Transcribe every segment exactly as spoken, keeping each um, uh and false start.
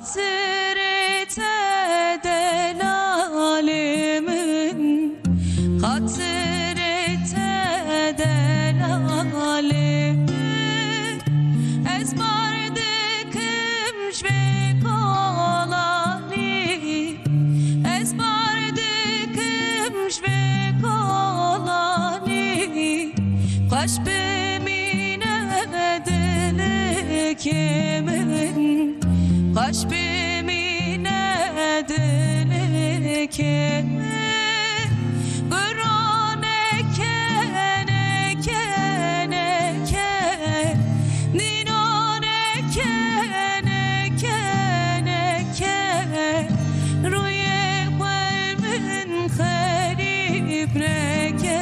Xatirê te delalê min, xatirê te delalê min. Ez bar dikim ji vê kolanî, ez bar dikim ji vê kolanî. Xweş bimîne dilekê min, xweş bimîne dilekê min. Guro neke, neke, neke. Dîno neke, neke, neke. Rûyê xwe min xerîb neke.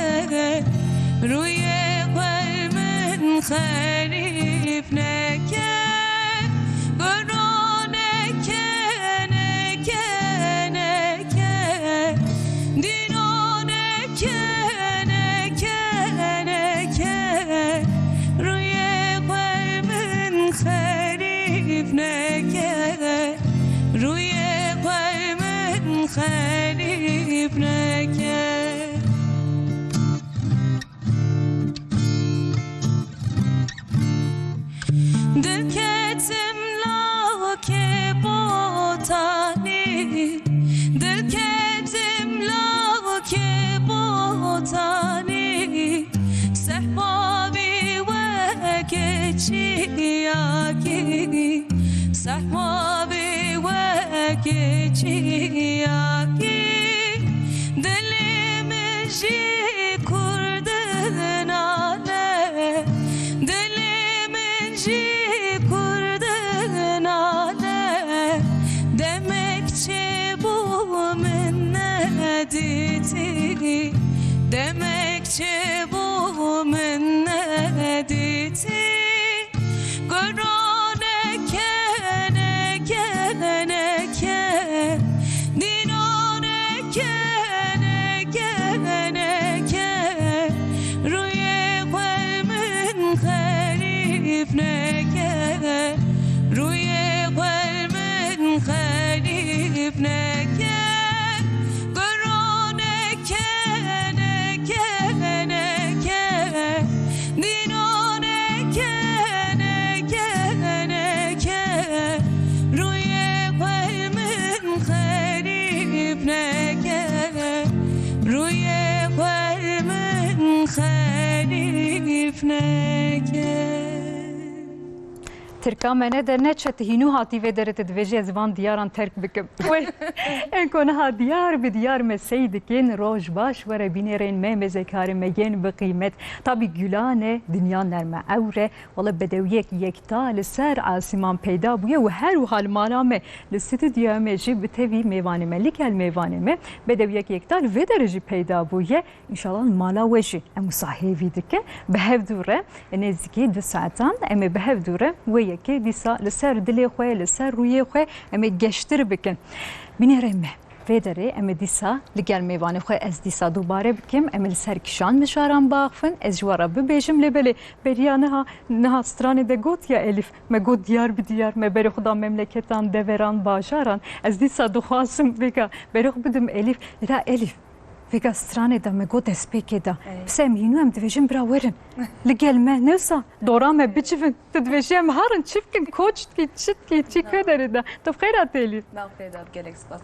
Rûyê xwe min xerîb neke. Guro neke, neke, neke. Dîno neke, neke, neke. Rûyê xwe min xerîb neke. Rûyê xwe min xerîb neke. Dil ketim lawkê botanî, dil ketim lawkê botanî. Sehpa vî weke çiyakî, sehpa vî weke çiyakî. Dilê min jî kurdinane, dilê min jî kurdinane. Demek çêbû min nedîtî, demek çêbû min nedîtî. Guro neke, neke, neke. Dîno neke, neke, neke. Rûyê xwe min xerîb neke. Rûyê xwe min xerîb neke. Guro neke, neke, neke. Dîno neke, neke, neke. Rûyê xwe min xerîb neke. Rûyê xwe min xerîb neke. Tirka me ne de ne çi, tu hînû hatî vê derê, tu dibêjî ez van diyaran terk bikim. Wê, em ku niha diyar bi diyar me sey dikin, roj baş, were bînerên me, mêzekarên me yên bi qîmet. Tabî Gulane dinya nerm e, ewr e, wele bedewiyek yekta li ser asîman peyda bûye û her wiha li mala me, li stûdyoya me jî bi tevî mêvanê me, li gel mêvanê me bedewiyek yekta li vê derê jî peyda bûye. Înşallah mala we jî em wisa hêvî dikin. Bi hev dû re nêzîkî du saetan em ê bi hev dû re wê yekê dîsa li ser dilê xwe, li ser rûyê xwe em ê geştir bikin. Bînerê me, vê derê em ê dîsa li gel mêvanê xwe ez dîsa dubare bikim. Em ê li ser kîjan mijaran biaxivin. Ez ji we re bibêjim lê belê beriya niha, niha stranê de got ya Elîf. Me got diyar bi diyar, me berê xwe da memleketan, deveran, bajaran. Ez dîsa dixwazim vêga berê xwe bidim Elîf. Lê Elîf, vêga stranê de me got destpêkê de. Ey. Pise em hînû em dibêjin bira werin. Li gel me, ne wisa dora me bicivin. Tu dibêjî em herin çi bikin, koç dikî, çi dikî, çi ku derê de. Tu bi xêr hatî Elîf. Nav xêr dat, gelek spas.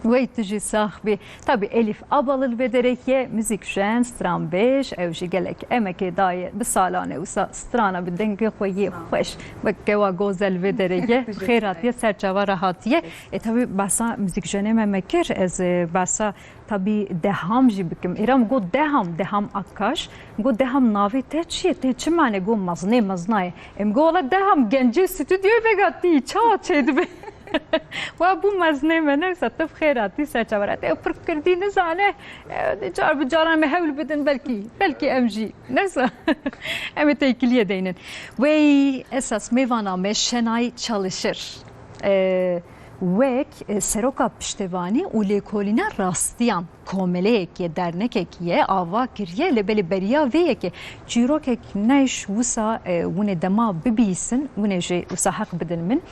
Wey tu jî sax bî. Tabî Elîf Abalı li vê derê ye, muzîkjen, stranbêj, ew jî gelek emekê daye bi salan e wisa strana bi dengê xwe yê xweş. Wek kewa gozel vê derê ye. Bi xêr hatiye, ser çava re hatiye. E tabî behsa muzîkjenê me me kir, ez, e, behsa Tabî Deham jî bikim. Êra min got Deham, Deham Akkaş. Min got Deham navê te çi ye? Te çi mane? Got mezinê mezina ye. Em got wele Deham gencê stûdyoyê vêga tî çawa çêdibe? Wa bû mezinê me, neyse tu bi xêr hatî ser çavan. Te pir kirdî nizane. E, car bi caran me hewl bidin belkî. Belkî em jî. Neyse. Em ê têkiliyê deynin. Wey esas mêvana me Şenay Çalışır. E, Wek, e, Seroka Piştevanî û Lêkolîna Rastiyan komeleyek ye, dernekek ye, ava kiriye, lê belê beriya vê yekê çîrokek neyş wisa, e, hûn ê dema bibîsin, hûn ê jê wisa heq bidin min.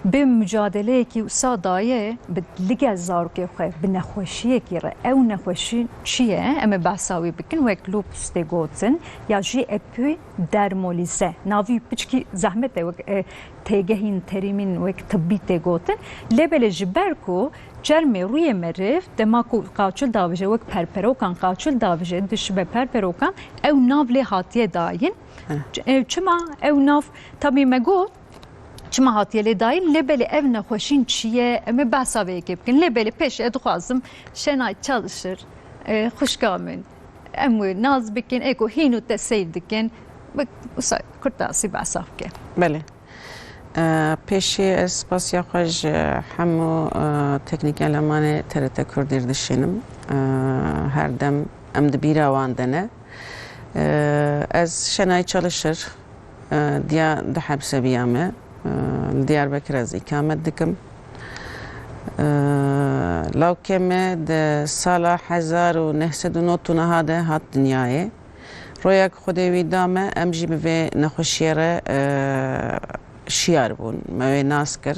Bi mucadeleyekî wisa daye, bi li gel zarokê xwe, bi nexweşiyekî re. Ew nexweşî çi ye? Em ê behsa wê bikin, wek lupus tê gotin, ya jî epidermolîze. Navî piçkî zehmet e, wek, e, têgehîn, terîmîn wek tibbî tê gotin. Lê belê ji ber ku çermê rûyê meriv, dema ku qaçil davije, wek perperokan qaçil davije, dişibe perperokan, ew nav lê hatiye dayîn. Heh. Ç-, e, çima ew nav, tabî me got, çima hatiye lê dayîn, lê belê ev nexweşîn çi ye? Em ê behsa vê yekê bikin. Lê belê pêşî ez dixwazim Şenay Çalışır, e, xwişka min, em wê nas bikin, ê ku hîn û te seyr dikin, bi wisa kurtasî behsa bike. Belê. E, pêşî ez spasiya xwe ji hemû, e, teknîk elemanê T R T Kurdî re dişînim. E, her dem em di bîra wan de ne. E, ez Şenay Çalışır, e, diya di hepse biyame. E, li Diyarbekir ez îkamet dikim. E, lawkê me di sala hezar û neh sed û nod û neh de hat dinyayê. Royak Xwedê wî da me, em jî bi vê nexweşiyê re, e, şiyar bûn. Me wê nas kir.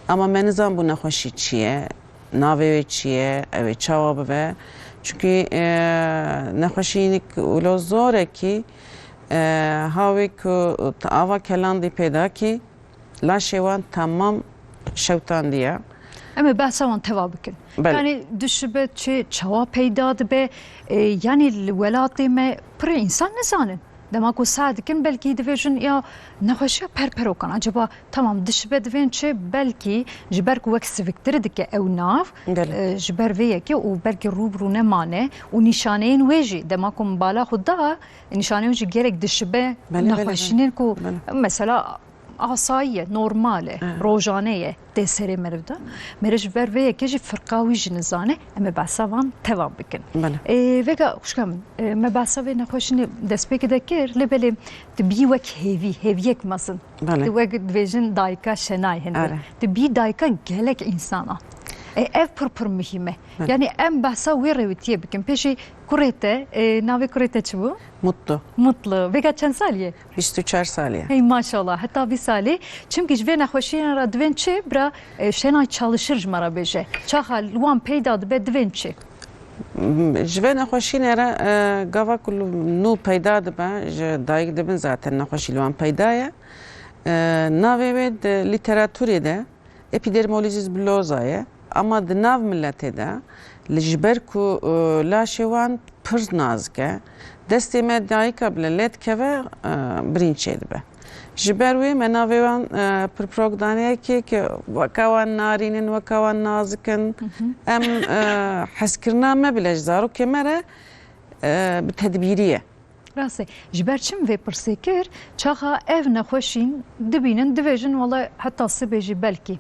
Ama me nizanbû nexweşî çi ye, navê wê çi ye, ew ê çawa bibe. Çunkî, e, nexweşînik wilo zorekî, e, hawê ku tu ava kelandî pêda kî, laşê wan temam şewtandiye. Em ê behsa wan teva bikin. Belê. Yanî dişibe çi, çawa peyda dibe, e, yanî li welatê me pirê însan nizanin. Dema ku seh dikin, belkî divêjin ya nexweşiya perperokan. Acaba, tamam, dişibe divên çi? Belkî ji ber ku wek siviktiri dike ew nav, Belê. e, ji ber vê yekê û belkî rû bi rû nemane û nîşaneyên wê jî, dema ku min bala xwe da, nîşaneyên jî gelek dişibe Belê, belê, nexweşînên belê. ku Belê. mesela asayî ye, normal e, Evet. rojane ye, tê serê meriv de. Meriv ji ber vê yekê jî firqa wî jî nizane, em ê behsa van teva bikin. Belê. Ê, vêga xwişka min, e, me behsa vê nexweşînê destpêkê de kir, lê belê tu bî wek hêvî, hêviyek mezin. Belê. Tu wek dibêjin dayika Şenay hindê. Are. Tu bî dayika gelek însana. E, ev pir pir muhîm e. Belê. Yanî em behsa wê rêwitiyê bikin. Pêşî kurê te, e, navê kurê te çi bû? Mutlu. Mutlu. Vêga çend salî ye? Bîst û çar salî ye. Hey maşallah, heta vî salî. Çimkî ji vê nexweşiyê re divên çi? Bira, e, Şenay Çalışır ji me re bêje. Çaxa li wan peyda dibe divên çi? Ji vê nexweşînê re, e, gava ku nû peyda dibe, ji dayik dibin zaten nexweşî li wan peyda ye. E, navê wê di lîteraturê de epidermolîzîs bulloza ye, ama di nav miletê de li ji ber ku, e, laşê wan pir nazik e, destê me dayika bile lê dikeve, e, birîn çêdibe. Ji ber wê me navê wan, e, pirpirok dane yekê ku weka wan narîn in, weka wan nazik in. Hı hı. Em, e, hezkirina me bile ji zarokê me re, e, bi tedbîrî ye. Rast e. Ji ber çi min vê pirsê kir? Çaxa ev nexweşîn dibînin, dibêjin, wela heta sibê jî belkî.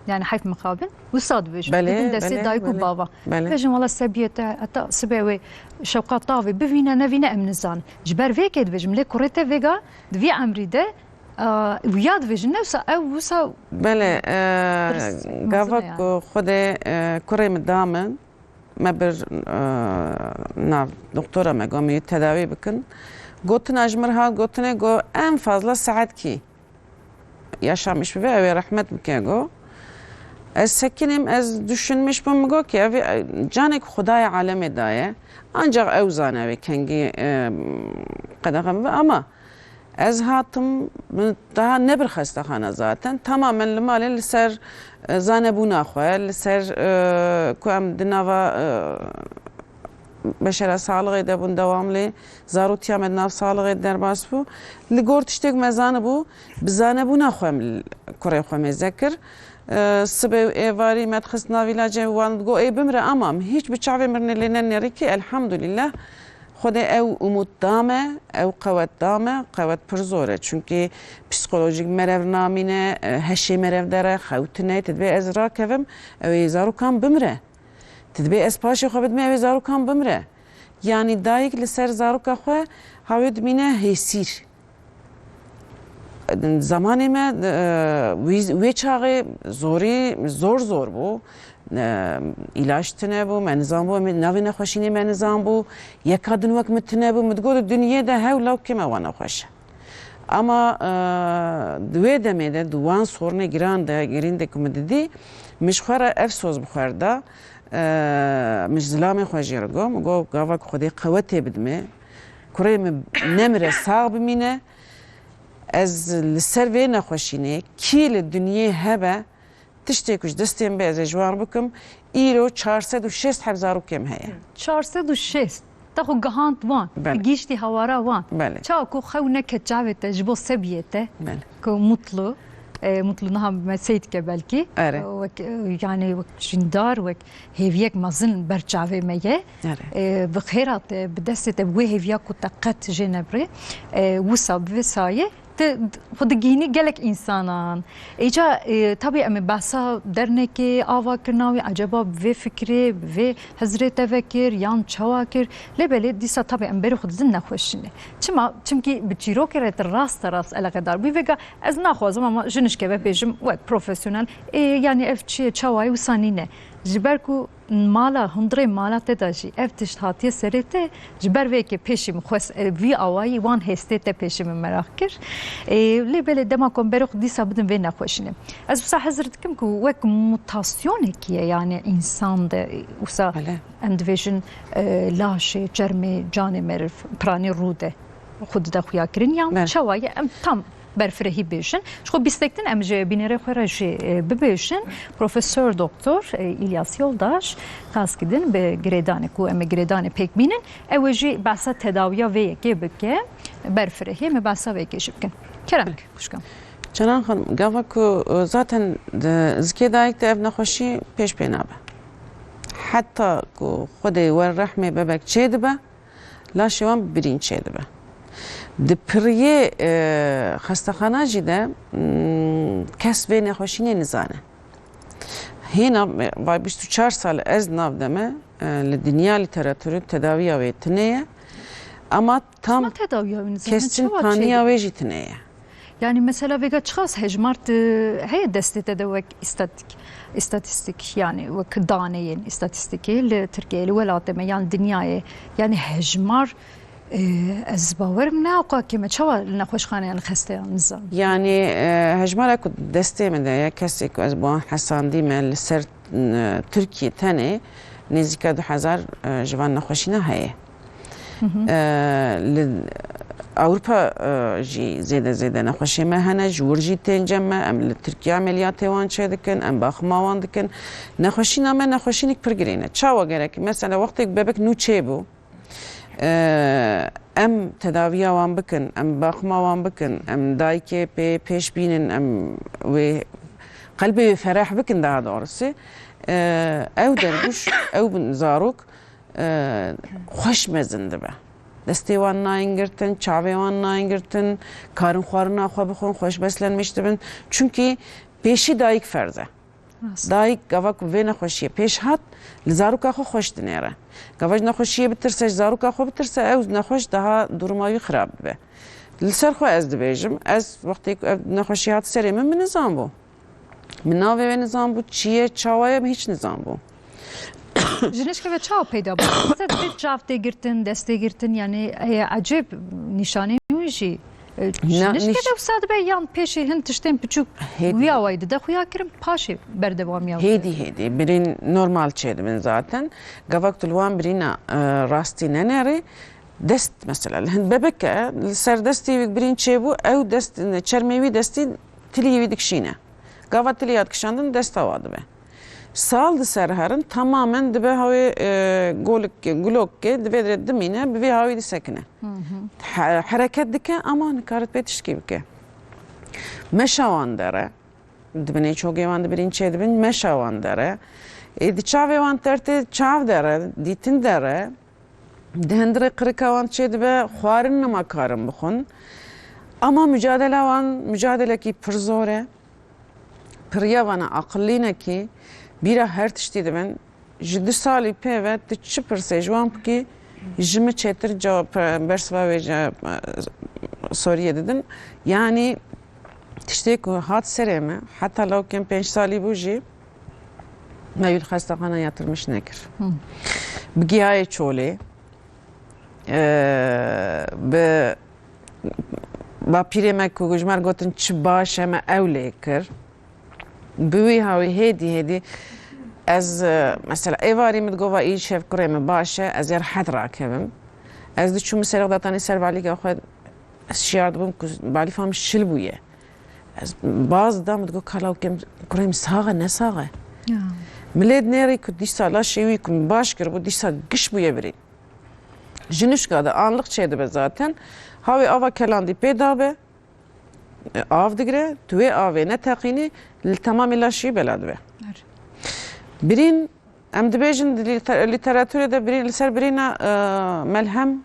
Yani heyf mixabin, wisa dibêjin. Belê, Didin destê belê, dayik û belê, bava. Belê. Dibêjin, wela sebiyê te heta sibê wê şewqa tavê bivîne, nevîne, em nizanin. Ji ber vê yekê dibêjim, lê kurê te vêga di vî emrî de, e, wiya dibêjin, ne wisa, ew wisa Belê, e, pirs, gava mezin e yani. ku Xwedê, e, kurê min da min, me bir, e, nav doktora me got, min yê tedawî bikin. Gotina ji min re hat gotinê, got, en fazla saet kî yaşamiş bibe, ew ê rehmet bike, got. Ez sekinîm, ez düşünmüş bûm, min got ki, ev, e, canek Xwedayê alemê daye. Ancak ew zane wê kengî, e, qedexe bibe, ama Ez hatim, daha ne bir xestexane zaten. Tamamen li malê li ser, e, zanebûna xwe, li ser, e, ku em di nava, e, beşera saxlixê de bûn dewamlê, zarotiya me di nav saxlixê de derbas bû. Li gor tiştê ku me zanibû, bi zanebûna xwe em li kurê xwe mêze kir. E, sibê û êvarî me dixist nav îlacê wan digot, ê bimre, ama min hîç bi çavê mirinê lê nenêrî kî, elhamdulillah. Xwedê ew umût da me, ew qewet da me, qewet pir zor e. Çunkî psîkolojîk merev namîne, e, heşê merev dere, xewtine, tu dibê ez rakevim, ew ê zarokan bimre. Tu dibê ez paşê xwe bidime, ew ê zarokan bimre. Yanî dayik li ser zaroka xwe hawê dimîne hêsîr. Zamanê me, e, wî, wê çaxê zorî, zor zor bû. E, îlaç tune bû, me nizanbû, em ê navê nexweşînê me nizanbû. Yeka din wek min tune bû, min digot, di dinyê de hew lawkê me wa nexweş e. Ama, e, di wê demê de, di wan sorunê giran de, girîn de ku min didî, min ji xwe re ev soz bi xwe re da, e, min ji zilamê xwe jê re got, min got, gava ku Xwedê qewetê bidime, kurê min nemire, sax bimîne, ez li ser vê nexweşînê, kî li dinyê hebe, tiştê ku ji destê min be, ez ê ji wan re bikim, îro çar sed û şêst heb zarokê min heye. Çar sed û şêst. Te xwe gihand wan, Belê. Gihîştî hawara wan. Belê. Çawa ku xew neket çavê te ji bo sebiyê te, Belê. Ku mutlu, e, mutlu niha me sey dike belkî. Erê. E, wek, e, yani wek jîndar, wek hêviyek mezin ber çavê me ye. Erê. E, bi xêra te, bi destê te, bi wê hêviya ku te qet jê nebirê. E, wisa bi vê sayê te xwe digihînî gelek însanan. Îca, e, tabî em ê behsa dernekê, ava kirina wî, eceba bi vê fikirê, bi vê hizrê te vekir yan çawa kir? Lê belê dîsa tabî em berê xwe didin nexweşînê. Çima? Çimkî bi çîrokê re tu raste rast eleqedar bûyî. Vêga ez naxwazim ama ji nişkeve bêjim wek profesyonel, ê, yanî ev çi ye, çawa ye, wisa nîne. Ji ber ku mala, hundirê mala te de jî ev tişt hatiye serê te, ji ber vê yekê pêşî min xwest, e, vî awayî wan hêstê te pêşî min meraq kir. E, lê belê dema ku em berê xwe dîsa bidin vê nexweşînê. Ez wisa hizir dikim ku wek mutasyonekî ye, yani însan de, e, wisa Belê. Em dibêjin, e, laşê, çermê, canê meriv, piranî rû de xwe dide xuyakirin, yan Belê. Çawa ye, em tam berfirehî bêjin. Ji xwe bîstek din em ji bînerê xwe re jî, e, bibêjin. Profesor Doktor, e, Îlyas Yoldaş, qas kidin bi girêdanê ku em ê girêdanê pêk bînin, ew ê jî behsa tedawiya vê yekê bike, berfirehî me behsa vê yekê jî bikin. Kerem, xwişka. Canan Xanim, gava ku, e, zaten di zikê dayik de ev nexweşî pêş pê nabe. Heta ku Xwedê wer rehmê bebek çêdibe, laşê wan bi birîn çêdibe. Di piriyê, e, xestexana jî de, mm, kes vê nexweşînê nizane. Hêna, e, vay bîst û çar sal ez nav de me, e, li dinya lîteratûrê tedawiya wê tune ye. Ama tam Çima tedawiya wî nizane? Kestin Çawa taniya çêdibe? Wê jî tune ye. Yani mesela vêga çiqas hejmar tu heye destê te de wek istatik-, istatistik, yani wek daneyên istatistîkê li Tirkiyeyê, li welatê me yan dinyayê, yani hejmar, e, ez bawerim ne ewqa kêm e. Çawa li nexweşxaneyan li xesteyan nizan? Yani, e, hejmara ku destê min de ye, kesê ku ez bi wan hesandî me li ser, e, Tirkiye tenê nêzîka du hezar, e, ji van nexweşîna heye. Hı hı. E, li Ewropa, e, jî zêde zêde nexweşê me hene, ji wir jî tên cem me, em li Tirkiye emeliyatê wan çêdikin, em baxima wan dikin. Nexweşîna me nexweşînik pir girîn e. Çawa gerek? Mesela wextêk bebek nû çêbû, e, em tedaviya wan bikin, em baxima wan bikin, em dayikê pê pêş bînin, em wê qelbê wê fereh bikin daha doğrusu. E, ew dergûş, ew bin zarok, e, xweş mezin dibe. Destê wan nayên girtin, çavê wan nayên girtin, karin xwarina xwe bixwin, xweş beslenmiş dibin. Çunkî pêşî dayik ferz e. Rast. Dayik gava ku vê nexweşiyê pêş hat, li zaroka xwe xweş dinêre. Gava ji nexweşiyê bitirse, ji zaroka xwe bitirse, ew nexweş daha duruma wî xirab dibe. Li ser xwe ez dibêjim, ez wextê ku ev nexweşî hat serê min, min nizanbû. Min navê wê nizanbû, çi ye, çawa ye, min hîç nizanbû. Ji nişkeve çawa peyda bû? Ser dibê çav tê girtin, dest tê girtin, yani, e, ecêb nîşanên wî jî, e, ji Na-, nişkeve nîş- wisa dibe yan pêşî hin tiştên piçûk Hêdî. Wî awayî dide xuya kirin, paşê berdewamiya wî. Hêdî, hêdî. Birîn normal çêdibin zaten. Gava ku tu li wan birîna, e, rastî nenêrî, dest mesela, li hin bebek e, li ser destê wî birîn çêbû, ew dest, çermê wî destî tiliyê wî dikişîne. Gava tiliya dikişandin desta wa dibe. Sal di ser herin tamamen dibe hawê, e, golik, gulokê, divê dire dimîne, bi vê hawî disekine. Hı hı. He-, hereket dike ama nikarit pê tiştkî bike. Meşa wan dere, di binê çogê wan dibirîn çêdibin, meşa wan dere. Ê, di çavê wan tertê çav dere, dîtin dere. Di hundirê qirika wan çêdibe, xwarin nima karin bixwin. Ama mucadela wan, mucadelekî pir zor e. Piriya wan e aqilînekî, bîra her tiştî dibin. Ji du salî pê ve tu çi pirsê ji wan bikî, ji min çêtir cewab, bersiva wê ji, e, soriyê didin. Yanî tiştê ku hat serê me, heta lawkên pênc salî bû jî, me wî li xestexana yatırmış nekir. Hı. Bi giyayê çolê, e, bi, bapîrê me ku ji me re gotin çi baş e, me ew lê kir. Bi wî hawî hêdî hêdî ez, e, mesela êvarî min digot va î şev kurê min baş e, ez ê rehet rakevim. Ez diçûm min serê xwe datanî ser balîka xwe, ez şiyar dibûm ku balîfa min şil bûye. Ez baz didam, min digot kala û kem kurê min sax e, ne sax e. Ya. Min lê dinêrî ku dîsa laşê wî ku min baş kiribû dîsa giş bûye birîn. Ji nişka de anlık çêdibe zaten. Havê ava kelandî pê dabe, e, av digire, tu wê avê neteqînî, li temamê laşî bela dibe. Er. Birîn, em dibêjin di lîter-, lîteratûrê de birîn, li ser birîna, e, melhem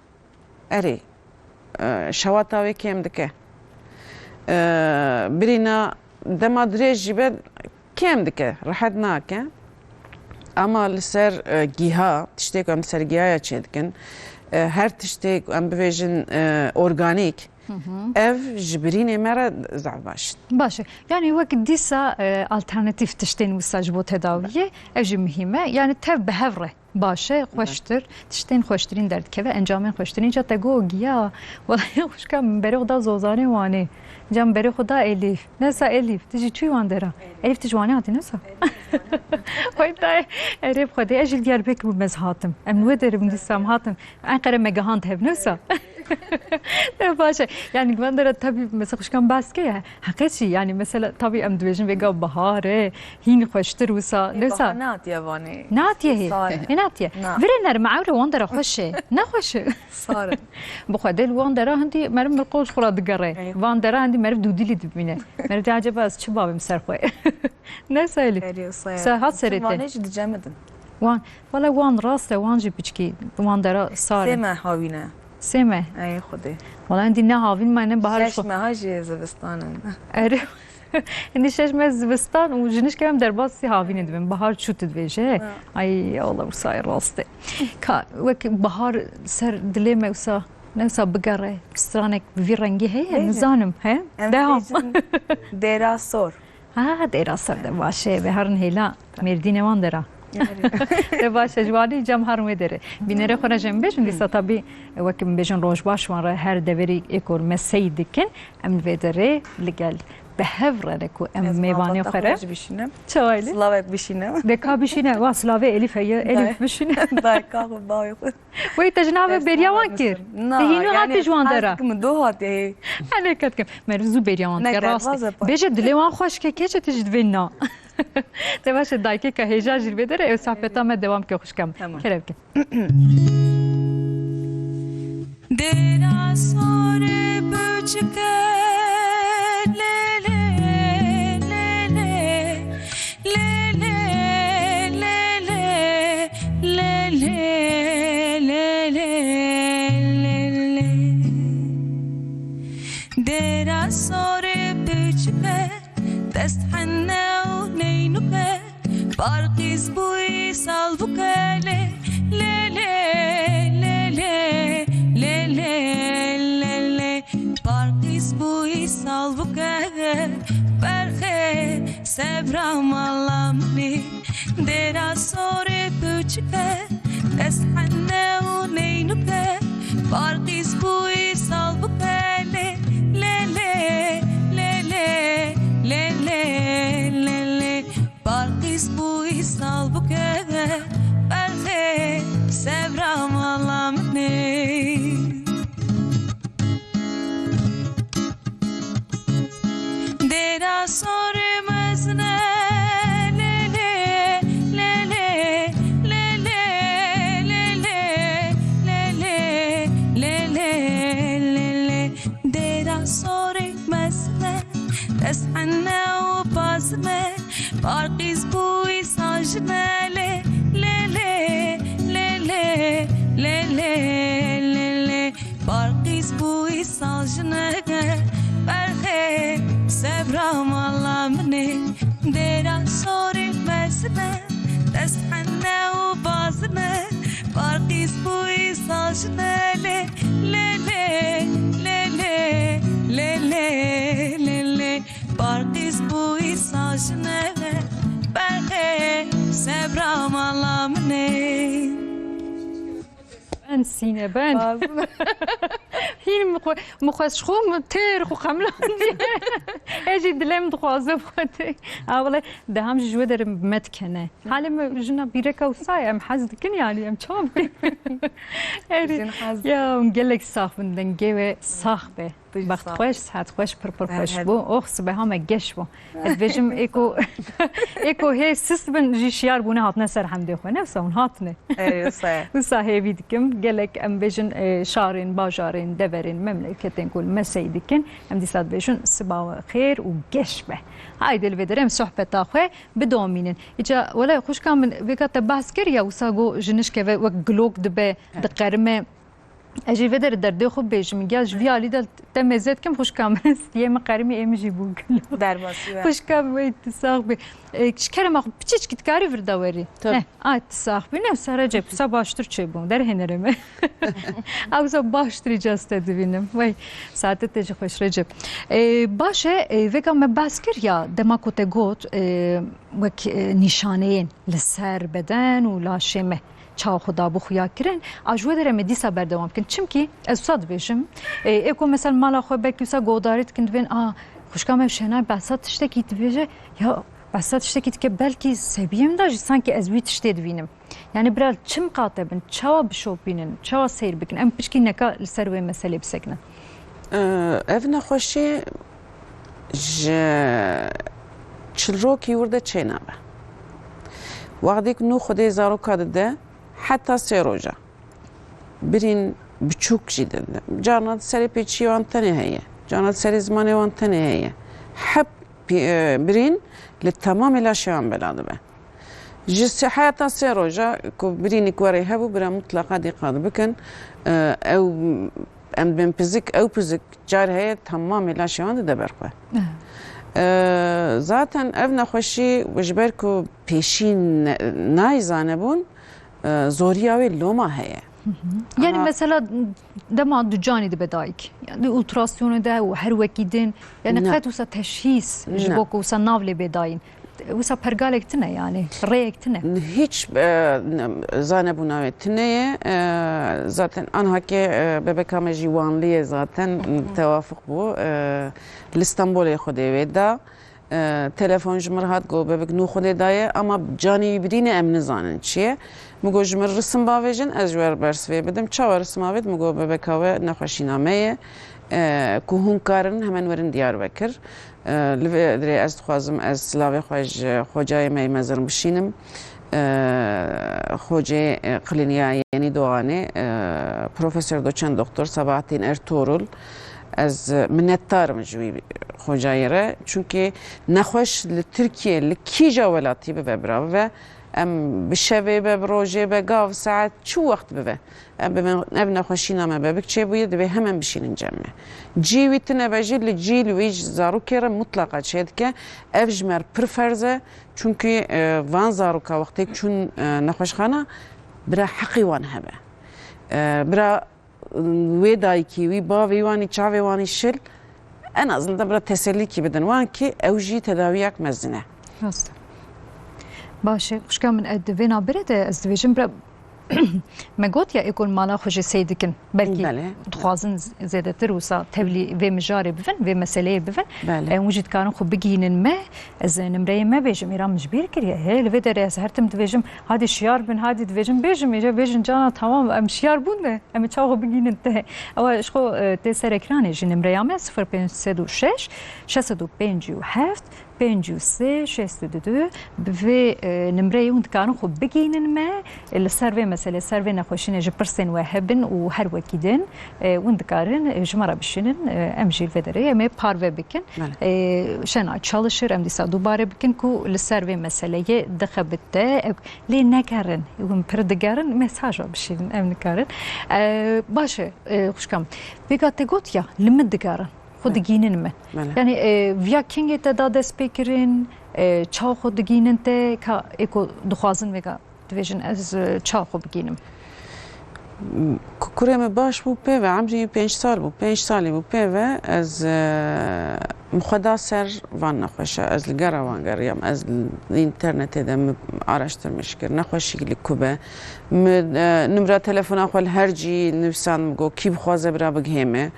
erê, e, şewata wê kêm dike. E, birîna dema dirêj jî be kêm dike, rehet nake. Ama li ser, e, giha, tiştê ku em li ser gihaya çêdikin, e, her tiştê ku em bibêjin, e, organîk, ev ji birînê me re zaf baş in. Baş e. Yani wek dîsa, e, alternatîf tiştên wisa ji bo tedawiyê, ev jî muhîm e. Yani tev bi hev re baş e, xweştir, tiştên xweştirîn derdikeve, encamên xweştirîn. Ca te got giya, wela xwişka min berê xwe da Zozanê Wanê. Ca min berê xwe da Elîf. Nesa Elîf, tu jî çûyî wan dera? Elîf, tu ji Wanê hatî, nesa? Xwey dayê, erê bi Xwedê, ez jî li Diyarbekir bûm, ez hatim. Em li wê derê bûn dîsa em hatin. Enqere me gihand hev, nesa? Ne baş e. Yani van dera tabî mesela xwişkan behs ke ya. Heqet jî yani mesela tabî em dibêjin vêga bihar e, hîn xweştir wisa. Ê, nesa? Bihar nehatiye Wanê. Nehatiye hê. Sar e. Ê, nehatiye. Na. Virê nerme ewre wan dera xweş e. Ne xweş e. Sar e. Bi Xwedê li wan dera hindî meriv milqol ji xwe re digere. Ey. Van dera hindî meriv dûdilî dibîne. Meriv dê acaba ez çi bavêm ser xwe? Ne Selî? Erê, sar e. Serhat serê te. Wanê jî dicemidin. Wan, wala wan rast e, wan jî piçkî, wan dera sar e. Sê meh havîne. Sê meh? Ey Xwedê. Wala hindî ne havîn me ne bahar. Şeş meha jî zivistan in. Erê. Hindî şeş meh zivistan û ji nişka em derbasî havînê dibin. Bahar çû tu dibêje. Ha. Ay, ya Allah, wisa rast e. Ka, wek bahar ser dilê me wisa, ne wisa bigere, stranek bi vî rengî heye, nizanim, he? Em deham. Dêra sor. Ha, dêra ser de baş e, ve herin hêla. Mêrdînê wan dera. De baş e, ji wanî cem herin wê derê. Bînerê xwe re jî em bêjin, dîsa tabî, wek em bêjin roj baş wan re her deverî êkor me sey dikin, em li vê derê li gel bi hev re ne ku em mêvanê xwe re. Çawa Elîf? Silavek bişîne. De ka bişîne, wa silavê Elîf heye, Elîf bişîne. Dayka xwe, bavê xwe. Wey te ji navê bêriya wan kir? Na, te hînû hatî ji wan dera? Min do hatî. Enê ket kim. Meriv zû bêriya wan dike, rast e. Bêje dilê wan xweş ke, keçe te ji divê na. Te baş e, dayikê ka hêja jî li vê derê, ew sohbeta me dewam ke xwişka min. Kerem ke. Dêra sorê biçike, lê lê, lê lê. Lê lê, lê lê, lê lê, lê lê, lê lê. Dêra sorê biçike, dest hene û neynuke, barqîz bûyî salbuke, lê lê, lê lê, lê lê, lê lê, lê lê. Barqîz bûyî salbuke, berxê sebra mala min ê. Dêra sorê biçike, dest hene û neynuke. Barqîz bûyî salbuke, lê lê, lê lê, lê lê, lê lê, lê lê. Balqîs bûyî salbuke, berxê sebra mala min ê. Dêra sorê mezin e, lê lê, lê lê, lê lê, lê lê, lê lê, lê lê, lê lê. Dêra sorê mezin e, dest hene û bazin e. Balqîs bûyî sajine, lê lê, lê lê, lê lê, lê lê. Balqîs bûyî sajine, berxê sebra mala min ê. Dêra sorê mezin e, dest hene û bazin e. Balqîs bûyî sajine, lê lê, lê lê, lê lê, lê lê. Balqîs bûyî sajine, berxê sebra mala min ê. Ben sîne ben. Lazim. Hîn min xwe, min xwe ji xwe min têr xwe qemlandiye. Ez jî dilê min dixwaze bi xwe tê. A wele deham jî ji wê derim me dikene. Halê me jina bîreka wisa ye, em hez dikin yani, em çawa bikin? Erê, Jin hez ya, hûn gelek sax bin, dengê we sax be. Tu jî Bext sax xweş, be. Sihet xweş, pir pir Her xweş her. Bû. Ox, sibeha me geş bû. Ez bêjim êko, êko hê sist bin jî şiyar bûne hatine ser hemdê xwe. Ne wisa hûn hatine. Erê, wisa ye. Wisa hêvî dikim. Gelek em bêjin, e, şarên, bajarên, deverên, memleketên ku li me sey dikin. Em dîsa dibêjin siba we xêr û geş be. Haydi li vê derê em sohbeta xwe bidomînin. Îca wele xwişka min vêka te behs kir ya wisa got ji nişke ve wek gilok dibe, He. Diqerime. Ez jî vê derê derdê xwe bêjim. Gel ji vî alî de te mêze dikim xwişka min. Yê min qerimî ê min jî bû gilo. Derbasî we. Xwişka min wê tu sax bî. E, ji kerema xwe piçîçkî dikarî vir de werî. Tabii. Heh, ay tu sax bî. Ne wisa Recep, wisa baştir çêbû. Derhênere me. Ew wisa baştirî caz te dibînim. Wey, saete te jî xweş Recep. E, baş e, e, vêka me behs kir ya, dema ku te got, e, wek, e, nîşaneyên li ser beden û laşê me. Çawa xwe dabû xuya kirin, a ji wê derê em ê dîsa berdewam bikin. Çimkî ez wisa dibêjim, ê, ê ku mesela mala xwe belkî wisa guhdarî dikin, dibên, a, xwişka me Şenay behsa tiştekî dibêje, ya behsa tiştekî dike, belkî sebiyê min de jî sankî ez wî tiştê dibînim. Yani bira çim qate bin, çawa bişopînin, çawa seyr bikin, em pişkî neka li ser wê meselê bisekinin. Ev nexweşî ji çil rokî wir de çênabe. Wextê ku nû Xwedê zaroka dide, heta sê roja. Birîn biçûk jî dide. Carna di serê pêçiyê wan tenê heye. Carna di serê zimanê wan tenê heye. Hep pê-, e, birîn li temamê laşê wan bela dibe. Ji sê, heta sê roja ku birînî ku werê hebû, bira mutlaqa dîqat bikin. E, ew, em dibên pizik, ew pizik car heye, temamê laşê wan dide ber xwe. Aha. E, zaten ev nexweşî ji ber ku pêşî ne-, nayê zanebûn, e, zoriya wê loma heye. Hı hı. Yani Aha. Mesela dema ducanî dibe dayik, yani ultrasyonê de û her wekî din, yani Ne. Qet wisa teşhîs ji Ne. Bo ku wisa nav lê bê dayîn. Wisa pergalek tune yani, rêyek tune. Hiç, e, zanebûna wê tune ye. E, zaten anhakê, e, bebeka me jî Wanlî ye zaten, Hı hı. Tewafuk bû. E, li Stenbolê Xwedê wê da. E, telefon ji min re hat, got, bebek nû Xwedê daye, ama canî wî birîne, em nizanin çi ye. Min got, ji min risim bavêjin, ez ji we re bersivê bidim. Çawa risim avêt? Min got, bebeka we nexweşîna me ye. E, ku hûn karin hemen werin Diyarbekir. E, li vê derê ez dixwazim ez silavê xwe ji xocayê me yê mezin bişînim. E, xocê, e, Klîniya Yenî Doğanê, e, Profesör Doçent Doktor Sabahattin Ertuğrul. Ez, e, minetdar im ji wî xocayê re. Çunkî nexweş li Tirkiye, li kîja welatî bive, bira bive. Em bi şevê be, bi rojê be, gav, saet, çi wext bibe. Em bi me, ev nexweşîna me bebik çêbûye, divê hemen bişînin cem me. Cî wî tune be jî, li cî li wî zarokê re mutlaqa çêdike. Ev ji me re pir ferz e, çunkî, e, van zaroka wextê çûn, e, nexweşxana, bira heqî wan hebe. E, bira, e, wê dayikî wî, bavê wanî, çavê wanî şil, en azından bira tesellîkî bidin wan ki ew jî tedawiyak mezin e. Rast e. Baş e, xwişka min, e, di vê nabêrê de ez dibêjim, bira, me got ya, êkon mala xwe jê sey dikin. Belkî Belê. Dixwazin z-, zêdetir wisa tevlî vê mijarê bibin, vê meseleyê bibin. Belê. E, hûn jî dikarin xwe bigihînin me. Ez nimreyê me bêjim, îra min ji bîr kiriye. Hê, li vê derê ez her tim dibêjim, hadî şiyar bin, hadî dibêjim, bêjim, îca bêjin cana, tamam, em şiyar bûn de, em ê çawa xwe bigihînin te. Ewa ji xwe, e, tê ser ekranê jî nimreya me, sifir pênc sed û şeş, şeş sed û pêncî û heft, pêncî û sê, şêst û du. Bi vê, e, nimreyê hûn dikarin xwe bigihînin me, e, li ser vê meselê, ser vê nexweşînê ji pirsên we hebin û her wekî din, e, hûn dikarin, e, ji me re bişînin, e, em jî li vê derê em ê parve bikin. Belê. E, Şenay çalışır, em dîsa dubare bikin ku li ser vê meseleyê dixebite, e, lê negerin, hûn pir digerin, mesaja bişînin, em nikarin. E, baş e, e, xwişka min. Vêga te got ya, li min digerin. Xwe Belê. Digînin me. Belê. Yani, e, viya kengê te da destpêkirin, e, çawa xwe digînin te, ka êko dixwazin vêga dibêjin ez, e, çawa xwe bigînim? Ku-, kurê me baş bû pê ve, emrî pênc sal bû, pênc salî bû pê ve, ez, e, Min xwe da ser van nexweşa, ez li gera wan geriyam, ez li înternetê de min araştirmiş kir, nexweşî li ku be. Min, e, nimra telefona xwe li her cî nivîsand, min got, kî bixwaze bira bigihê me.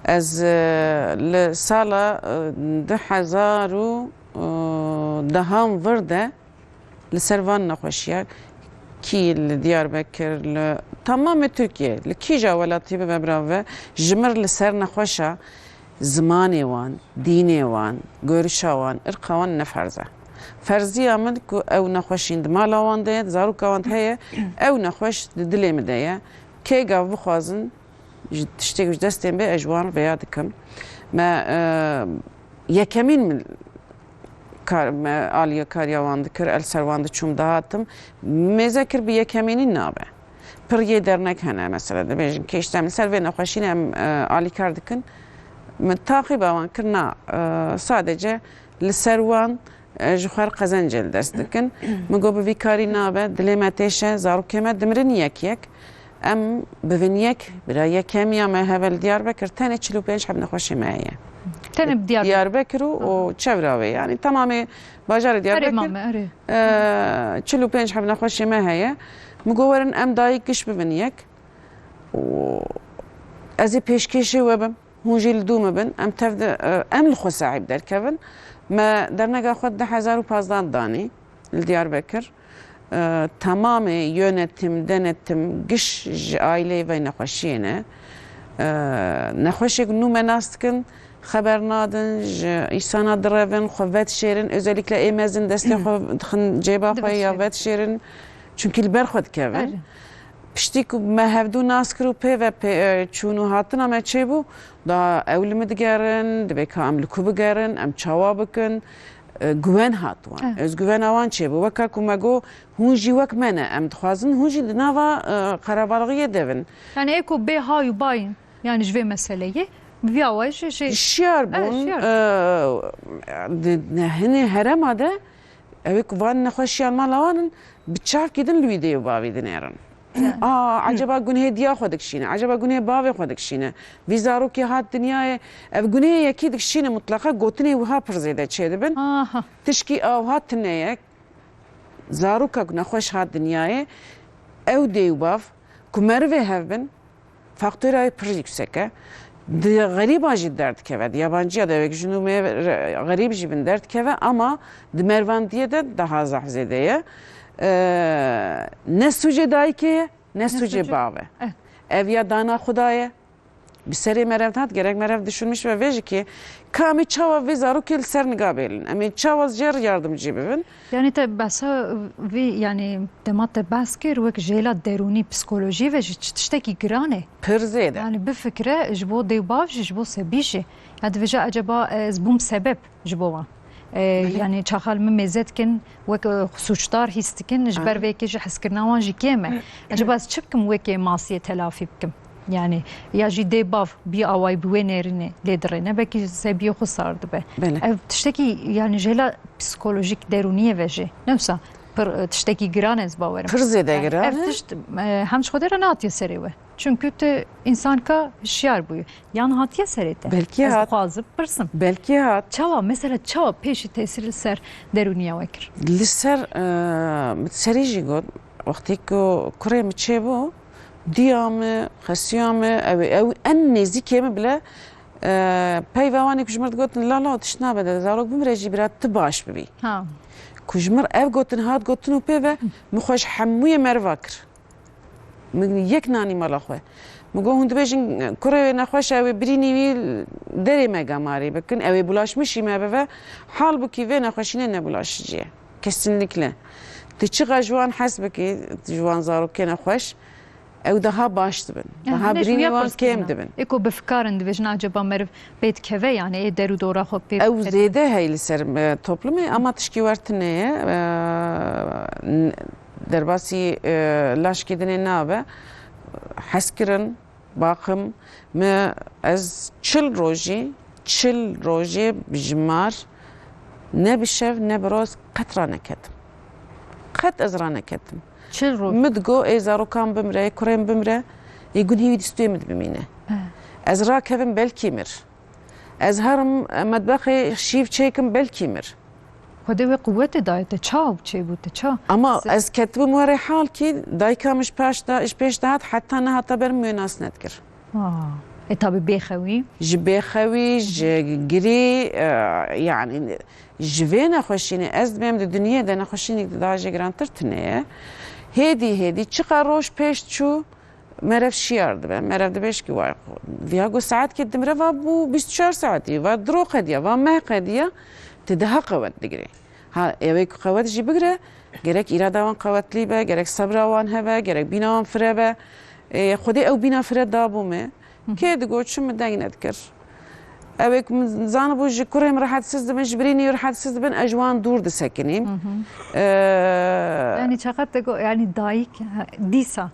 Ez, e, li sala, e, du hezar û dehan vir de li ser van nexweşiya, kî li Diyarbekir, li temamê Tirkiye, li kîja welatî bibe bira ve, ji mir li ser nexweşa zimanê wan, dînê wan, görişa wan, irqa wan ne ferz e. Ferziya min ku ew nexweşîn di mala wan de ye, di zaroka wan de heye, ew nexweş di dilê min de ye. Kêga bixwazin, ji tiştek ji destê min bê, ez ji wan vêya dikim. Me, e, yekemîn min kar, me aliyekariya wan dikir, el ser wan diçûm dihatim. Mêze kir bi yekemînî nabe. Pir yê dernek hene, mesela, dibêjin, kêştem li ser vê nexweşînê em, e, alîkar dikin. Min taqiba wan kir, na, e, sadece li ser wan, e, ji xwe re qezencê li dest dikin. Min got, bi vî karî nabe, dilê me têşe, zarokê me dimirin yek yek. Em bivin yek, bira yekemiya me heve li Diyarbekir tenê çil û pênc heb nexweşê me heye. Tenê bi Diyarbekir. Diyarbekir û, û çevra wê, yanî temamê bajarê Diyarbekir. Herêma me, erê. E, çil û pênc heb nexweşê me heye. Min got, werin em dayik giş bibin yek. Û ez ê pêşkêşê we bim. Hûn jî li dû min bin, em tev de, e, em li xwe sahîb derkevin. Me dernega xwe di du hezar û pazdeh danî li Diyarbekir. E, temamê yönetim, denetim, giş ji aîleyê vey nexweşiyê ne. E, nexweşek nû me nas dikin, xeber nadin, ji îsana direvin, xwe vedişêrin, özellikle ê mezin destê xwe dixin cêba xwe ya vedişêrin. Çunkî li ber xwe dikevin. Piştî ku me hevdû nas kir û pê ve pê, e, çûn û hatina me çêbû, da ew li min digerin, dibê ka em li ku bigerin, em çawa bikin, e, guven hat wan. Özgüvena wan çêbû. Weka ku me got, hûn jî wek me ne, em dixwazin, hûn jî di nava, e, qerebalixiyê de bin. Yani ê ku bê hay û bayîn, yani ji vê meseleyê, bi vî awayî jî, jî şiyar bûn. E, di, ne, hinê herema de, ew ê ku van nexweşiyan mala wan in, bi çavkî din li wî dê û bavî dinêrin. A, eceba gunhê diya xwe dikişîne, eceba gunhê bavê xwe dikişîne. Vî zarokê hat dinyayê, ev gunhê yekî dikişîne mutleqa, gotinê wiha pir zêde çêdibin. Tişkî a wiha tune ye, zaroka ku nexweş hat dinyayê, ew dê û bav ku merivê hev bin, faktura wê pir yüksek e. Di xerîba jî derdikeve, di yabanciya de wek jin û mêr xerîb jî bin derdikeve, ama di mervandiyê de daha zehf zêde ye. E, ne sûcê dayikê ye, ne sûcê bavê. Ev ya dana Xuda ye. Bi serê meriv hat, gerek meriv düşünmüş ve vê jî ki, ka em ê çawa vê zarokê li ser niga bêlin. Em ê çawa jê re yardimcî bibin. Yani te behsa vî, yani dema te behs kir, wek jêla derûnî, psikolojî ve jî çi tiştekî giran e. Pir zêde. Yani bifikre ji bo dê û bav jî, ji bo sebî jî. Ya dibêje, eceba ez bûm sebeb ji bo wan. E, yani çaxa li min mêze dikin, wek, e, sûcdar hîs dikin, ji ber vê yekê jî hezkirina wan jî kêm e. Eceba ez çi bikim wekê masiyê telafî bikim? Yani ya jî dê bav bî awayî bi wê nêrînê lê dirêne, belkî sebiyê xwe sar dibe. Belê. Ev tiştekî, yani jêla psikolojîk derûniyê ve jî. Ne wisa pir, e, tiştekî giran ez bawerim. Pir zêde giran e. Ev tişt, e, hem ji Xwedê re nehatiye serê we. Çünkü tu insanka hişyar bûyî. Yan hatiye serê te? Belkî hat. Ez dixwazim pirsim. Belkî hat. Çawa, mesela çawa pêşî tesîr li ser derûniya we kir? Li ser, e, min serî jî got, wextê ku kurê min çêbû, diya min, xesiya min, ew, ew en nêzîkê min bile, e, peyva wan ê ku ji min re digotin, lala, tişt nabe de, zarok bimire jî bira tu baş bibî. Ha. Ku ji min re ev gotin hat gotin û pê ve min xwe ji hemûyê meriva kir. Min yek nanî mala xwe. Min got, hûn dibêjin, kurê wê nexweş e, ew ê birînî wî derê me gemarî bikin, ew ê bulaşmişî me bibe. Halbukî vê nexweşînê nebulaşicî ye. Kesinlikle. Tu çiqa ji wan hes bikî, ji wan zarokê nexweş, ew daha baş dibin. Daha birînê wan kêm dibin. Ê ku bi fikar in dibêjin, acaba meriv pê dikeve, yani ê der û dora xwe pê. Ew zêde hey li ser, e, toplumê, ama tişkî wer tune ye. E, n-, derbasî, e, laşkê dinê nabe. Hezkirin, baqim, me ez çil rojî, çil rojê bi jimar, ne bi şev, ne bi roz qet raneketim. Qet ez raneketim. Çil roj? Min digo, ê zarokan bimre, ê kurên bimre, ê gunhê wî distûyê min dibimîne. Ez rakevim belkî mir. Ez herim, e, metbexê şîv çêkim, belkî mir. Xwedê wê quwetê daye te, çawa çêbû te, ça? Ama se- ez ketibûm werê hal kî dayika min ji paş da, ji pêş de hat, heta nehata ber min wê nas nedikir. Ah, e, tabi bêxewî. Ji bêxewî, ji girî, e, yani ji vê nexweşînê ez dibêm di dinyê de nexweşînek di daha jê girantir tune ye. Hêdî hêdî çiqa roj pêş çû, merev şiyar dibe. Merev dibêj ki, vay, viya ku saetkê dimre va bû bîst û çar saetî, va diro qediya, va meh qediya, te daha qewet digirê. Ha, ew ê ku qewet jî bigire, gerek îrada wan qewetlî be, gerek sebra wan hebe, gerek bîna wan fire be. Ê, Xwedê ew bîna fire dabû me. Kê digot çi min deng nedikir. Ew ê ku min zanibû ji kurê min rehetsiz dibin, ji birînî rehetsiz dibin, ez ji wan dûr disekinîm. Ee, Yani çaqa te got, yani dayik, ha, dîsa.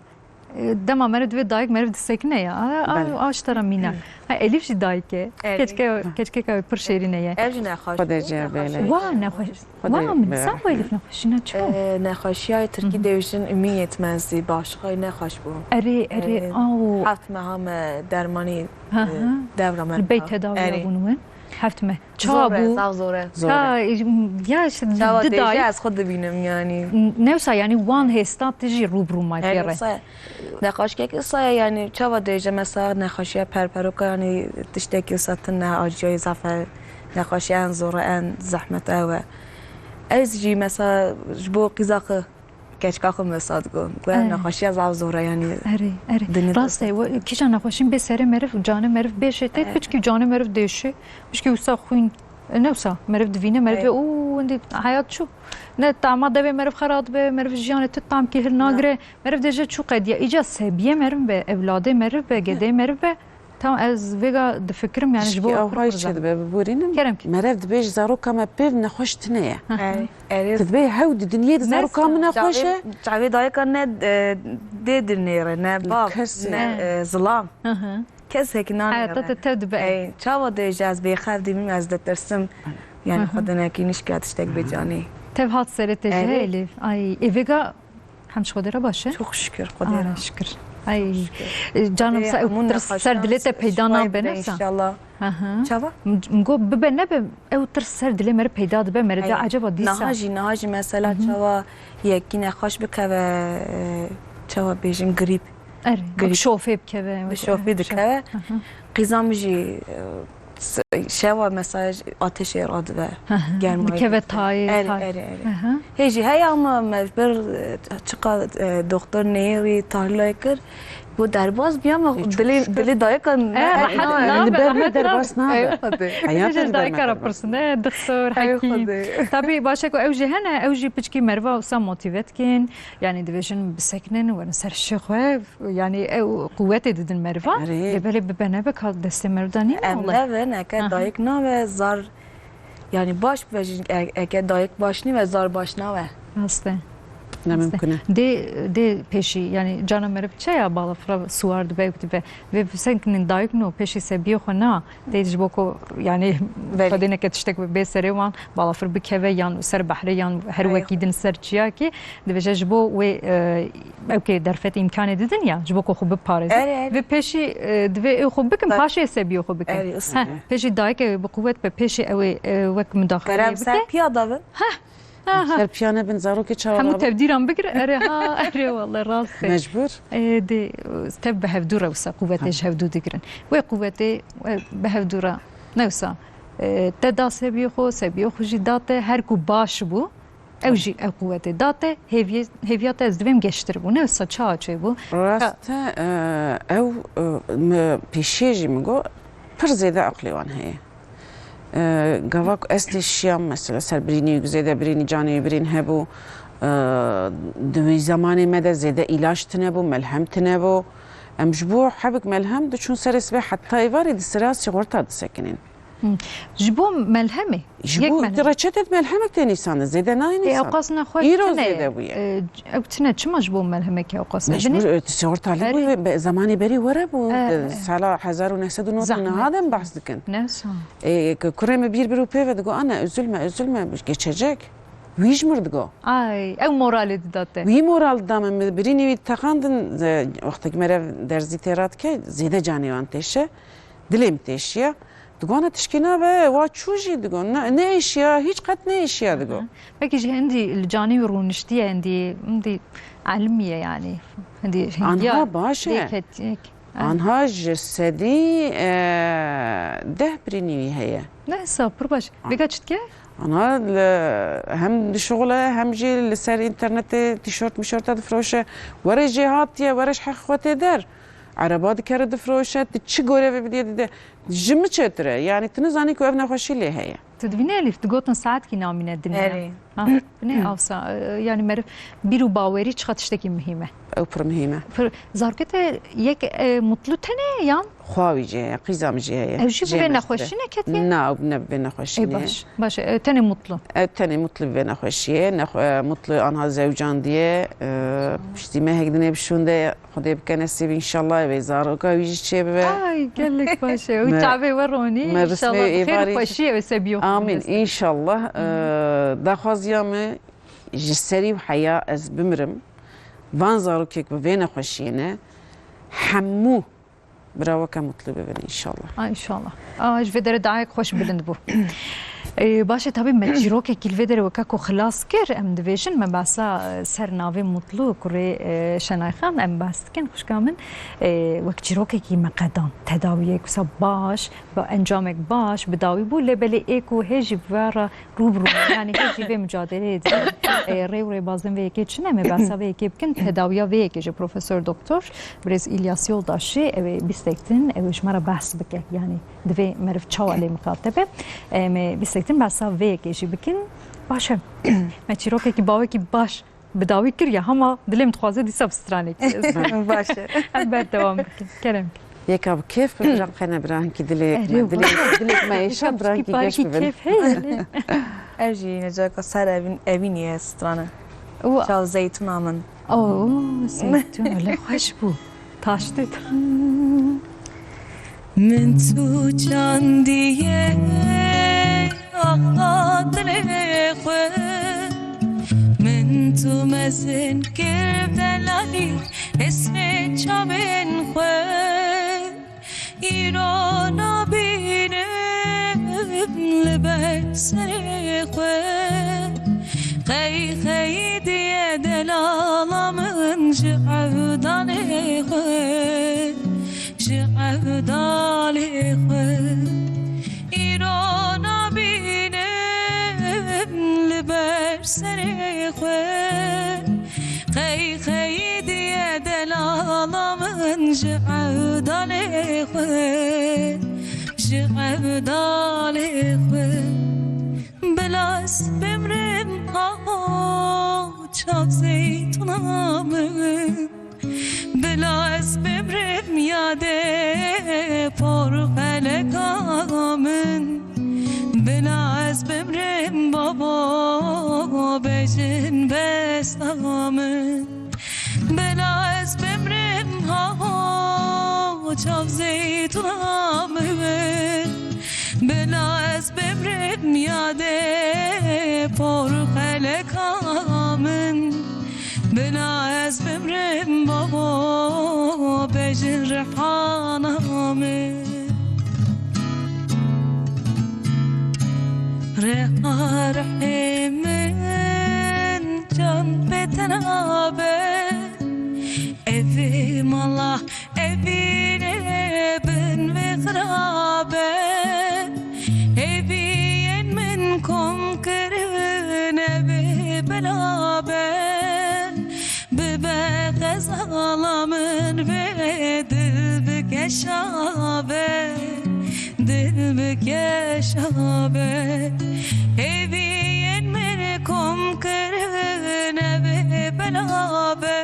E, dema meriv divê dayik meriv disekine ya. A, a, Belê. A ji te re mîna. Ha, Elîf jî dayik e. Erê. Keçke, keçkeka wê pir şêrîne ye. Ev jî nexweş Xwedê bû, cevbê nexweş. Lê. Wa nexweş. Xwedê Wa min, bêre. Sa xwe Elîf nexweşîna çi bû? E, nexweşiya tirkî Hı hı. dêjin imiyet menzî, başxay nexweş bû. Erê, erê, E, aw. Heft meha me dermanî, Hı e, hı. devra me Li bey diha. Tedawiya Erê. Bûn win. Heft meh. Çawa Zor e, bû? Zaf zor e. Zor e. Ya, ya işte Çawa di dêje dayik. Ez xwe dibînim yani. Newsa yani wan hêsta tu jî rû bi rû ma Her pê re. Wisa nexweşkek wisa ye yani çawa dêje mesela nexweşiya perperoka yani tiştekî wisa tune aciyayê zaf e. Nexweşiya en zor e, en zehmet ew e. Ez jî mesela ji bo qîza xwe keçka xwe mesela digo. Gu Eh. nexweşiya zaf zor e yani. Erê, erê. Dinya Rast e, we-, kîja nexweşîn bê serê meriv, canê meriv bêşê tê, Eh. piçkî canê meriv dêşê, piçkî wisa xwîn, e, ne wisa, meriv divîne, meriv Eh. û wendî heyat çû. Ne tama devê meriv xera dibe, meriv jiyanê tu tamkî hil Na. nagire, meriv dêje çû qediya. Îca sebiyê meriv be, ewladê meriv be, gedeyê meriv be, Tam ez vêga difikirim, yani ji bo Piştî ew hay çêdibe, biborînim. Kerem ki. Merev dibêje zaroka me pêv nexweş tune ye. Erê, erê. Tu dibê hew di dinyê de zaroka min nexweş e. Çavê, çavê dayika ne, e, dê dinêre, ne bav, Kesê. ne, e, zilam. Hı hı. Kesekî nanêre. Heyata te tev dibe. Ey, çawa dê ji ez bêxev dibîm, ez ditirsim. Yani Hı hı. xwe dinekî nişka tiştek bê canê. Tev hat serê te ji Erê. Elîf. Ay, ê vêga Hem ji Xwedê re baş e? Çok şükür Xwedê re. Şükür. Ay, e, canım, Ê, sa-, hemû tirs nexweşan ser dilê te peyda şifa nabe, bide ne sa? İnşallah. Hı hı. Çava? M-, m-, go bibe nebe, ew tirs ser dilê me re peyda dibe, me re de Ay, acaba dîsa? Niha jî, niha jî mesela Hı hı. çawa yekî nexweş bikeve, e, çawa bêjin grîp. Erê, Grîp. Bi şofê bikeve, Bi şofê dikeve. Hı hı. Qîza min jî, e, s-, şewa mesela ateşê radibe. Hı hı. Germayê Dikeve dikeve. tayê, Erê, tay. erê, erê. Hı hı. Hê jî heye ama me bir, e, çiqa, e, doktor neyê wî tahlîlayê kir. Bu derbas bîya ama Ê, çok dilê, şükür. dilê dayika ne, E, rehet ne, nabe, Li ber me rehet derbas nabe. nabe. Ey Xwedê. Heyatê Dibêje li ber me dayika re derbas. pirsin, e, dixtor, Ey hekîm. Xwedê. Tabî başe ku ew jî hene, ew jî piçkî meriva wisa motive dikin. Yani dibêjin bisekinin, werin ser şixwe. Yani ew quwetê didin meriva. Erê. Lê belê bibe nebe ka destê meriv de nîne Em wele. Nevin, eke Aha. dayik nabe zar, yani baş bibe jî, e-, eke dayik baş nîbe zar baş nabe. Rast e. Ne Rast e. mimkun e. Dê, dê pêşî, yani cana meriv çi ya balafira siwar dibe, ew dibe. Vê bisekinin dayik no pêşî sebiyê xwe na. Tê ji bo ku, yani, Belê. Xwedê neke tiştek bê serê wan, balafir bikeve yan ser behrê yan her Ay. wekî din ser çiyakê, dibêje ji bo wê, e, ew kê derfet îmkanê didin ya, ji bo ku xwe biparêzin. Erê, erê. Vê pêşî, e, divê ew xwe bikin, Da- paşê sebiyê xwe bikin. Erê, ısın. Heh, pêşî dayikê bi quwet be, pêşî ew ê, e, wek midahale Kerem bike. Ser piya davin. Heh, Aha. Ser piyane bin zarokê çawa Hemû rabin? tevdîran bigir, erê ha, erê wele rast e. Mecbur. Ê, dê, tev bi hevdû re wisa quwetê Ha. ji hevdû digirin. Wê quwetê, e, bi hevdû re ne wisa, e, te da sebiyê xwe, sebiyê xwe jî da te, her ku baş bû, ew jî ew quwetê da te, hêviyê, hêviya te ez divêm geştir bû. Ne wisa çawa çêbû? Rast e, e, ew, e, me pêşiyê jî min got, pir zêde aqlê wan heye. E, gava ku ez tê şiyam, mesela ser birînî, zêde birînî, canê wî birîn hebû. E, di wî zemanê me de zêde îlaç tune bû, melhem tune bû. Em ji bo hebik melhem diçûn serê sibê heta êvarê di sira sîxorta disekinên. Hı. Ji bo melhemê? Ji Yek bo melhem. reçete di melhemek tê nîsandin, zêde nayê Ê, nîsandin. ewqas ne xweş Îro tune. zêde bûye. E, ew tune çima ji bo melhemekê ewqas ne? Mecbur, Binê? e, sîxorta li Erê. bû, be-, zemanê berî were bû. E, E, e. sala hezar û neh sed û nod û neh Zahmet. de behs dikin. Ne wisa. Ê, ke kurê min bîr bir û pê ve digo, "Ana, üzülme, üzülme, geçecek." Wî ji mir digo. Ay, ew moralê dida te. Wî moral dida min, min birînî wî texandin, ze-, wextek merev derzî tê radike, zêde canê wan têşe, dilê min têşiye. Gona tişkî nabe, wa çû jî digo. Ne, neêşiya, hiç qet neêşiya digo. Belkî jî hindî li canê wî rûniştiye, hindî, hindî elimiye yani. Hindî Anha baş e. Dêket, yek. Anha ji sedî, e, deh birînî wî heye. Ne, sa, pir baş. Vêga çi dike? Ana li, hem dişuxule hem jî li ser înternetê tîşort mişorta difiroşe. Were jê hatiye, were ji heq xwe tê der. Ereba dikere difiroşe, tu çi gorevê bidiyê dide. Ji min çêtir e. Yani tu nizanî ku ev nexweşî lê heye. Tu dibînî Elîf, digotin saetkî namîne dinya. Erê. Ha, ne awsa, e, yani meriv bîr û bawerî çiqa tiştekî muhîm e. Ew pir muhîm e. Pir, zarokê te yek, e, mutlu tenê yan? Xwa wî jî heye, qîza min jî heye. Ew jî bi vê nexweşî neketiye? Na, ew ne bi vê nexweşî ne. Ê, baş, baş, e, tenê mutlu. Ew tenê mutlu bi vê nexweşiyê. Nexwe-, e, mutlu anha zewcandiye. E, piştî mehek dinê bi şûnde ye. Xwedê bike nesîb înşallah wê zaroka wî jî çêbibe. Ay, gelek baş e. Wî çavê we ronî, înşallah bi xêr û xweşiyê wê sebiyo. Amîn, înşallah. E, daxwaziya min ji serî û heya ez bimirim. Van zarokek bi vê nexweşiyê ne hemû bira weke mutlu bibin înşallah. A, înşallah. A, ji vê derê dayek xweş bilind bû. Ê, baş e, tabî me çîrokekî li vê derê weke ku xilas kir, em dibêjin, me behsa, e, ser navê Mutlu, kurê, e, Şenay Xan, em behs dikin, xwişka min, e, wek çîrokekî me qedan. Tedawiyek wisa baş, bi encamek baş, bi dawî bû, lê belê ê ku hê jî bi ve re rû bi rû, yani hê jî vê mucadeleyê dibin. E, rê û rêbazên vê yekê çi ne? Me behsa vê yekê bikin, tedawiya vê yekê jî Profesor Doktor Birêz Îlyas Yoldaşî, ew ê bîstek din, ew ê ji me re behs bike. Yani divê meriv çawa lê miqate be. E, me bîstek din behsa vê yekê jî bikin. Baş e. Me çîrokekî bawekî baş bi dawî kiriye, hema dilê min dixwaze dîsa bi stranekî ez. Baş e. Em berdewam bikin. Kerem. Yeka bi kêf bi bira qene bira hinkî dilê, erê, dilê, dilê me êşa bira hinkî geş bibin. Kêf heye. Ev jî necaka ser evîn, evînî ye strane. Çav zeytuna min. Oo, zeytun, öyle xweş bû. Taştê. Min tu çandiye, axa dilê xwe. Min tu mezin kir delalî, esmê çavên xwe. Îro nabînim li ber serê xwe. Qey xeydiye delala min ji evdalê xwe. Ji evdalê xwe. Îro nabînim li ber serê xwe. Qey xeydiye delala min ji evdalê xwe. Ji evdalê xwe. Bila ez bimrim, aho çav zeytuna min. Bila ez bimrim yadê por xeleka min. Bila ez bimrim babo bejin besta min. Bila ez bimrim haho çav zeytuna min. Bila ez bimrim yadê por xeleka min. Bila ez bimrim babo bejin rihana min. Reha rihê min can bê tena be. Evê mala evînê bin vê xirabe. Hêviyên min kom kirin evê bela be. Bibe xezala min vê dil bikeşa be. Dil bikeşa be. Hêviyên min kom kirin evê bela be.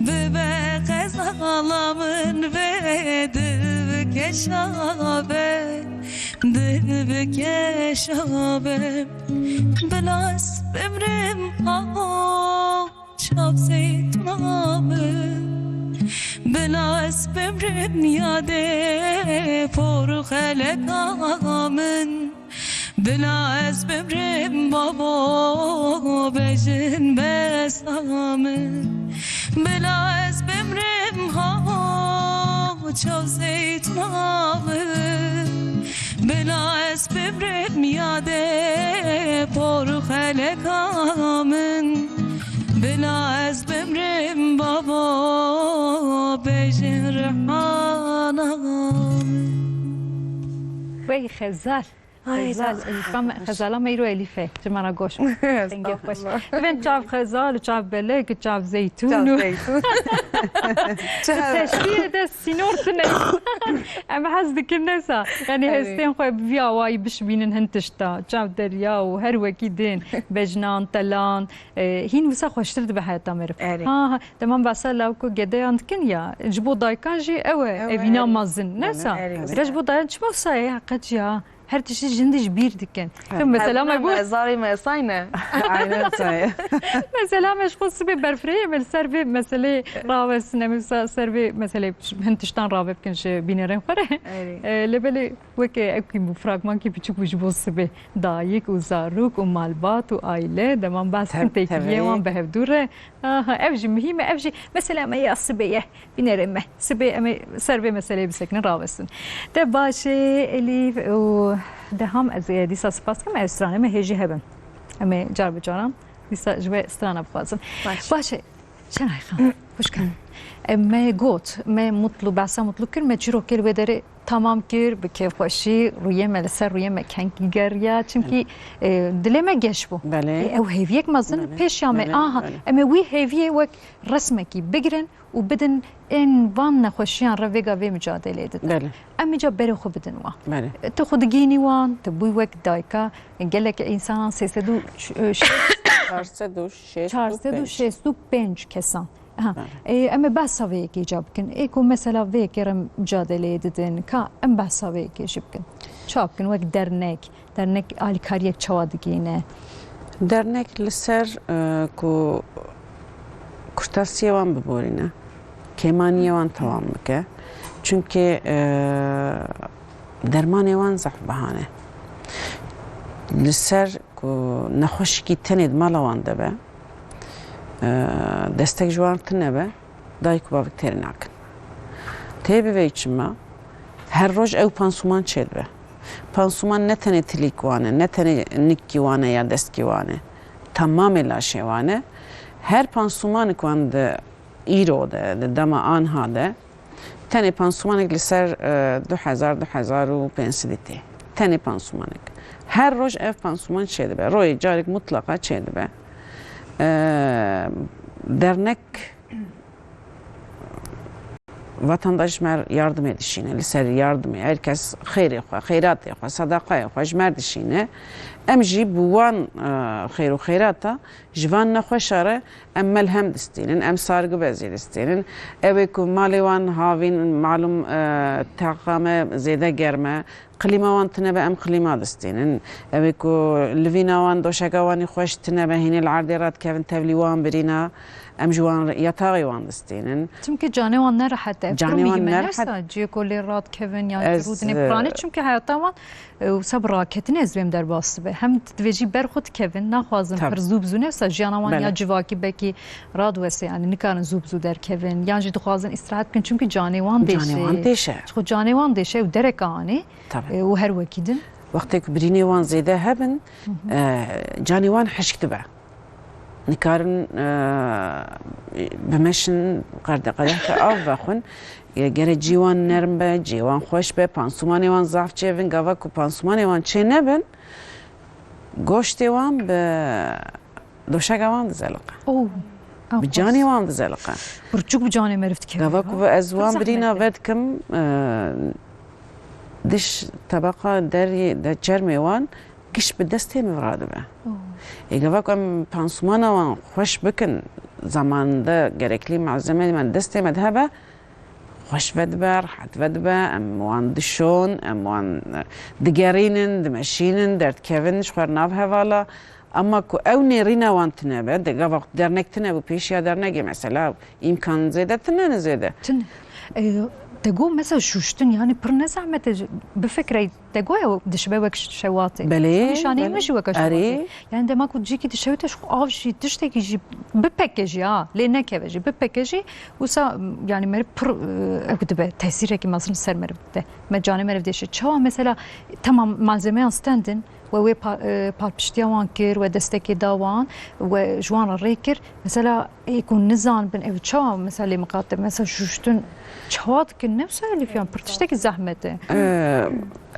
Bibe xezala min vê dil bikeşa be. Dil bikeşa be. Bila ez bimrim aho çav zeytuna min. Bila ez bimrim yadê por xeleka min. Bila ez bimrim babo bejin besta min. Bila ez bimrim haho çav zeytuna min. Bila ez bimrim yadê por xeleka min. Bila ez bimrim babo bejin rihana min. Wey xezal. Ay, Xezal, sağ ol. Elîfa me, xezala me îro Elîfe. Ji me re goş. Dengê xweş. Estağfurullah. Bin çav xezal, çav belek, çav zeytûn Çav û zeytûn. Çav. Teşbîhê de sînor tune. Em hez dikin nesa. Yani Evet. Hestên xwe bi vî awayî bişibînin hin tişta. Çav derya û her wekî din. Bejnan, telan. E, hîn wisa xweştir dibe heyata meriv. Erê. Ha, ha. Dema behsa lawik û gedeyan dikin ya. Ji bo dayikan jî ew e. Ew e, evîna erê. Mezin. Nesa. Erê. Ji bo dayan çima wisa ye? Heqet ya. Her tiştî jin dî ji bîr dikin. Evet. Mesela me got. Zarê me say ne. Aynen say. Mesela me ji xwe sibê berfirehê me li ser vê meseleyê rawesin, em wisa ser vê meseleyê hin tiştan rave bikin ji bînerên xwe re. Erê. E, lê belê weke ew kî bû, fragmankî biçûk bû ji bo sibê. Dayik û zarok û malbat û aile, dema em behs dikin têkiliyê wan bi hevdû re. Aha, ev jî muhîm e, ev jî mesela me ya sibê ye. Bînerê me. Sibê em ê ser vê meseleyê bisekinin, rawesin. De baş e, Elîf û Deham, ez ê dîsa spas dikim, ez stranê me hêjî hebin. Em ê car bi caran dîsa ji we strana bixwazin. Baş. Baş e, Şenay Xan, xwişka. Em me got, me Mutlu, behsa Mutlu kir, me çîrokê li wê derê tamam kir, bi kêfxweşî, rûyê me li ser rûyê me kengî geriya, çimkî, e, dilê me geş bû. Belê. E, ew hêviyek mezin pêşiya me. Belê, aha, belê. Em ê wî hêviyê wek resmekî bigirin û bidin ên van nexweşiyan re vêga vê micadelê didin. Belê. Em îca berê xwe bidin wan. Belê. Tu xwe digihînî wan, tu bûyî wek dayika gelek însanan sê sed û şêst çar sed û şêst û pênc. Çar sed û şêst û pênc kesan. Ha, belê. E, em ê behsa vê yekê îca bikin. Ê ku mesela vê yekê re micadeleyê didin, ka em behsa vê yekê jî bikin. Ça bikin wek dernek, Dernek alîkariyek çawa digihîne? Dernek li ser, e, ku kurtasiyê wan biborîne, kêmaniyê wan tewam bike. Çimkî, e, dermanê wan zehf biha ne. Li ser ku nexweşikî tenê di mala wan de be, e, destek ji wan tune be, dayik û bavik têrê nakin. Tê bivê çima? Her roj ew pansuman çêdibe. Pansuman ne tenê tilîk wan e, ne tenê nikî wan e ya destkî wan e. Temamê laşê wan e. Her pansumanik wan di îro de, di dema anha de, tenê pansumanik li ser, e, du hezar, du hezar û pênc sedî tê. Tenê pansumanik. Her roj ev pansuman çêdibe. Royê carek mutlaqa çêdibe. E, dernek Vatandaş ji me yardimê dişîne, li ser yardimê, her kes xêrê xwe, xeyratê xwe, sedaqayê xwe ji me dişîne. Em jî bi wan, e, xêr û xeyrata ji van nexweşa re em melhem distînin, em sargibezî distînin. Ew ê ku malê wan havîn, malum, e, taxa me zêde germ e, Klîma wan tune be, em klîma distînin. Ew ê ku livîna wan, doşeka wan î xweş tune be, hînê li erdê radikevin, tevlî wan birîna, em ji wan re, yataxê wan distînin. Çimkî canê wan ne rehet e. Ev pir muhîm e, ne wisa ciyê ku lê radikevin yan jî rûdinê e, piranî, çimkî heyata wan, e, wisa bi raketinê ez dibêm derbas dibe. Hem divê jî ber xwe dikevin, naxwazin pir zû bi zû, ne wisa jiyana wan ya civakî belkî radiwese, yanî nikarin zû bi zû derkevin, yan jî dixwazin îstirahet bikin, çimkî canê wan dêşe. Canê wan dêşe. Ji xwe canê wan dêşe û dereka anê. Tabii. E, û her wekî din. Wextê ku birînê wan zêde hebin, e, canê wan hişk dibe. Nikarin, e, bimeşin qerde-, qedehke av vexwin. E, gere cî wan nerm be, cî wan xweş be, pansumanê wan zaf çêbin. Gava ku pansumanê wan çê nebin, goştê wan bi doşeka wan dizeliqe. Oh. Bi canê wan dizeliqe. Pirçûk bi canê meriv dikeve. Gava ku ez wan birîna vedikim, e, diş tebeqa derî de çermê wan giş bi destê min radibe. Oh. Ê gava ku em pansumana wan xweş bikin, zamanında gerekli malzeme me destê me de hebe, xweş vedibe, rehet vedibe, em wan dişon, em wan, e, digerînin, dimeşînin, derdikevin, ji xwe re nav hevala. Ama ku ew nêrîna wan tune be, di gava dernek tune bû, pêşiya dernekê mesela îmkan zêde tune ne zêde. Tune. E, Te got mesela şûştin, yani pir ne zehmet e, bifikre, te got ew dişibe wek şewatê. Belê, Nîşaneyê belê. me jî weke Erê. şewatê. Yani dema ku cîkî dişewite, ji xwe av jî, tiştekî jî bipeke jî ha, lê nekeve jî, bipeke jî, wisa, yani meriv pir, e, ew dibe, tesîrekî mezin ser meriv dibe. Me canê meriv dêşe. Çawa mesela, temam malzemeyan stendin, we wê pa-, e, palpiştiya wan kir, we destekê da wan, we ji wan re rê kir. Mesela, ê ku nizanibin ew çawa, mesela lê miqate, mesela şûştin çawa dikin, ne wisa elîf yan, pir tiştekî zehmet e. Ee,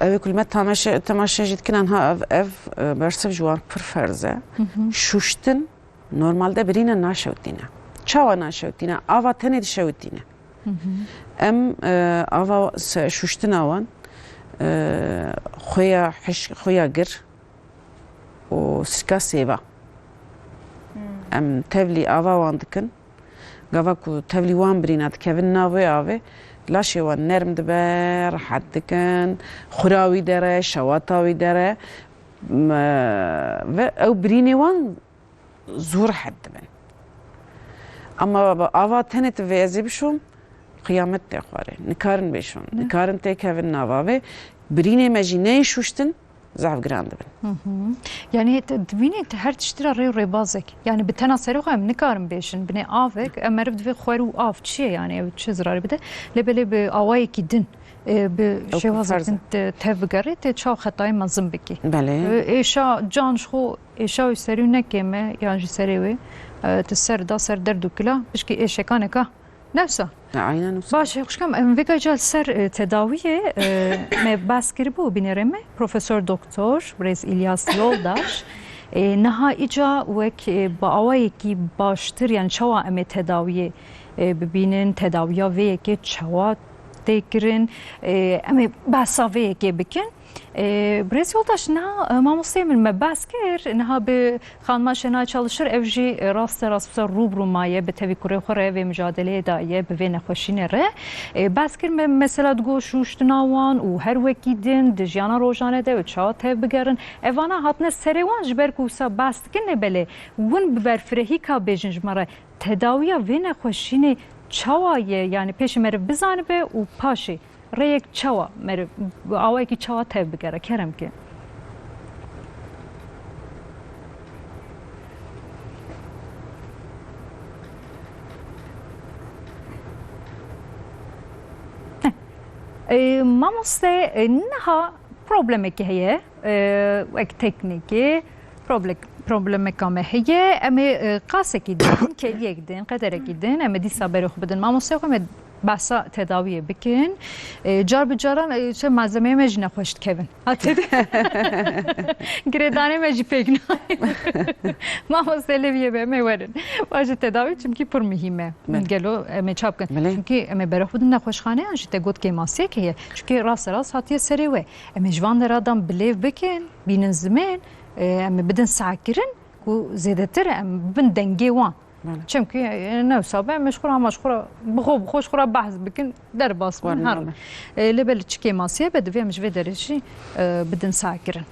ew ê ku li me tamaşe-, temaşe jî dikin, anha ev, ev, e, bersiv ji wan pir ferz e. Hı hı. Şûştin normalde birîne naşewtîne. Çawa naşewtîne? Ava tenê dişewitîne. Hı hı. Em, e, ava se-, şûştina wan, e, xuya hiş-, xuya gir û sirka sêva. Hmm. Em tevlî ava wan dikin. Gava ku tevlî wan birîna dikevin nav wê avê, laşê wan nerm dibe, rehet dikin, xura wî dere, şewata wî dere. M-, ve ew birînê wan zû rehet dibin. Ama ava tenê tu vê ez ê bişom, qiyamet tê xwarê. Nikarin bêşon, Ne? nikarin têkevin nav avê. Birînê me jî neyê şûştin, zehf giran dibin. Hı hı. Yani te, dibînî te her tiştî re rê û rêbazek. Yani bi tena serê xwe em nikarin bêşin. Binê avek, em meriv divê xwer û av çi ye yani, ew çi zirarê bide. Lê belê bi awayekî din, e, bi Ew şêwazek ferz e. din te, tev bigerê, tê çaw xetayê mezin bikî. Belê. E, êşa can ji xwe, êşa wî serî û nekê me, yan jî serê wê, e, tu ser da ser derd û kila, pişkî êşekaneka newsa. E, aynen wisa. Baş e, xwişkam, em vêga ca li ser, e, tedawiyê, e, me behs kiribû, bînerê me, Profesor Doktor Birêz İlyas Yoldaş. E, niha îca wek, e, bi awayekî baştir, yani çawa em ê tedawiyê, e, bibînin, tedawiya vê yekê çawa tê kirin, e, em ê behsa vê yekê bikin. E, Birêz Yoldaş, niha, e, mamosteyê min me behs kir, niha bi xanima Şenay Çalışır, ew jî, e, raste rast wisa rû bi rû maye, bi tevî kurê xwe re vê micadeleyê daye, bi vê nexweşînê re. E, behs kir me, mesela digot şûştina wan û her wekî din di jiyana rojane de wê çawa tev bigerin. Evana hatine serê wan ji ber ku wisa behs dikin, lê belê win bi berfirehî ka bêjin ji me re, tedawiya vê nexweşînê çawa ye? Yani pêşî meriv bizanibe û paşê rêyek çawa meriv, bi awayekî çawa tev bigere, kerem ki? E, mamoste, e, niha problemekî heye, e, wek teknîkî, proble-, problemeka me heye. Em ê, e, qasekî din, keliyek din, qederekî din, em ê dîsa berê xwe bidin mamoste xwe, em ê behsa tedawiyê bikin. E, car bi caran, e, çi malzemeyê me jî nexweş dikevin. Ha, tê de. Girêdanê me jî pêk nayê. Mamoste lê biyê be, em ê werin. Baş e, tedawî çimkî pir muhîm e. Belê. Gelo em ê çap bikin. Belê. Çimkî em ê berê xwe bidin nexweşxaneyan jî, te got kêmasiyek heye. Çimkî rast e rast hatiye serê we. Em ê ji van deradan bilêv bikin, bînin zimên, e, em ê bidin sehkirin ku zêdetir em bibin dengê wan. Belê. Çimkî, e, ne wisa be, em ê ji xwe re, hema ji xwe re, bi xwe, bi xwe ji xwe re behs bikin, derbas bin, Xwarin herin. Belê. E, lê belê çi kêmasiye be, divê em ji vê derê jî, e, bidin sehkirin.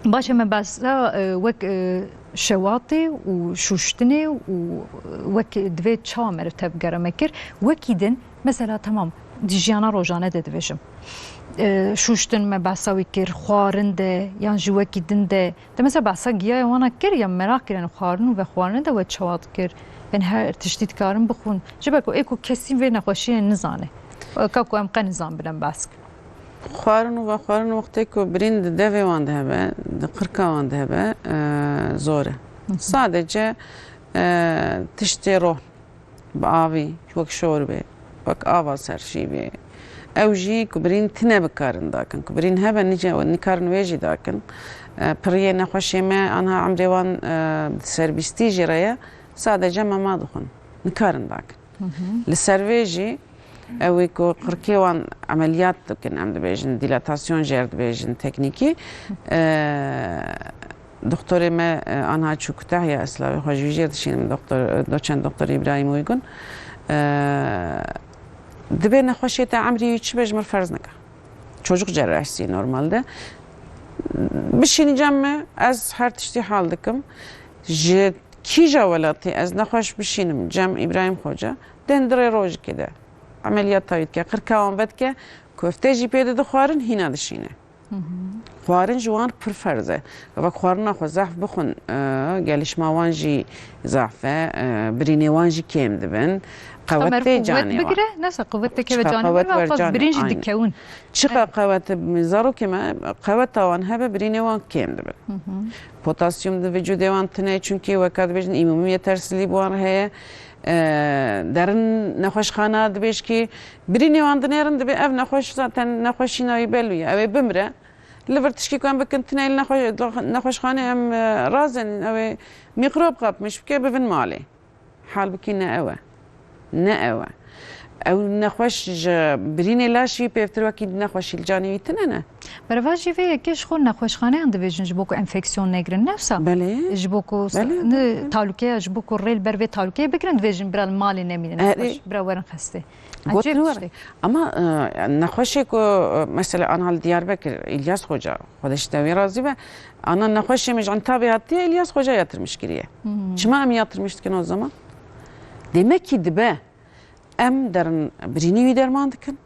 Baş e, me behsa, e, wek, e, şewatê û şûştinê û wek divê çawa meriv tevgere me kir. Wekî din, mesela, temam, di jiyana rojane de dibêjim. E, şûştin me behsa wî kir, xwarin de, yan jî wekî din de. Te mesela behsa giyayê wana kir, ya meraq kir, yani xwarin û vexwarinê de we çawa dikir? Yani her tiştî dikarin bixwin. Ji ber ku ê ku kesî vê nexweşiyê nizane. Ka ku em qe nizanibin em behs kirin. Xwarin û vexwarin wextê ku birîn di devê wan de hebe, di qirka wan de hebe, e, zor e. Hı hı. Sadece, e, tiştê roh bi avî, wek şorbê, wek ava serşîvê. Ew jî ku birîn tine bikarin dakin. Ku birîn hebe nice, nikarin wê jî dakin. E, piriyê nexweşê me, anha emrê wan, e, di ser bîstî jî re ye, sadece mema dixwin. Nikarin dakin. Hı hı. Li ser vê jî, ew ê ku qirkê wan emeliyat dikin, em dibêjin, dilatasyon jê re dibêjin teknîkî, e, doktorê me, e, anha çû Kütahya, ez silavê xwe ji wî jê re dişînim, doktor, doçent doktor Îbrahîm Uygun. E, dibê nexweşê te emrî wî çi be, ji min ferz neke. Çocuk cerrahisi normalde. Bişînî cem me, ez her tiştî hal dikim. Ji kîja welatî ez nexweş bişînim cem Îbrahîm Xoca, dên di rê rojikê de. Emeliyata wî dike, qirka wan vedike, kofte jî pê dide xwarin, hîna dişîne. Xwarin ji wan pir ferz e. Gava xwarina xwe zehf bixwin, e, gelişma wan jî zehf e, e, birînê wan jî kêm dibin. Qewet tê canê wan. Bigire, nesa qewet tê keve canê wan, qas birîn jî dikewin. Çiqa qewet, zarokê me, qeweta wan hebe, birînê wan kêm dibin. Potasyum di vücudê wan tune, çunkî weka dibêjin îmûmî yetersizlî bi wan re heye. E, derin nexweşxana dibêj kî birînê wan dinêrin, dibê ev nexweş zaten nexweşîna wî belû ye, ew ê bimire. Li vir tişkî ku em bikin tune li nexwe-, nexweşxanê em, e, razenîn, ew ê mîkrob qapmiş bike bivin malê. Halbukî ne ew e. Ne ew e. Ew nexweş ji birînê laşî pêvtir wekî nexweşî li canê wî tune ne. Bereva jî vê yekê ji xwe nexweşxaneyan dibêjin ji bo ku enfeksiyon negirin, ne wisa? Belê. Ji bo ku Belê, ne, belê. Talûkeya, ji bo ku rê li ber vê talûkeyê bigirin, dibêjin bira li malê nemînin, Erê. Nexweş, bira werin xestê. Gotin Ecêb were. Tiştê. Ama, e, nexweşê ku, e, mesela anha li Diyarbekir, İlyas Xoca, Xwedê ji te wî razî be, ana nexweşê min ji Entabê hatiye, İlyas Xoca yatırmış kiriye. Çima em yatırmış dikin o zaman? Demek ki dibe. Em derin birînî wî derman dikin.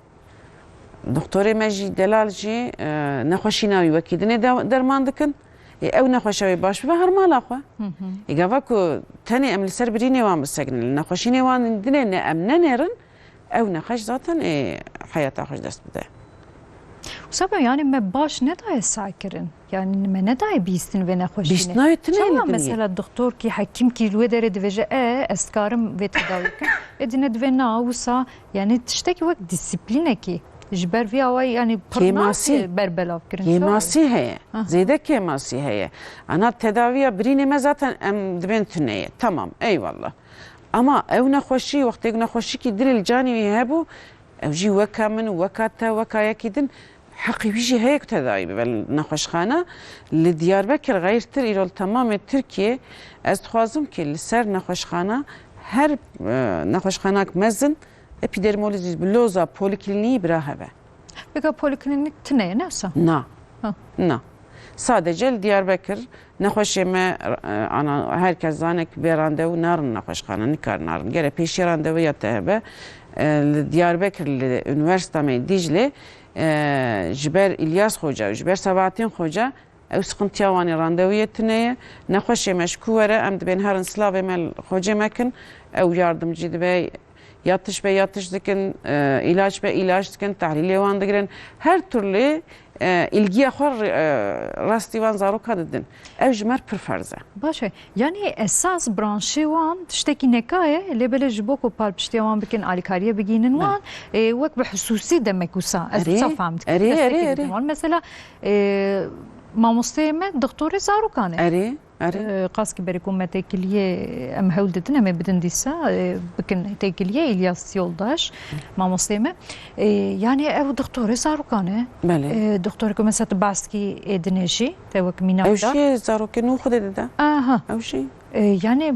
Doktorê me jî, delal jî, e, nexweşîna wî wekî dinê de-, derman dikin. Ê, ew nexweşa wê baş bibe her mala xwe. Ê, gava ku tenê em li ser birînê wan bisekinin, li nexweşînê wan dinê ne em nenêrin, ew nexweş zaten ê heyata xwe ji dest bide. Wisa be, yani me baş nedaye seykirin. Yani me nedaye bîstin vê nexweşînê. Bîstinayê tune Çawa li dinyê. Mesela doktor kî, hekim kî li wê derê divêje, e, ez dikarim vê tedawî bikim. Ê dîne divê na, wisa, yani tiştekî wek dîsîplînekî. Ji ber vî awayî, yani pir Kêmasî. Nake berbelav kirin. Kêmasî heye. Aha. Zêde kêmasî heye. Ana tedaviya birînê me zaten em dibên tune ye. Tamam, eyvallah. Ama ew nexweşî, wextê ku nexweşîkî dilê li canê wî hebû, ew jî weka min û weka te, weka yekî din, heqî wî jî heye ku tedawî bibe li nexweşxana. Li Diyarbekir xeyrtir îro li temamê Tirkiyê, ez dixwazim ki li ser nexweşxana her, e, nexweşxanak mezin, epidermolojî bi loza poliklînî bira hebe. Vêga poliklînîk tune ye, ne wisa? Na. Ha. Na. Sadece li Diyarbekir nexweşê me, e, ana, herkes zane ki bê randevu narin nexweşxane, nikarin narin. Gere pêşî randevuya te hebe. E, li Diyarbekir, li Unîversîta me Dîcle, e, ji ber İlyas Xoca û ji ber Sebahattin Xoca, ew sıkıntıya wan ê randevuyê tune ye. Nexweşê me ji ku were, em dibên herin silavê me li xocê me kin. Ew yardımcı dibe, yatış be yatış dikin, e, ilaç be ilaç dikin, tahlîlê wan digirin. Her türlü, e, ilgiya xwe, e, rastî wan zaroka didin. Ev ji me re pir ferz e. Baş e. Yani esas branşê wan tiştekî neka ye, lê belê ji bo ku palpiştiya wan bikin, alîkariyê bigihînin Be. Wan, e, wek bi hususî demek wisa. Ez Erê, wisa fehm dikim. erê, Destekê erê, bidin erê. Wan. Mesela, e, mamosteyê me doktorê zarokan e. Erê, erê. E, qas ki berê ku me têkiliyê em hewl didin, em ê bidin dîsa, e, bikin têkiliyê İlyas Yoldaş, mamosteyê me. E, yani ew doktorê zarokan e. Belê. E, doktorê ku mesela tu behs kî ê dinê jî, te wek mînak Ew da. jî zarokê nû xwedê dide. Aha. Ew jî. E, yani,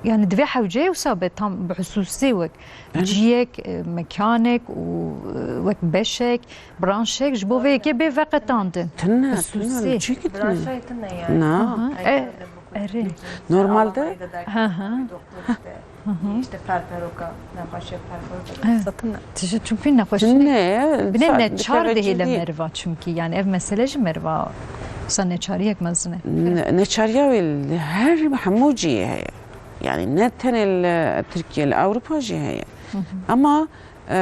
yani divê hewceyê wisa be tam bi hususî wek Belê. Ciyek, e, mekanek û, e, wek beşek, branşek ji bo vê yekê bê veqetandin. Tune, Hususî. tune, çi ki tune? Branşayê tune yani. Na. Aha, Ay, e, ben de bu erê. Normalde Almanya'da da Ha, ha. bir doktor işte, işte perperoka, nexweşiya perperoka. Evet. Satın Tije çünkü nexweşî Tune, binê sa-, neçar dikeve dihêle cihê. Meriva çünkü yani ev mesele ji meriva wisa neçariyek mezin e. Ne-, neçariya wê li her hemû cihê heye. Yani ne tenê li Tirkiye, li Ewropa jî heye. Hı hı. Ama, e,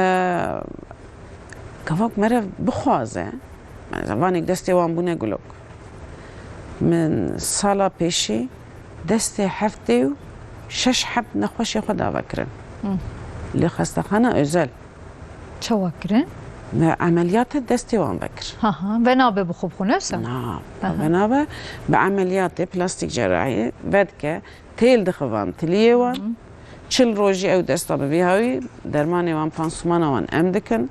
gava ku meriv bixwaze, yani vanê destê wan bûne gulok. Min sala pêşî destê heftê û şeş heb nexweşê xwe dave kirin. Hı. Li xestexana özel. Çawa kirin? Me emeliyatê destê wan vekir. Ha ha. Ve nabe bi xwe bi xwe ne wisa? Na, Aha. ve nabe. Bi emeliyatê plastik cerrahî vedike, têl dixivan tiliyê wan. Hı. Çil rojî ew desta bi vî hawî dermanê wan, pansumana wan em dikin.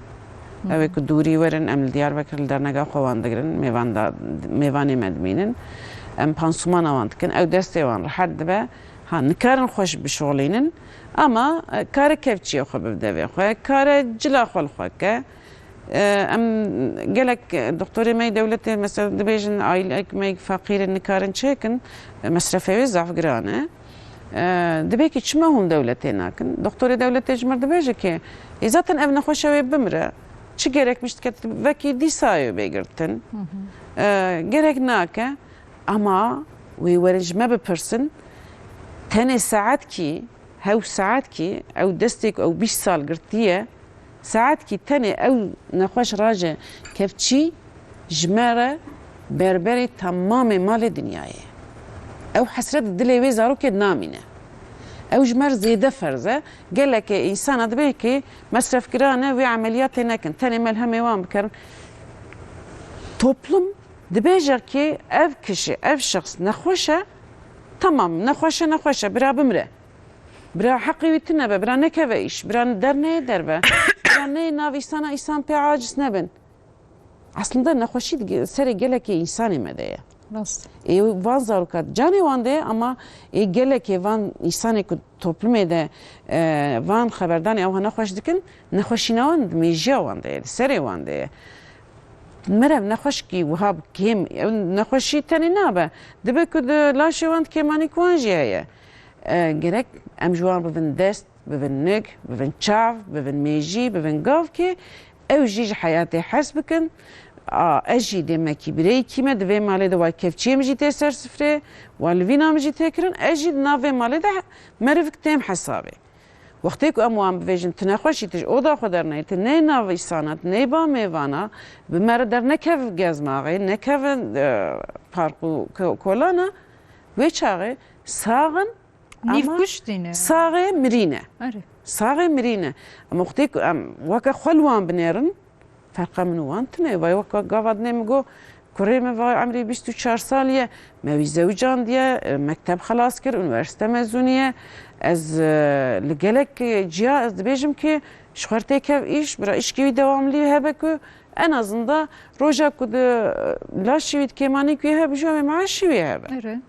Hı. Ew ê ku dûrî werin, em li Diyarbekir li dernega xwe wan digirin, mêvan da, mêvanê me dimînin. Em pansumana wan dikin. Ew destê wan rehet dibe. Ha, nikarin xweş bişolînin, ama, e, kare kevçiyê xwe bibde vê xwe, kare cila xwe li xwe ke. E, em gelek, e, doktorê me yê dewletê, mesela, dibêjin, aîleyek me yek feqîr in, nikarin çêkin, e, mesrefê wê zaf giran e. E, dibê ki çima hûn dewletê nakin? Doktorê dewletê ji mir dibêje ki, ê zaten ev nexweşe wê bimire. Çi gerekmiş dike vekî dîsa wê bê girtin. E, gerek nake. Ama wê werin ji me bipirsin, tenê saetkî, hew saetkî, ew destê ku ew bîst sal girtiye, saetkî tenê ew nexweş raje kevçî ji me re berberê temamê malê dinyayê. Ew hesret di dilê wê zarokê namîne. Ew ji me re zêde ferz e. Gelekê însana dibê ki mesrefgiran e, wê emeliyatê nekin. Tenê melhemê wan bikerin. Toplum dibêje ki ev kişi, ev şexs nexweş e, temam, nexweş e, nexweş e, bira bimire. Bira heqê wî tune be, bira nekeve îş, bira derneyê derve, bira neyê nav îsana, îsan pê aciz nebin. Aslında nexweşî di ge-, serê gelekê însanê me de ye. Rast. Ê van zaroka canê wan de ye, ama ê gelekê van însanê ku toplumê de, e, van xeberdanê ew hene xweş dikin, nexweşîna wan di mêjiya wan de ye, di serê wan de ye. Merev nexweşkî wiha kêm, ew nexweşî tenê nabe. Dibe ku di laşê wan di kêmanî ku wan jî heye. E, gerek em ji wan bibin dest, bibin nik, bibin çav, bibin mêjî, bibin gav ki ew jî ji heyatê hez bikin. A, ez jî dêmekî bireyekî me, di vê malê de wa kevçiyê min jî tê ser sifrê, wa livîna min jî tê kirin, ez jî di nav vê malê de merivik têm hesabê. Wextê ku em wan bivêjin, tu nexweşî, tu ji oda xwe derneyê, tu neyê nav îsana, tu neyê ba mêvana, bi me re dernekev gezmaxê, nekev, e, park û ko-, kolana, wê çaxê sax in, Nîv ama kuş dîne. Saxê mirî ne. Erê. Saxê mirî ne. Em wextê ku em weke xwe li wan binêrin, ferqa min û wan tune. Vay weke gava dinê min got, kurê min vay emrî bîst û çar salî ye, me wî zewicandiye, e, mekteb xelas kir, unîversîte mezûnî ye. Ez, e, li gelek, e, ciya ez dibêjim ki ji xwe re têkev îş, bira îşkê wî dewamlî hebe ku en azında roja ku di, e, laşê wî di kêmanî ku wî hebe, ji wê meaşî wî hebe. Erê.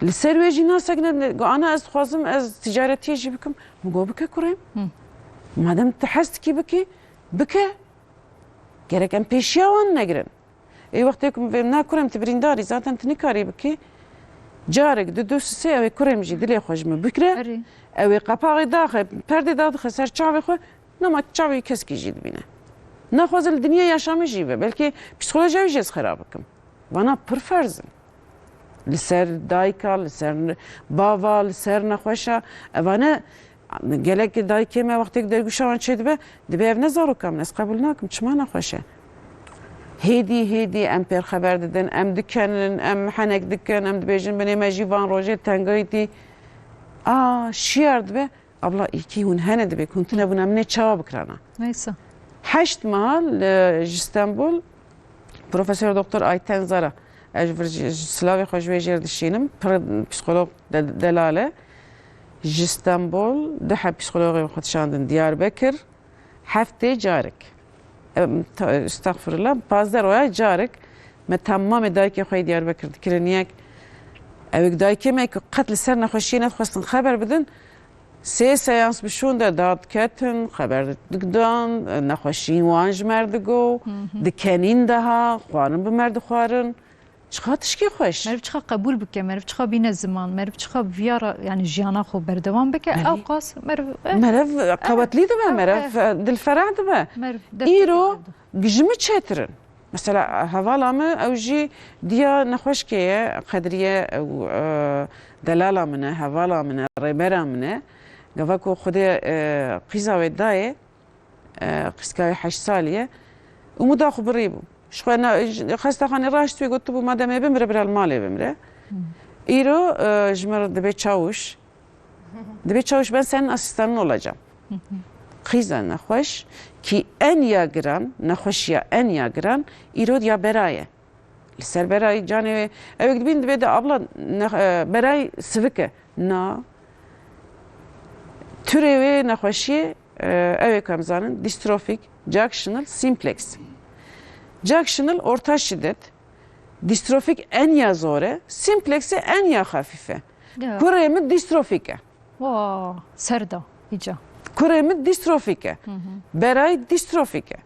Li ser wê jî nasekine, got, ana ez dixwazim ez ticaretiyê jî bikim. Min got, bike kurê. Hı. Madem tu hez dikî bikî, bike. Gerek em pêşiya wan negirin. Ê wextê ku min vê, na kurê min, tu birîndarî, zaten tu nikarî bikî. Carek, du, du, sisê, ew ê kurê min jî dilê xwe ji min bikire. Erê. Ew ê qepaxê daxe, perdê dadixe ser çavê xwe, nema çavê keskî jî dibîne. Naxwaze li dinya yaşamê jî be. Belkî psîkolojiya wî jî ez xera bikim. Vana pir ferz in. Li ser dayika, li ser bava, li ser nexweşa. Evane gelek dayikê me wextê ku dergûşa wan çêdibe, dibê ev ne zaroka min, ez qebûl nakim, çima nexweş e? Hêdî, hêdî em pêr xeber didin, em dikenin, em henek dikin, em dibêjin binê me jî van rojê tengayîtî. A, şiyar dibe, abla, îkî hûn hene dibê, hûn tune bûna min ê çawa bikirana? Neyse. Heşt meha li, ji Stenbol Profesor Doktor Ayten Zara, ez ji vir jî, ji silavê xwe ji wê jêr dişînim, pir psîkolog de-, delal e. Ji Stenbol du heb psîkologê xwe dişandin Diyarbekir. Heftê carek. Em, ta-, estexfirullah, pazdeh roya carek me temamê dayikê xwe yê Diyarbekir dikirin yek. Ew ê dayikê me ku qet li ser nexweşiyê nedixwestin xeber bidin, sê seyans bi şûn de dadiketin, xeber didan, nexweşiyên wan ji me re digo, Hı hı. dikenîn daha, xwarin bi me re dixwarin. Çiqa tişkî xweş. Meriv çiqa qebûl bike, meriv çiqa bîne ziman, meriv çiqa bi viya re, yani jiyana xwe berdewam bike, Belê. ew qas meriv, eh, Merev qewetlî dibe, eh, merev, eh. eh, dilferah dibe. Meriv dest Îro pê dibe. ji min çêtir in. Mesela hevala min ew jî diya nexweşkê ye, Qedriye, ew, e, delala min e, hevala min e, rêbera min e. Gava ku Xwedê, e, qîza wê dayê, e, qîzka wê heşt salî ye. Û min da xwe birî bû. Ji xwe na-, ji xestexanê raşt wê gotibû, madem ê bimire, bira li malê bimire. Hmm. Îro, e, ji min re dibê çawiş. Dibê çawiş, ben senin asistanın olacağım. Qîza nexweş ki en ya giran, nexweşiya en ya giran, îro ya bera ye. Li ser berayî canê wê, ew ê dibîn dibê de abla ne-, e, berayî sivik e. Na. Türê wê nexweşiyê, e, ew ê ku em zanin, distrofik, junctional, simplex. Junctional orta şiddet, distrofik en ya zor e, simplexê en ya xefîf e. Ya. Kurê min distrofik e. Wa, ser da, îca. Kurê min distrofik e. Hı hı. Berayî distrofik e.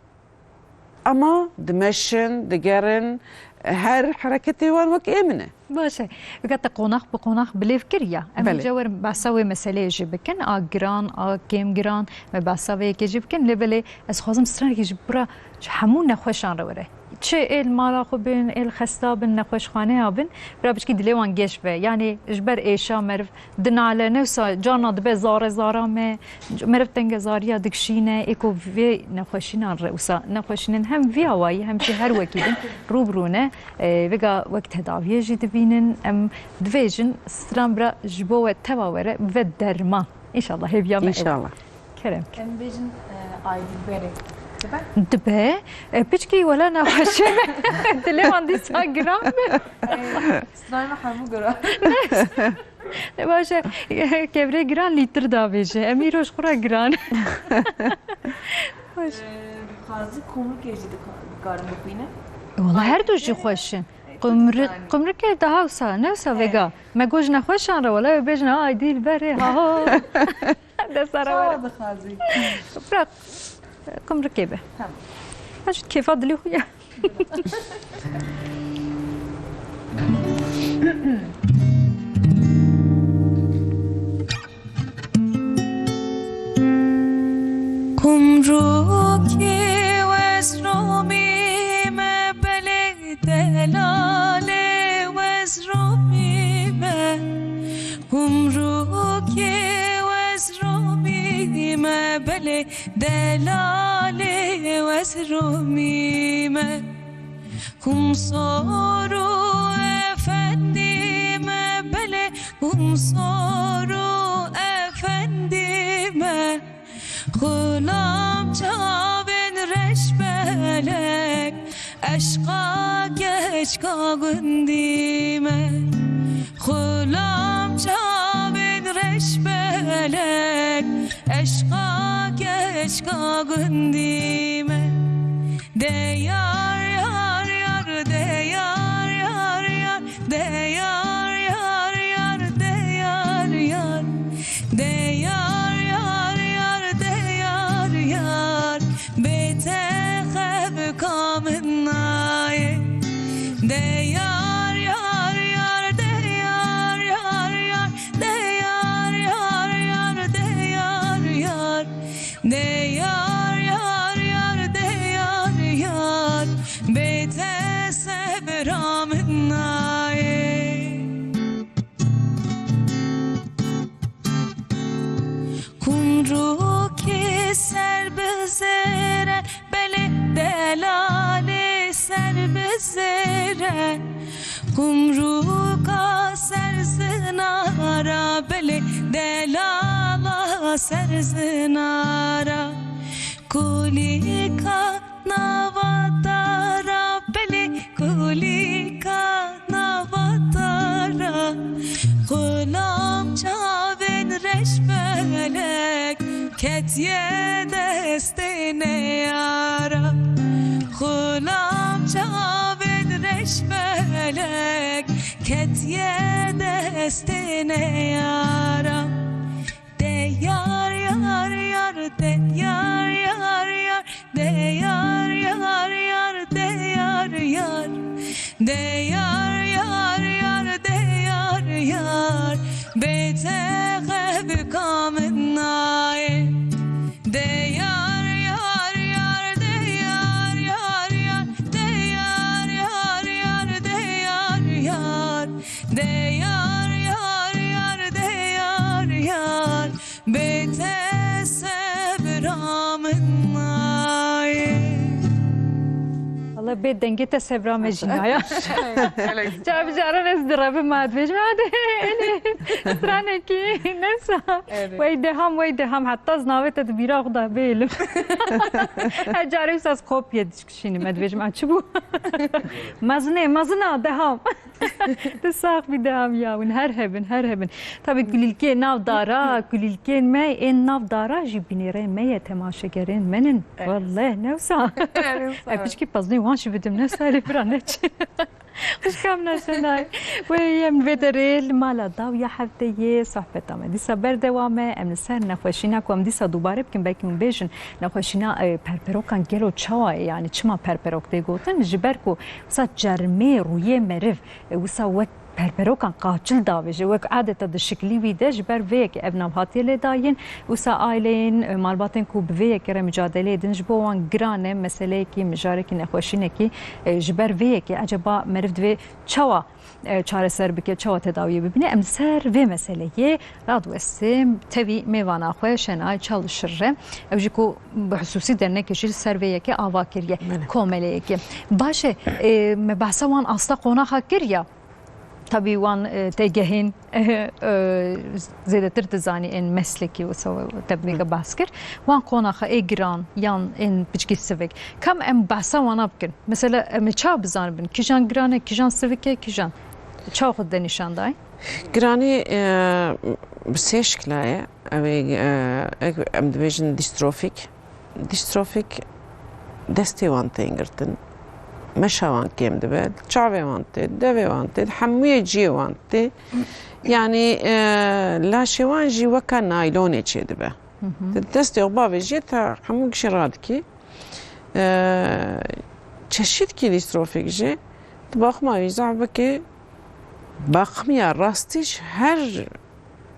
Ama dimeşin, digerin, her hereketê wan wek ê min e. Baş e. Vêga te qonax bi qonax bilêv kir ya. Em Belê. Îca werin behsa wê meseleyê jî bikin. A giran, a kêm giran, me behsa vê yekê jî bikin. Lê belê ez xwazim stranekî ji bira ji hemû nexweşan re were. Çi ê li mala xwe bin, ê li xesta bin, nexweşxaneya bin. Bira piçkî dilê wan geş be. Yanî ji ber êşa meriv dinale, ne wisa carna dibe zare zara me, meriv tengezariya dikişîne, ê ku vê nexweşînan re wisa nexweşînin hem vî awayî hem jî her wekî din rû bi rû ne. E, vêga wek tedaviyê jî dibînin. Em divêjin stran bira ji bo we teva were ve derman. Înşallah hêviya me ew. Înşallah. Kerem. Em bêjin, e, Aydilberê. Dibe? Dibe. E, piçkî wela nexweşê me. Dilê wan dîsa giran be. E, stranê me hemû giran. Ne baş e, kevirê giran lîtir davêje. Em îro ji xwe re giran. Baş. Ee, Xazî kumrikê jî dika-, dikarin bixwînin? Wala her du jî xweş in. Ee, Qumri-, yani. Qumrikê daha wisa, ne wisa Evet. vêga. Me got ji nexweşan re, wala ew bêjin, "Ay, dîl berê, ha, ha." Dest ara Çawa were. Dixwazî? Bırak. Kumrikê be. Tamam. Ha, ji kêfa dilê xwe ye. Kumrukê wez romî me, belê delalê wez romî me. Kumrukê wez romî me, belê delalê wez romî me. Xumsor û efendî me, belê xumsor û efendî me. Xulam çavên reş belek, eşqa keçka gundî me. Xulam çavên reş belek, eşqa keçka gundî me. De yar, yar, yar, de yar, yar, yar, de yar, yar, yar, de yar, yar. De yar, yar, yar, de yar, yar, bê te xebika min nayê. De yar, yar, yar, de yar, yar, yar, de yar, yar, yar, de yar, yar. De yar, yar, yar, de yar, yar, bê te sebra min nayê. Kumrukê ser bi zêre, belê delalê ser bi zêre. Kumruka ser zinara, belê delala ser zinara. Kulîka nava dara, belê kulîka nava dara. Xulam çavên reş belek, ketiye destê neyara. Xulam çavên reş belek, ketiye destê neyara. De yar, yar, yar, de yar, yar, yar, de yar, yar, yar, de yar, yar. De yar, yar, yar, de yar, yar, bê te xebika min nayê. De yar, yar, yar, de yar, yar, yar, de yar, yar, yar, de yar, yar. De yar, yar, yar, de yar, yar, bê te sebra min nayê. Valla bê dengê te sebra me jî naya. Cara bi caran ez direvim, me dibêjim, hadi, stranekî, ne wisa. Evet. Wey deham, wey deham, heta ez navê te di bîra xwe de bêlim. Her carê wisa ez kopye dişkişînim, me dibêjim, a çi bû? Mezinê, mezina, deham. Tu sax bî, deham ya win. Her hebin, her hebin. Tabii kulîlkê nav dara, kulîlkên me ên nav dara jî binêrên me ye, temaşegerên me nin. Evet. Walleh, ne wisa. Evet, sağ ol. E, piçkî peznê wan Çi bidim, ne salî bira, ne çi. Xwişka min e Senay. Wê em vê derê li mala dawiya hefteyê sohbeta me dîsa berdewam e. Em li ser nexweşîna ku em dîsa dubare bikin, belkî min bêjin, nexweşîna, e, perperokan gelo çawa ye? Yani çima perperok tê gotin? Ji ber ku wisa çermê rûyê meriv, e, wisa wek perperokan qaçil davêje, wek adeta di şiklî wî de, ji ber vê yekê ev nav hatiye lê dayîn. Wisa aileyên, e, malbatên ku bi vê yekê re micadeleyê din, ji bo wan giran e, meseleyekî, mijarekî, nexweşînekî, e, ji ber vê yekê eceba meriv divê çawa, e, çareser bike, çawa tedawiyê bibîne? Em li ser vê meseleyê radiwestim tevî mêvana xwe Şenay Çalişir re. Ew jî ku bi xisûsî dernekê jî li ser vê yekê ava kiriye, Belê. komeleyekê. Baş e, e, me behsa wan asta qonaxa kir ya. Tabî wan, e, têgehên, e, zêdetir dizanî ên meslekî wisa te bi vê Hı. behs kir. Wan qonaxa ê giran yan ên piçkî sivik. Kam em behsa wana bikin? Mesela em ê çawa bizanibin? Kîjan giran e, kîjan sivik e, kîjan? Çawa xwe de nîşan dayî? Giranî, e, bi sê şikla ye. Ew ê, e, ek-, em dibêjin dîstrofîk. Dîstrofîk destê wan tên girtin. Meşa wan kêm dibe. Çavê wan tê, devê wan tê, hemûyê cihê wan tê. Yanî, e, laşê wan jî weka naylonê çêdibe. Hı hı. Destê xwe bavêjiyê te hemû gişê radikî. E, çeşîtkî dîstrofîk jî di baxima wî zaf bike, baximiya rastî ji her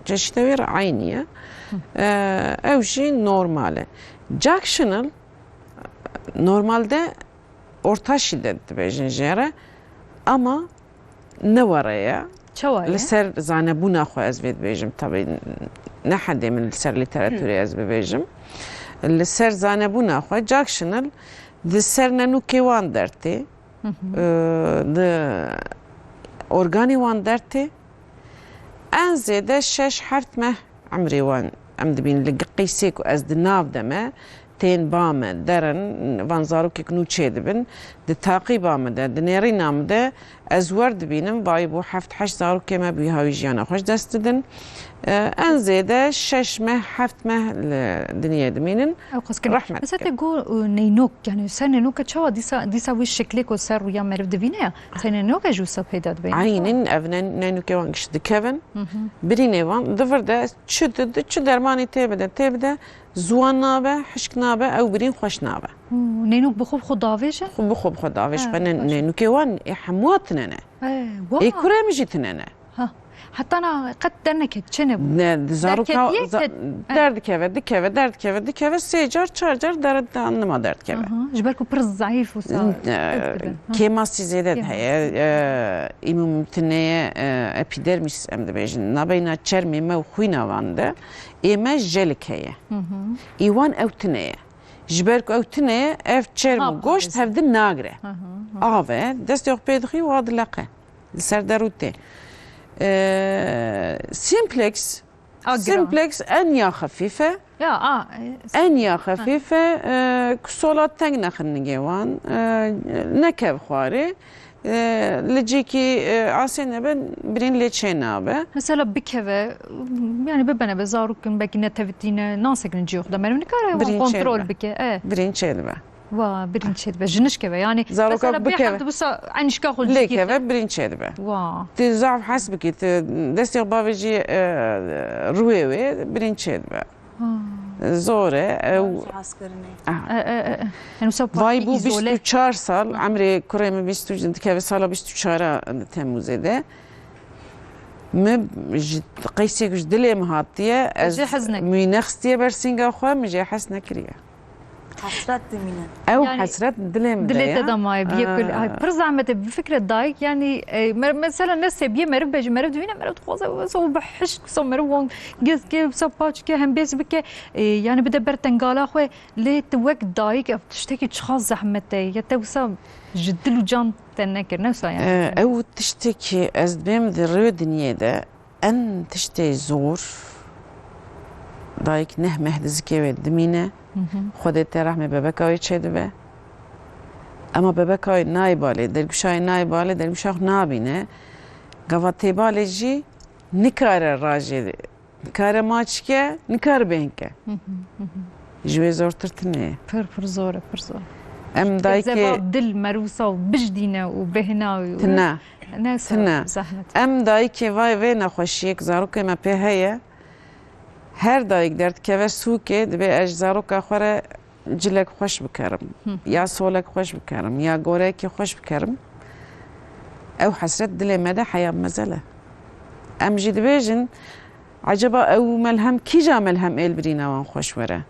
çeşîta wê re eynî ye. Hı. E, ew jî normal e. Junctional normalde orta şîdet dibêjin jê re, ama ne were ye. Çawa ye? Li ser zanebûna xwe ez vê dibêjim, tabî ne hedê min li ser lîteraturê ez bibêjim. Li ser zanebûna xwe, junctional di ser nenûkê wan dertê, Hı hı. e, di organê wan dertê. En zêde şeş heft meh emrê wan em dibînin. Li qîsê ku ez di nav de me, tên ba me, derin, van zarokek nû çêdibin. Di taqîba min de, di nêrîna min de ez wer dibînim, vayî bû heft heşt zarokê me bi wî hawî jiyana xwe ji dest didin. E, en zêde şeş meh, heft meh li dinyê dimînin. Ew qas kirin. Rehmet Mesela bikin. Te got, e, neynok, yani ser neynoka çawa dîsa, dîsa wî şeklê ku ser rûya meriv dibîne ya, ser neynoka jî wisa peyda dibe? Eynîn ev ne-, neynokê wan giş dikevin. Hı hı. Birînê wan di vir de çi di, di, çi dermanî tê bide, tê bide, ziwan nabe, hişk nabe, ew birîn xweş nabe. Û neynok bi xwe bi xwe davêje? Xwe bi xwe bi xwe davêj, Ha, xwe ne-, baş. Neynokê wan ê hemûa tine ne. Ê, wa. Ê kurê min jî tine ne. Ha. Heta na qet derneket çênebû. Ne, di zaroka Derketiye za-, ke-, derdikeve, dikeve, derdikeve, dikeve, sê car, çar car dere-, de-, nima derdikeve. Aha, ji ber ku pir zayîf û sa-, E, ez dibim. Ha. Kêmasî zêde Kêmasî. heye. E, îmûmtineye, e, epidermis em dibêjin. Nabeyna çermê me û xwîna van de ê me jelik heye. Hı hı. Î wan ew tine ye. Ji ber ku ew tine ye, ev çerm û Hap goşt dibêjin. hevdin nagire. Hı hı, hı. Ave, destê xwe pê dixî û wa dileqe. Li ser derû tê. E, simplex, A giran. Simplex en ya xefîf e. Ya, a, e, En ya ha. xefîf e, e, ku sola teng nexin nigê wan, e, nekev xwarê. E, li cîkî, e, asê nebe birîn lê çê nabe. Mesela bikeve, yani bibene be zarokin, belkî netevitîne, nasekine cihê xwe de. Meriv nikare wan Birîn kontrol çêdibe. bike. E. Birîn çêdibe. Wa, birîn çêdibe. Ji nişke ve. Yani, Zaroka mesela bê bikeve. heft wisa enişka xwe Lê jî keve, birîn çêdibe. Wa. Tu zaf hes bikî, tu destê xwe bavêjî, e, rûyê wê, birîn çêdibe. Ha. Zor e, ew Zor e, has kirinê. Ah. E, e, e, e. Yani, wisa Vay partî bû îzole. bîst û çar sal, emrê kurê min bîst û, dikeve sala bîst û çar Temmûzê de. Min ji qeysek ji dilê min hatiye, ez Ji heznek. min nexstiye ber sînga xwe, min jê hes nekiriye. Hesret dimîne. Ew Yani, hesret dilê min de dilê ya. te de maye, biye kul. Aa. Ay, pir zehmet e, bi fikre dayik, yani, e, mer-, mesela ne sebiye meriv be, ji meriv dibîne, meriv dixwaze, wesa bi hişk, wesa meriv wan gez ke, wesa paç ke, hembêz bike, e, yani bide ber tengala xwe, lê tu wek dayik, ev tiştekî çiqas zehmet e, ya te wesa ji dil û can te nekir, ne wesa yani. E, ew tiştekî ez dibêm di rê dinyê de, En tiştê zor, dayik neh meh di zikê wê dimîne, Hı hı. Xwedê tê rehmê bebeka wê çêdibe. Ema bebeka wê nayê balê, dergûşayê nayê balê, dergûşa xwe nabîne. Gava tê balê jî nikare rajê, nikare maç ke, nikare bêhn ke. Hı hı, hı hı. Ji wê zortir tune ye. Pir, pir zor e, pir zor. Em dayikê zeva dil merûsa û bijdîne û bêhna û tine. Ne Tine. Zehmet. Em dayikê vay vê nexweşiyek zarokê me pê heye. Her dayik derdikeve sûkê, dibê ez ji zaroka xwe re cilek xweş bikerim, Hı. ya solek xweş bikerim, ya goreyekê xweş bikerim. Ew hesret dilê me de heya mezele. Em jî dibêjin, eceba ew melhem, kîja melhem ê li birîna wan xweş were?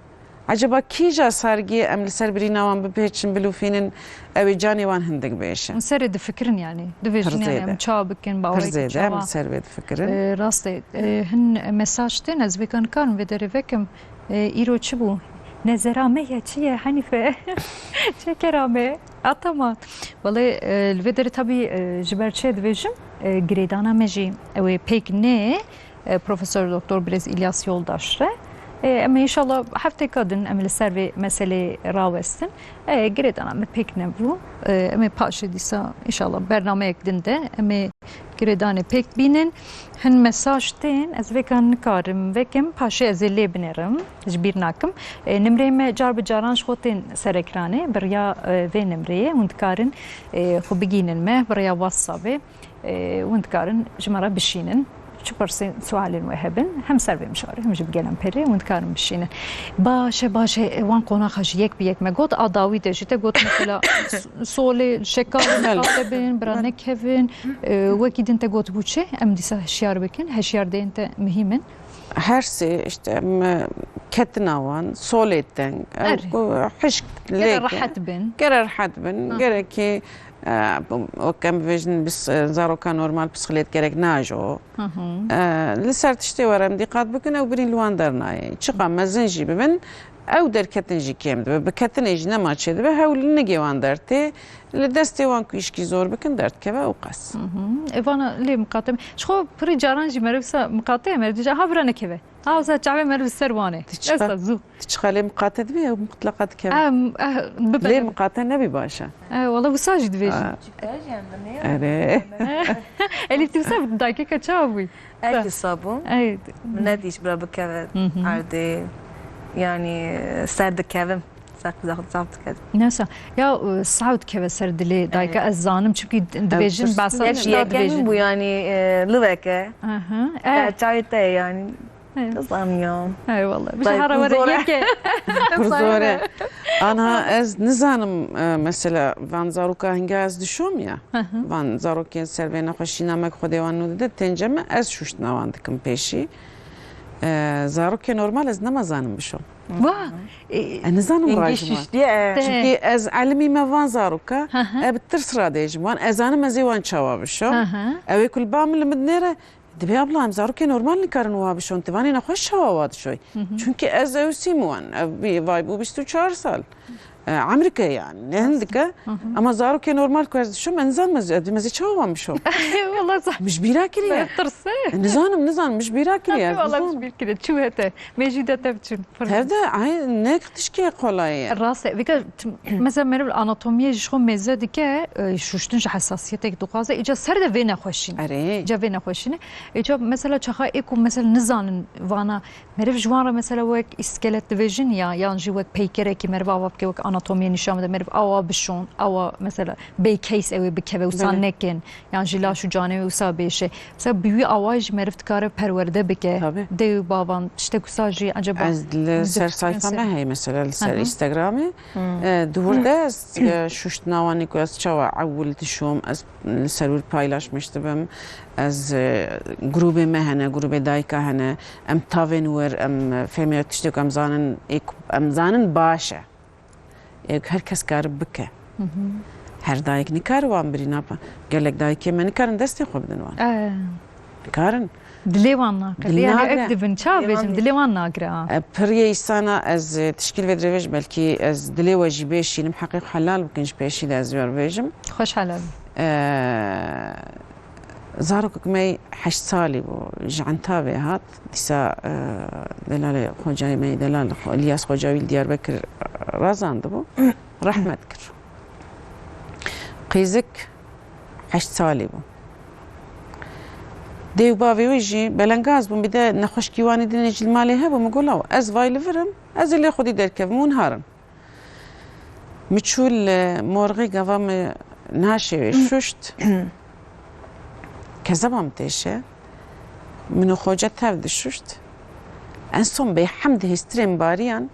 Eceba kîja sargiyê em li ser birîna wan bipêçin, bilûfînin, ew ê canê wan hindik bêşe? Hûn serê difikirin, yanî dibêjin, Pir yanî em zêde. Ça bikin, Pir baweyekî zêde em çawa? Li ser vê difikirin. E, rast e. E, hin mesaj tên, ez vêka nikarim vê derê vekim. E, îro çi bû? Nezera me ye, çi ye Henîfe? Çekera me? A, tamam. Wele, e, li vê derê tabî, e, ji ber çi dibêjim? E, girêdana me jî ew ê pêk nê, e, Profesor Doktor Birêz İlyas Yoldaş re. E, em ê înşallah hefteka din em li ser vê meselê rawestin. E, girêdana me pêk nebû. E, em ê paşê dîsa înşallah bernameyek din de em ê girêdanê pêk bînin. Hin mesaj tên, ez vêka nikarim vekim, paşê ez ê lê binêrim, ji bîr nakim. E, nimreyê me car bi caran ji xwe tên ser ekranê, bi riya, e, vê nimreyê hûn dikarin, e, xwe bigînin me, bi riya WhatsAppê. E, hûn dikarin ji me re bişînin. Çi pirsên, sualên we hebin, hem ser vê mijarê, hem jî bi gelemperê hûn dikarin bişînin. Baş e, baş e, wan qonaxa jî yek bi yek me got, a dawî de jî te got mesela s-, solê, şekalê Belê. Miqate bin, bira Belê. Nekevin, e, wekî din te got bû çi? Em dîsa hişyar bikin, hişyardeyên te muhîm in. Her sê işte em ketina wan, solê teng, ew Erê. ku hişk Gere lêke, rehet bin. Gere rehet bin, Hı. gerekî, e, wek em bibêjin, bis-, zaroka normal psixilêt gerek najo. Hı hı. E, li ser tiştê were em dîqat bikin, ew birîn li wan dernayê. Çiqa mezin jî bibin, ew derketin jî kêm dibe. Bi ketinê jî nema çêdibe, hewl li nigê wan dertê. Li destê wan ku îşkî zor bikin, derdikeve ew qas. Hı hı. E, vana lê miqate me. Ji xwe pirî caran jî meriv sa miqate ye, meriv dibêje, ha bira nekeve. Ha, wisa çavê meriv ser wan e. Tu çiqa, Esta zû. tu çiqa lê miqate dibî, ew mutleqa dikeve. Em, eh, bibe, Lê bibe. miqate nebî baş e. Eh, wala wisa jî dibêjin. Ha. Çiqa jî em binê. Erê. Elîf, tu wisa dayikeke çawa bûyî? Erkî sabû. Ey. Min nedîş bira bikeve Hı hı. erdê. Yanî ser dikevim. Ser qîza xwe zaf dikevim. Neyse. Ya, e, saw dikeve ser dilê dayika, Evet. ez zanim, çünkü d-, Ev dibêjin, tirs behsa Yek, tişta yekemin dibêjin. bû yanî, e, liveke. Aha. E. Çavê te yanî. Evet. Dizam ya. Eyvallah. Bir Dayı, hara were zor e. yeke. Pir zor e. Anha ez nizanim, e, mesela van zaroka hinga ez dişom ya. Hı hı. Van zarokên ser vê nexweşîna me ku Xwedê wan nû dide, tênce me, ez şuştina wan dikim pêşî. E, zarokê normal ez nema zanim bişom. Wa, e, E, nizanim Hingî rajim wan. şiştiye, e. Te. Çünkü ez elimî me van zaroka, Hı hı. e, bi tirs radêjim wan. Ez zanim ez ê wan çawa bişom. Hı hı. Ew ê ku li ba min li min nêre, Dibê abla, em zarokê normal nikarin wiha bişon, ti vanê nexweş çawa wa dişoy? Hı hı. Çünkü ez ew sîm wan, ev bî-, vay bû bîst û çar sal. E, emrike yani, ne hindike. Hı hı. Ama zarokê normal ku ez dişom, ez nizanim ez, ez dibêm ez ê çawa wan bişom? Wallah zah- Min ji bîra kiriye. Tirse. E, nizanim, nizanim, min ji bîra kiriye, ez Wallah nizanim. ji bîr kiriye. Çû hete. Mê jî de te biçin. Pir Hevde, ay, ne tişkê kolay ye. Rast e. Vêka t-, mesela meriv anatomiyê ji xwe mêze dike, e, şuştin ji hesasiyetek dixwaze. Îca ser de vê nexweşîn. Erê. Îca vê nexweşîne. Îca mesela çaxa ê ku mesela nizanin vana, meriv ji wan re mesela wek îskelet dibêjin ya, yan jî wek peykerekî meriv awa bike, wek anatomiyê nîşan bide, meriv awa bişon, awa mesela bê case ew ê bikeve, wisa Belê. nekin. Yan jî laş û canê wê wisa bêşe. Mesela bi wî awayî jî meriv dikare perwerde bike. Tabii. Dê û bavan, tiştek wisa jî acaba Ez li ser sayfa me heye mesela, li ser Instagramê. Hmm. E, di wir de ez, e, şuştina wan ê ku ez çawa ewil dişom, ez li ser wir paylaşmiş dibim. Ez, e, grûbê me hene, grûbê dayika hene. Em tavên wir, em, e, fêmê tiştek em zanin, ê ku em zanin baş e. Ê, her kes kare bike. Hı hı. Her dayik nikare wan birîna pa-, gelek dayikê me nikarin destê xwe bidin wan. E. Nikarin. Dilê wan naqe. Dil Yani nagre. ev dibin. Ça Dilê wan bêjim? nagre. Dilê wan nagre, ha. E, piriyê îsana ez, e, tişkîl vê dirêvej belkî ez dilê we jî bêşînim, heqê xwe helal bikin ji pêşî de ez wê bêjim. Xweş helal. E, Zarokek me heşt salî bû, ji Entavê hat. Dîsa, e, delalê xocayê me, delal xo-, Îlyas Xocawî li Diyarbekir razandibû, rehmet kir. Qîzik heşt salî bû. Dê û bavê wî jî belengaz bûn, bir de nexweşkî wanî dinê jî li malê hebû, min got, "Law, ez vay li vir im, ez ê lê xwedî derkevim û niharim." Min çû li morxê gava min naşê wê şuşt. Kezeba min têşe. Min û xoca tev dişuşt. En son bêhemd hêstirên bariyan.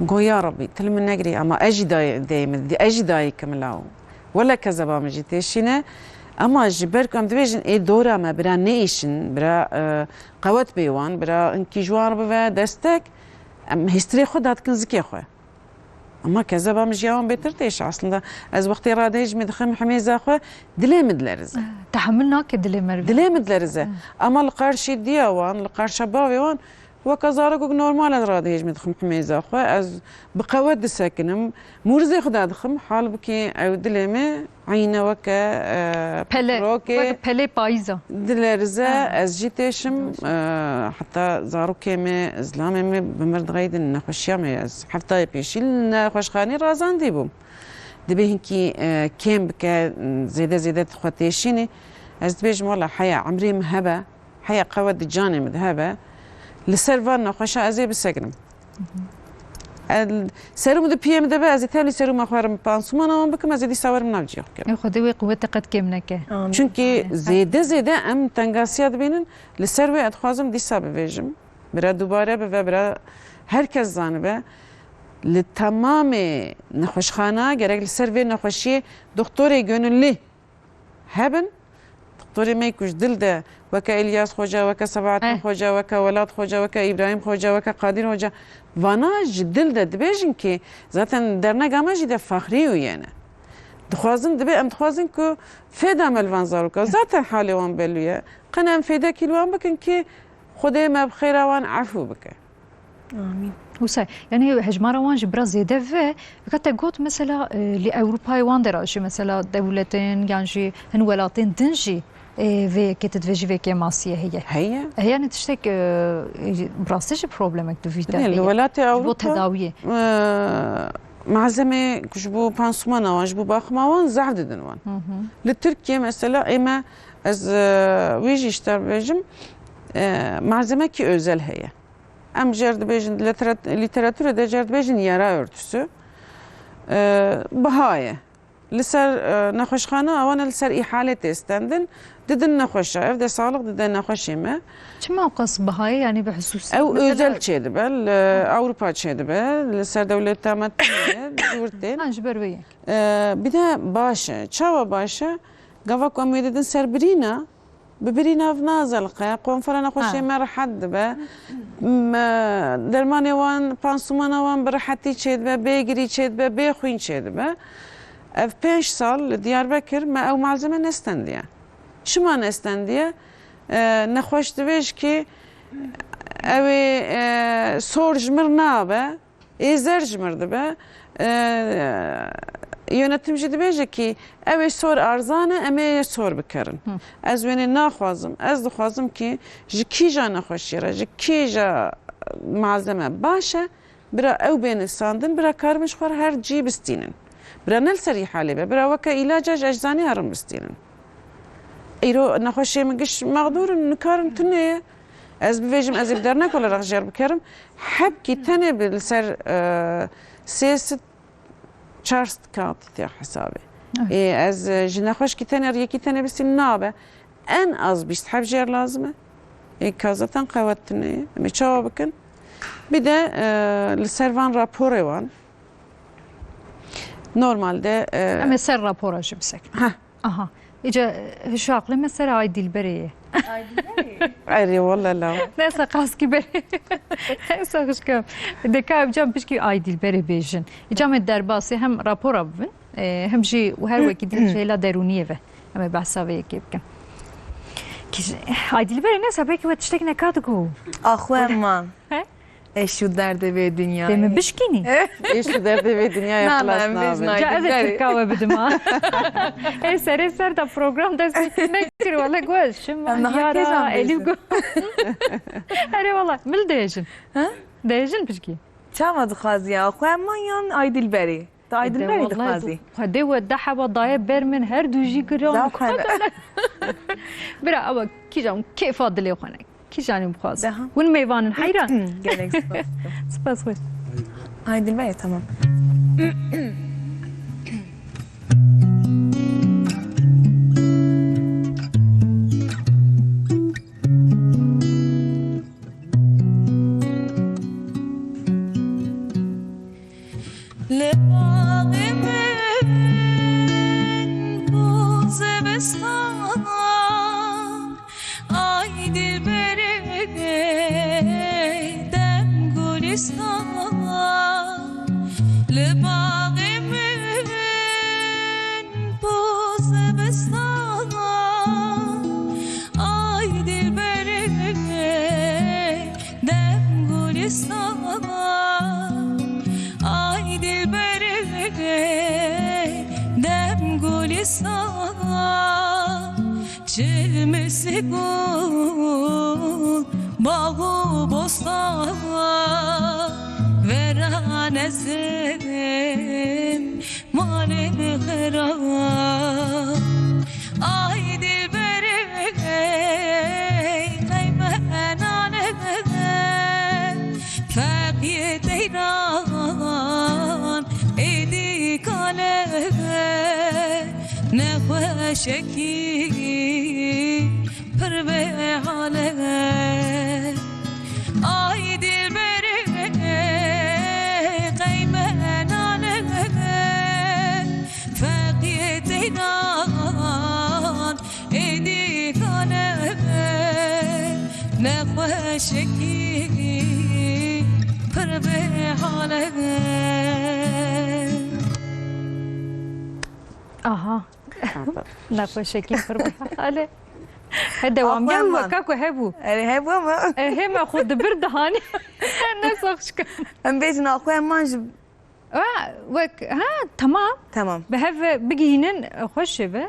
Go ya Rabbî, tu li min negirî, ama ez jî dayê, dayê min, ez jî dayê kim law. Wele kezeba min jî têşîne. Ama ji ber ku em dibêjin ê dora me bira neêşin, bira, e, qewet bê wan, bira hinkî ji wan re bive destek, em hêstirê xwe dadikin zikê xwe. Ama kezeba min ji ya wan bêtir têşe. Aslında ez wextê radehêj min dixim himêza xwe, dilê min dilerize. Tehemil nake dilê meriv. Dilê min dilerize. Ama li qarşî diya wan, li qarşa bavê wan, weke zarokek normal ez radehêj min dixim himêza xwe. Ez bi qewet disekinim. Mûrizê xwe dadixim, halbikî ew dilê min eyne weke, e, Pele, pitrokê weke pelê payîza. Dilerize, Ha. ez jî têşim. E, heta zarokê min, zilamê min bi mir dixeydin nexweşiya min. Ez heftayê pêşî li nexweşxanê razandî bûm. Dibê hinkî, e, kêm bike, zêde zêde tu xwe têşînî. Ez dibêjim, wela heya emrê min hebe, heya qewet di canê min de hebe, li ser van nexweşa ez ê bisekinim. El, serûm di piyê min de be, ez ê tevlî serûma xwe rim, pansumana wan bikim, ez ê dîsa werim nav ciyê xwe kirim. Ê Xwedê wê quwetê qet kêm neke. Amin. Çunkî Amin. zêde zêde em tengasiya dibînin, li ser wê ez dixwazim dîsa bivêjim. Bira dubare bive, bira her kes zanibe. Li temamê nexweşxana gerek li ser vê nexweşiyê doktorê gönüllî hebin. Doktorê me ku ji dil de, weke Îlyas Xoca, weke Sebahattin Eh. Xoca, weke Welat Xoca, weke Îbrahîm Xoca, weke Qadir Xoca, vana ji dil de dibêjin ki zaten dernega me jî de fexrî û yene. Dixwazin, dibê em dixwazin ku fêda me li van zaroka. Zaten halê wan belû ye. Qene em fêdekî li wan bikin ki Xwedê me bi xêra wan efû bike. Amîn. Wisa, yanî hejmara wan jî bira zêde ve. Veka te got mesela, e, li Ewropayê wan de ra jî mesela dewletên yan jî hin welatên din jî, e, vê yekê tu dibêjî vê kêmasiyê heye. Heye. E, yanî tiştek, e, bi rastî jî problemek di vî Binê, li derê ye. welatê Ji bo Ewropa, tedawiyê. e, malzemê ku ji bo pansumana wan, ji bo baxima wan zehf didin wan. Hı hı. Li Tirkiye mesela ê me, ez, e, wê jî ji te bibêjim, e, malzemekî özel heye. Em jêr dibêjin, literat-, lîteratûrê de jêr dibêjin yara örtüsü. E, biha ye. Li ser, e, nexweşxana, ewan e li ser îhale tê stendin, didin nexweşa. Ev de sağlık dide nexweşê me. Çima qas biha ye, yanî bi husus? Ew Mesela özel çêdibe, li Ewropa çêdibe, li ser dewleta me tune ye, li wir tên. Ha, ji ber wê yek. E, bir de baş e. Çawa baş e? Gava ku em wê didin ser birîna, bi birîna ev nazeliqe, qonfera nexweşê Ha. me rehet dibe. Me, dermanê wan, pansumana wan bi rehetî çêdibe, bê girî çêdibe, bê xwîn çêdibe. Ev pênc sal li Diyarbekir me ew malzeme nestendiye. Çima nestendiye? E, nexweş dibêj ki ew ê, e, sor ji mir nabe. Ê zer ji mir dibe. E, yönetim jî dibêje ki ew ê sor arzan e, em ê sor bikerin. Hı. Ez wênê naxwazim. Ez dixwazim ki ji kîja nexweşî re, ji kîja malzeme baş e, bira ew bêne sandin, bira karibin ji xwe re her cî bistînin. Bira ne li ser îhalê be, bira weke îlaca ji eczanê herin bistînin. Îro nexweşê min giş mexdûr in, nikarin tune ye. Ez bivêjim, ez ê bi dernek olarak jêr bikerim. Hebkî tenê bi li ser, e, sê sed, çar sed kağıt tê hesabê. Evet. Ê, ez, e, ji nexweşkî tenê, yekî tenê bistîn nabe. En az bîst heb jêr lazim e. Ê, ka zaten qewet tune ye. Em ê çawa bikin? Bir de, e, li ser van raporê wan. Normalde, e, Em ê ser rapora jî bisekin. Heh. Aha. Îca, e, hişo aqlê me ser Aydilberê ye. Aydilberê? Erê, walla la. Neyse, qaskî berê. Neyse, xişka. Deka ev cam pişkî Aydilberê bêjin. Îca me derbasê hem rapora bibin, e, hem jî û her wekî din ji hêla derûniyê ve. Em ê behsa vê yekê bikin. Kî-, Aydilberê, neyse, belkî we tiştek neka digo. Axwe man. He? Eş û derdê vê dinyayê. Dê min bişkînî? Eş û derdê vê dinyayê Na, na, xilas em bêjin nabe. Ca ez ê Aydilberê. Tirka we bidim ha. Ê serê ser de program dest pê nekir, wele got, şim Em niha yara, kêjan elî bêjin? Got. Erê wala, mil dêjin. Ha? Dêjin pişkî. Çawa dixwazî ya? Xwe man yan Aydilberê? Tu Aydilberê dixwazî? Xwedê we deh heba daye ber min, her du jî giran. Zaten. Bira, ewa kîjan kêfa dilê xwe ne. Kîjanî bixwazin? Daha. Hûn mêvan in, heyran. Gelek spas. Spas xwe. Aydilberê, tamam. Li baxê min bû zivistan, ay dilberê dem gulîstan. Li baxê min bû zivistan, ay dilberê dem gulîstan, ay dilberê dem gulîstan. Çimîsik û bax û bostan, vera nezim malê xira. Ay dilberê qey me nane, feqiyê teyran êdî kale, nexweşekî pir bê hale. Ay dilberê qey me nane, feqiyê teyran êdî kane, nexweşekî pir bê hale. Aha. Nexweşekî pir bê hale. He, dewam Axwe gel, man. Weka ku hebû. Erê, hebû ama. E, hê me xwe dibir dihanî. Ne sax şikin. Em bêjin axwe man ji Ha, wek, ha, tamam. Tamam. Bi hev bigihînin, xweş e be.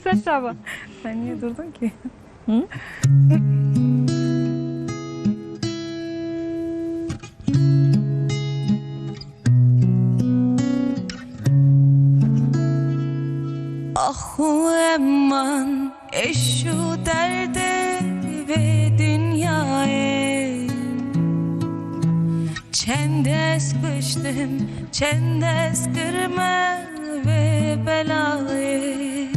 Ser çava. Sen niye durdun ki? Hı? Ax û eman, êş û derdê vê dinyayê. Çend ez kuştim, çend ez kirme vê belayê.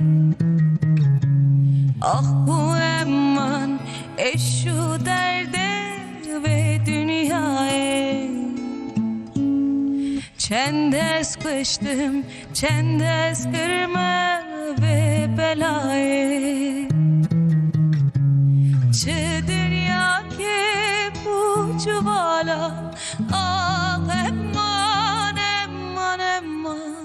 Ax û eman, êş û derdê vê dinyayê. Çend ez kuştim, çend ez kirme vê belayê. Çi dinyakê pûç û vala, ax eman, eman, eman.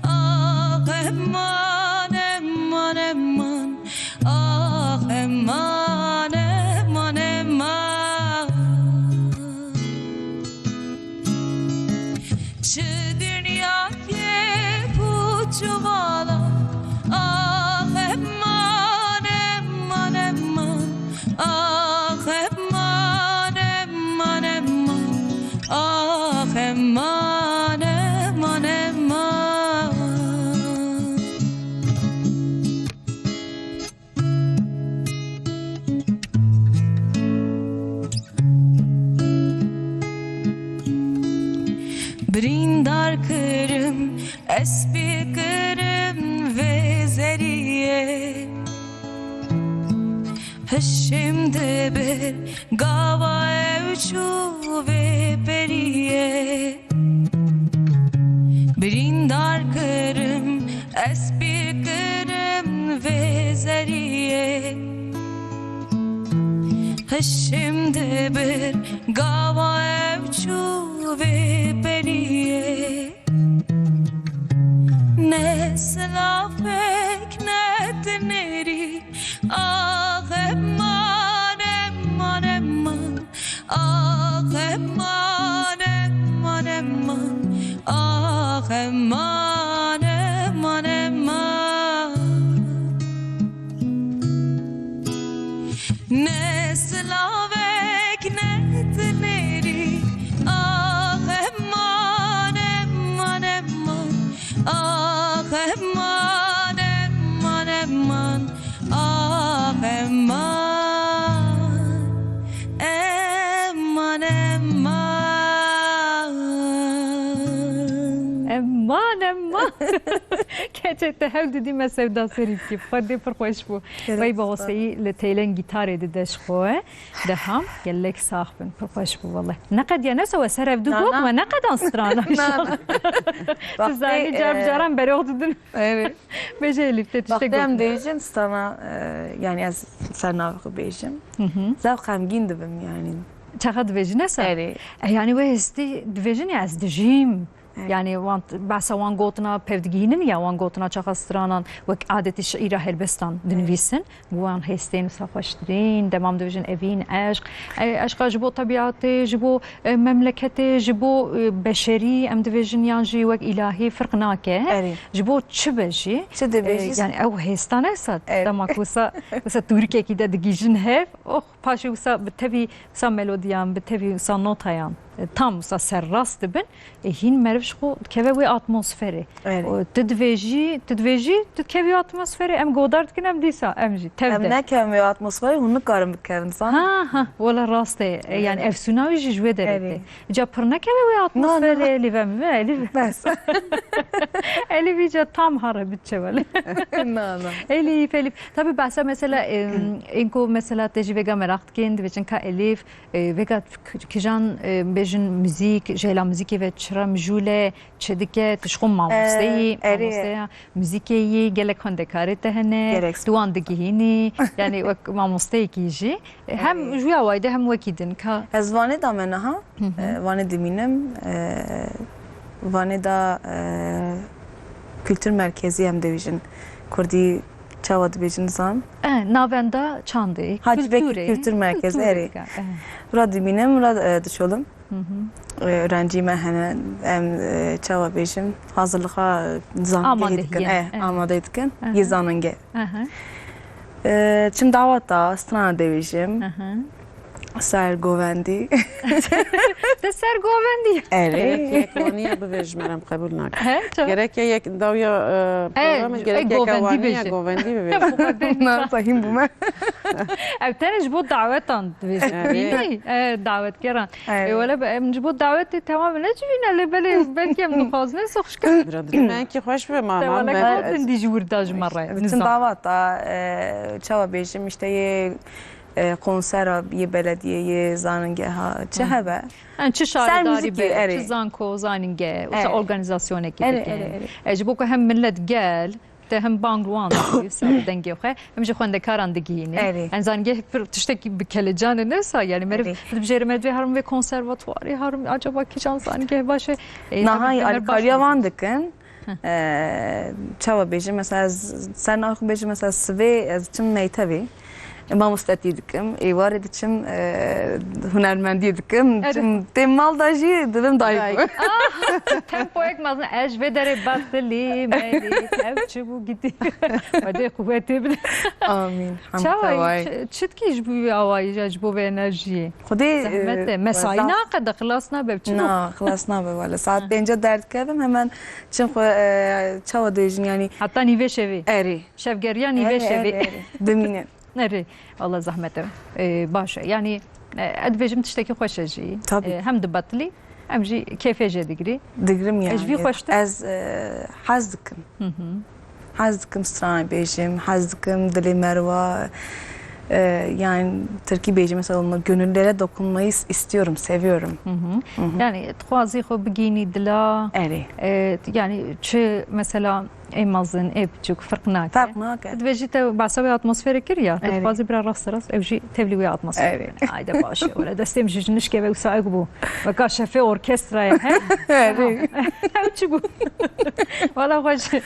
Ax eman, eman, eman. Ax eman, eman, eman. Çi dinyayê pûç û vala, ax eman, eman, eman. Ax eman, eman, eman. Ax eman, eman, eman. Birîndar kirim, ez pê kirim vê zeriyê. Hişim dibir gava ew çû vê periyê. Birîndar kirim, ez pê kirim vê zeriyê. Hişim dibir gava ew çû vê periyê. Ne silavek ne dinêrî, ax eman, eman, eman. Ax eman, eman, eman. Ax eman, eman, eman. Ne silavek ne dinêrî. Ax eman, eman, eman. Ax eman, eman, eman. Ax eman, eman, eman. Em Keçê te hewl didî me sewda serî bikî. Xwedê pir xweş bû. Gelek Wey spas. Bawaseyî li têlen gîtarê dide ji xwe. Deham gelek sax bin. Pir xweş bû wele. Neqediya ne se we ser ev du Na, got na. Me neqedan strana. Na, na. Tu zanî Wextê, car bi e, caran berox didin. Evet. Bêje Elîf, te tiştek Wextê em gotin. Dibêjin strana, e, yani ez ser navê xwe bêjim. Hı hı. Zaf xemgîn dibim yani. Çaxa dibêjin esa? Erê. E, yani we hestî dibêjin ya ez dijîm. Evet. Yani wan, behsa wan gotina pevdigihînin ya wan gotina çaxa stranan wek adetî şiîra helbestan dinivîsin. Wan hêstên wisa xweştirîn, demam dibêjin evîn, eşq. E, eşqa ji bo tebiatê, ji bo, e, memleketê, ji bo, e, beşerî, em dibêjin yan jî wek îlahî firq nake. Erê. Ji bo çi be jî, Çi dibêjî? E, yani ew hêsta ne wisa, Erê. Dema ku wisa, wisa tûrikekî de digihîjin hev, oh, paşê wisa bi tevî wisa melodiyan, bi tevî wisa notayan, e, tam wisa serrast dibin. E, hîn meriv ji xwe dikeve wê atmosferê. Erê. O, tu divêjî, tu divêjî, tu dikevî atmosferê. Em godar dikin, em dîsa, em jî tev Em de. Nekem wê atmosferê, hûn nikarin bikevin, zan? Ha, ha, wela rast e. E, yani Erê. Efsûna wî jî ji wê derê Erê. Tê. Ca pir nekeve wê Na, na. Atmosferê, Elîf em, Elîf. Bes. Elîf îca tam hare biçe wele. Na, na. Elîf, Elîf. Tabii behsa mesela, em, ên ku mesela te jî vêga meraq dikin, dibêjin ka Elîf, E, vêga k-, kijan, e, bêjin muzîk, ji hêla muzîkê ve çira mijûl e, çi dike, tu ji xwe mamosteyî, E, erê. Mamosteya muzîkê yî, gelek xwendekarê te hene, Gelek tu wan digihînî, yani wek mamosteyekî jî. E, hem Erê. Ji wî awayî de hem wekî din ka Ez vanê da me niha, Hı hı. E, vanê dimînim, e, vanê da, e, Kültür Merkezi em dibêjin. Kurdî çawa dibêjin zan? E, navenda çandê, Hacibekî Kültürê. Kültür Merkezi, Kültürê erê. Dike, e. Bira dimînim, bira, e, dişolim. Hı hı. E, öğrencî me hene, em, e, çawa bêjim, hazırlığa zangehî Amadehî dikin. Ye. E, Evet. Amadehî dikin. Aha. Yê zaningeh. Aha. E, çim daweta, strana dibêjim. Aha. Ser govendî. Te ser govendî. Erê. Gerek yek waniye bibêjim, em qebûl nakin. He, çawa? Gerek yek dawiya, e, E, programê, e, gerek yek govendî waniye bêje. Govendî bibêje. Na, fehîm bûme. Ev tenê ji bo dawetan dibêje. Erê. Bînî? E, dawetgeran. Erê. E, wele be, em ji bo dawetê temam ne civîne, lê belê belkî em dixwazine soxşka. Bira, dibî me ki xweş be, ma, Te ma wele be. Gotin dî ji wir da ji me re. Çim Nizam. Daweta, e, çawa bêjim, işte yê e, konsera yê belediyê, yê zanîngeha, çi Hı. Hebe. Yani çi Ser şaredarî muzîkê, be, erê. Çi zanko, zanînge, wisa Erê. Organizasyonekî Erê, bike. Erê, erê. E, ji bo ku hem millet gel, te hem bang wan dikî, wisa dengê xwe, hem ji xwendekaran digihînî. Erê. Yani zanîngeh pir tiştekî bi kelecan e, ne sa, yani meriv Erê. Dibijêre me divê herim vê konservatuwarê, herim acaba kîjan zanîngeh baş e? E, Naha tabii, alîkariya Fenerbahçe. Van dikin. Hı. E, çawa bêjim, mesela, ez ser navê xwe bêjim, mesela, sivê ez çim mektebê, e, mamostetî dikim, êvarê diçim, e, hunermendî dikim, Evet. Çim têm mal da jî dibim dayik. Dayik. Ah, tempoyek mezin, ez ji vê derê betilî, melî, ev çi bû gidî. Xwedê quwetê bide. Amîn. Hamd Çawa tevayê. Çi, çi dikî ji bo wî awayî, ji bo vê enerjiyê? Xwedê, Zehmet e. E, Mesai zaf- naqede, xilas nabe, çi Na, xilas nabe wele. Saet Ha. pênce derdikevim, hemen çim xwe, e, çawa dibêjin, yani Heta nîvê şevê. Erê. Şevgeriya nîvê Erê, şevê. Erê, erê. Dimîne. Erê. Allah zehmet e. E, baş e. Yani, e, ez dibêjim tiştekî xweş e jî. Tabii. E, hem dibetilî, hem jî kêfê jê digirî. Digirim yani. Ez vî xweştir. Ez, e, hez dikim. Hı hı. Hez dikim stranê bêjim, hez dikim dilê meriva, e, yani tirkî bêjim mesela, gönüllere dokunmayı is-, istiyorum, seviyorum. Hı hı. Hı hı. Yani dixwazî xwe bigînî dila. Erê. E, yani çi mesela ê mezin, ê biçûk, firq nake. Ferq nake. Divê jî te behsa wê atmosferê kir ya, tu Erê. Dixwazî bira rast rast ew jî tevlî wê atmosferê Erê. Bibin. Hayde baş e. Wele destê min ji nişkeve wisa ek bû. Weka şefê orkestraya, he? Erê. Ew çi bû? Wala xweş.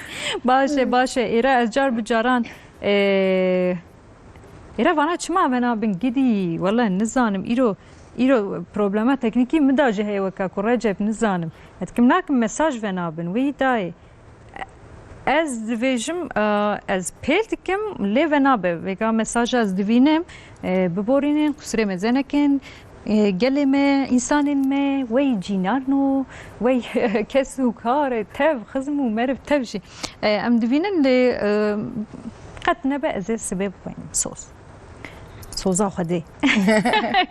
Baş e, baş e. Êra ez car bi caran, e, êra vana çima venabin gidî? Wala nizanim. Îro, îro problema teknîkî min da jî heye weka ku Recep nizanim. Ez dikim nakim mesaj venabin. Wî dayê. Ez dibêjim, e, ez pêl dikim, lê venabe. Vêga mesaja ez divînim, e, biborînin, qusirê me zênekin, e, gelê me, însanên me, wey cînarno, wey kes û kar e, tev, xizm û meriv tev jî. E, em divînin, lê, e, qet nebe ez ê sibê bixwînim, soz. Soza Xwedê.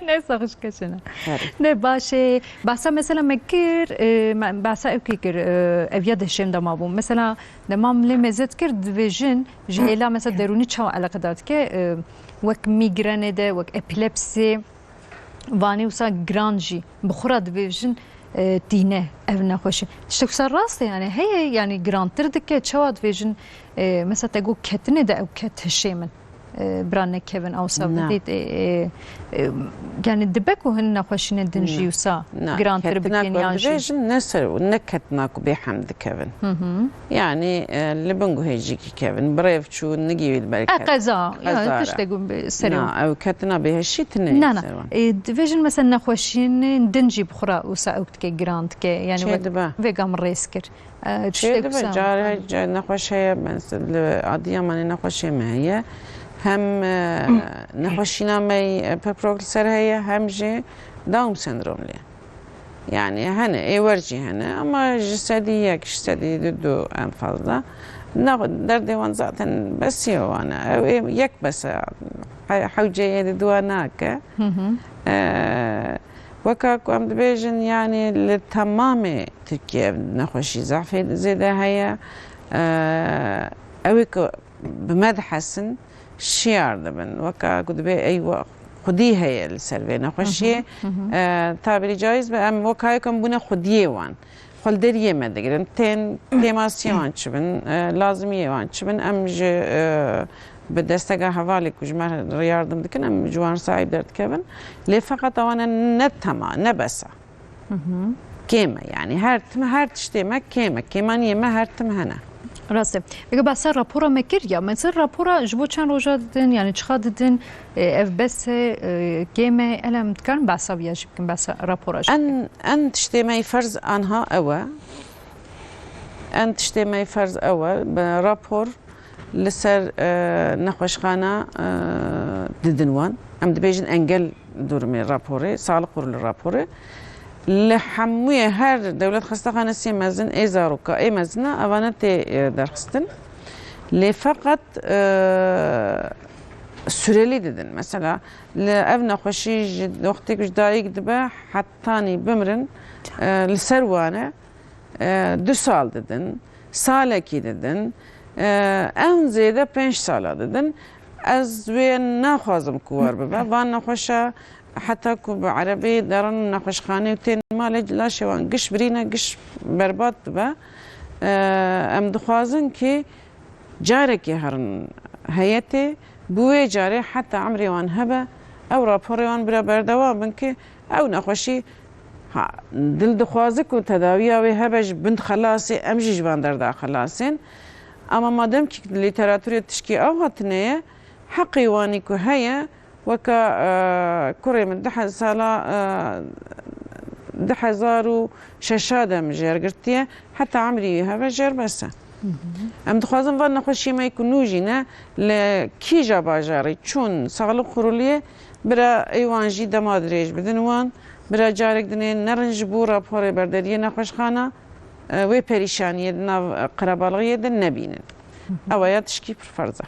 Ne saxişke şena. Ne baş e. Bahsa mesela me kir, e, me, bahsa ew kî kir, e, ev ya deşêm de ma bû. Mesela de mam lê mezet kir, divêjin ji hêla mesela derûnî çawa eleqedar dike, e, wek mîgrenê de, wek epilepsiyê, vanê wisa giran jî bi xwe re divêjin, e, tîne ev nexweşî. Tiştek wisa rast e yani, heye yani girantir dike, çawa divêjin, e, mesela te got ketinê de ew ket hişê min. E, bira nekevin awsa. Na. Bidît, e, e, e, yani dibe ku hin nexweşînên din jî wisa girantir bikin yan jî. Dibêjin ne ser, ne ketina ku bê hem dikevin. Hı hı. Yani, e, li bin guhê jî kî kevin. Bi rêv çû, nigî wî belki. E, qeza, yani tiştek ku serê. Na, ew ketina bêheşî tine. Na, na. E, dibêjin mesela nexweşînên din jî bi xwe re wisa ew dike, giran dike. Yani çê dibe. Vêga min rêz kir. E, çê dibe, carê nexweş heye, li Adiyamanê nexweşê me heye. Hem, e, nexweşîna me, e, pepirok li ser heye, hem jî Down sendrom lê. Yani hene, êwer jî hene ama ji sedî yek, ji sedî du en fazla. Ne, derdê wan zaten besiyo wan e. Ew ê yek bes e. He-, hewce yê di dua nake. Hı hı. E, weka ku em dibêjin, yani li temamê Tirkiye ev nexweşî zehfê zêde heye. E, ew ê ku bi me dihesin, şiyar dibin. Weka ku dibê ey we xwedî heye li ser vê nexweşiyê. Hı hı, hı hı. E, tabîrî caiz be, em weka yek em bûne xwediyê wan. Xwe li deriyê me digirin. Tên têmasiyê wan çi bin, e, lazimiyê wan çi bin, em ji, e, bi destega hevalê ku ji me re yardim dikin, em ji wan sahîb derdikevin. Lê feqet ewana ne tema, ne bes e. Hı hı. Kêm e, yani her tim, her tiştê me kêm e. Kêmaniyê me her tim hene. Rast e. Peki behsa rapora me kir ya. Mesela rapora ji bo çend roja didin, yani çiqa didin, e, ev bes e, e, kêm e, ele em dikarin behsa viya jî bikin, behsa rapora jî bikin. En, en tiştê me yê ferz anha ew e. En tiştê me yê ferz ew e. Bi rapor li ser, e, nexweşxana, e, didin wan. Em dibêjin engel durumê raporê, sağlık kurulu raporê. Li hemûyê her dewlet xestexanesiyê mezin, ê zaroka, ê mezina, evane tê, e, derxistin. Lê feqet, e, süreli didin. Mesela, li ev nexweşî ji wextê ku ji dayik dibe, hetanî bimirin, e, li ser wan e. E, du sal didin, salekî didin, e, en zêde pênc sala didin. Ez wê naxwazim ku wer bibe. Van nexweşa heta ku bi erebeyê derin nexweşxanê û tên malê, laşê wan giş birîne, giş berbat dibe. E, em dixwazin ki carekê herin heyetê, bi wê carê heta emrê wan hebe, ew raporê wan bira berdewam bin ki ew nexweşî, ha, dil dixwaze ku tedawiya wê hebe ji bin xelasê, em jî ji van derda xelasên. Ama madem ki lîteraturê tişkî ew hatine ye, heqê wanî ku heye, weka, e, kurê min du he-, sala, e, du hezar û şeş de min jêr girtiye, heta emrî wî heve jêr bes e. Hı hı. Em dixwazin van nexweşiyê me ku nû jî ne, li kîja bajarê çûn Sağlık Kuruliyê, bira ê wan jî dema dirêj bidin wan, bira carek dinê nerin ji bo raporê berderiyê nexweşxana, e, wê perîşaniyê di nav, e, qerebalixiyê de nebînin. Hı hı. Ew ya tişkî pir ferz e.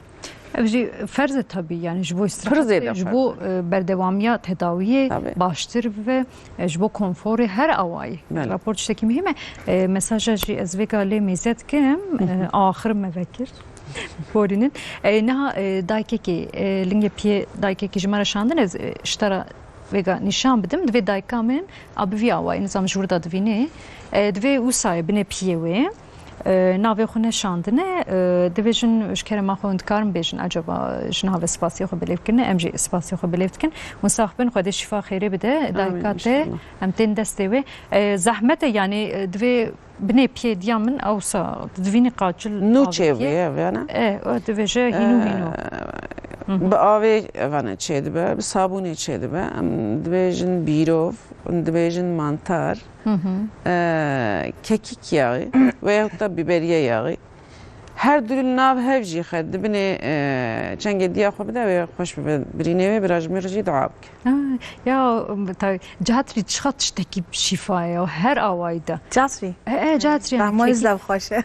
Ev jî ferz e tabî, yani ji bo îstirahatê, ji bo, e, berdewamiya tedawiyê baştir bibe, e, ji bo konforê her awayî. Belê. Rapor tiştekî muhîm e. E, mesaja jî ez vêga lê mêze dikim, e, axir me vekir. Borînin. E, niha, e, dayikekî, e, lingê piyê dayikekî ji me re şandin, ez, e, ji te re vêga nîşan bidim. Divê dayika min a bi vî awayî, nizam ji wir de divînê. E, divê wisa ye binê piyê wê. E, navê xwe neşandine, e, dibêjin, ji kerema xwe hûn dikarin bêjin, ecaba ji niha ve spasiyê xwe bilêv kirine, em jî spasiyê xwe bilêv dikin. Hûn sax bin, Xwedê şîfa xêrê bide, dayika te, em tên destê wê. E, zehmet e, yanî, e, divê binê piyê diya min, ewsa divînî qaçil nû çêbûye, yani. E, o dibêje hînû hînû. E, bi avê, evane çêdibe, bi sabûnê çêdibe. Em dibêjin bîrov, em dibêjin mantar. Hı hı. E, kekik yağı veyahut da biberiye yağı. Her du li nav hev jî xwe dibinê, e, çengê diya xwe bide, wê xweş bibe. Birînê wê, bira ji min re jî dua bike. Ha, ya, tabii, catrî çiqa tiştekî şîfa ye ya, her awayî de. Catrî? E, e, catrî, yani, Tahmayî kekî- zaf xweş e.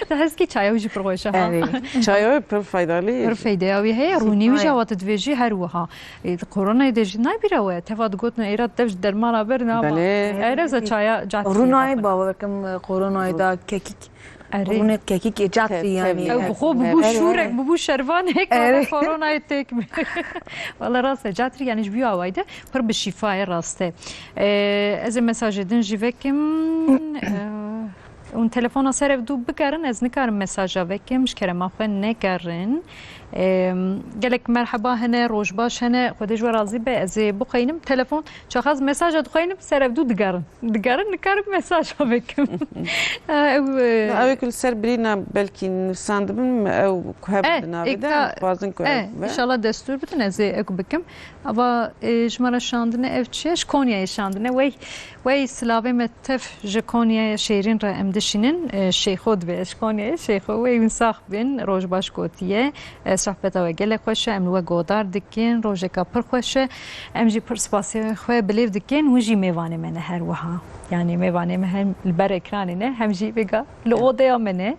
Te heskî çaya wî jî pir xweş e, ha? Evet. Çaya wî pir faydalı. Pir feydeya wî heye, Şîfa rûnî wî jî ye. Awa tu dibêjî her wiha. E, koronayê de jî nayê bîra we, teva digotin, êra tev ji dermana ber, ama Belê. Ereza çaya catrî Rûnayê yapar. Bawer kim, e, koronayê da kekîk. Erê. Rûnê kekîkê catrî Te-, yani. Ew bi xwe bibû şûrek, bibû şervanek, Erê. Wala koronayê têk bi. Wala rast e, catrî yani ji vî awayî de pir bi şîfa ye, rast e. Ee, ez ê mesajê din jî vekim. Ee, hûn telefona ser ev dû bigerin, ez nikarim mesaja vekim, ji kerema xwe negerin. Ee, gelek merheba hene, roj baş hene, Xwedê ji we razî be, ez ê bixweynim. Telefon, çaxaz mesaja dixweynim, ser ev dû digerin. Digerin, nikarim mesaja vekim. Ew, e, Na, ew ê ku li ser birîna belkî nivîsandibin, ew ku hev Eh, di navê de, êka, em dixwazin ku eh, ew be. Înşallah destûr bidin, ez ê ew bikim. Ava, e, ji me re şandine ev çi ye? Ji Konyayê şandine. Wey, wey silavê me tev ji Konyayê şêrîn re em dişînin. E, Şeyxo dibe, ji Konyayê Şeyxo. Wey win sax bin, roj baş gotiye. E, sohbeta we gelek xweş e, em li we godar dikin, rojeka pir xweş e. Em jî pir spasiyê xwe bilêv dikin, hûn jî mêvanê me ne her wiha. Yani mêvanê me hem li ber ekranê ne, hem jî vêga li odeya me ne.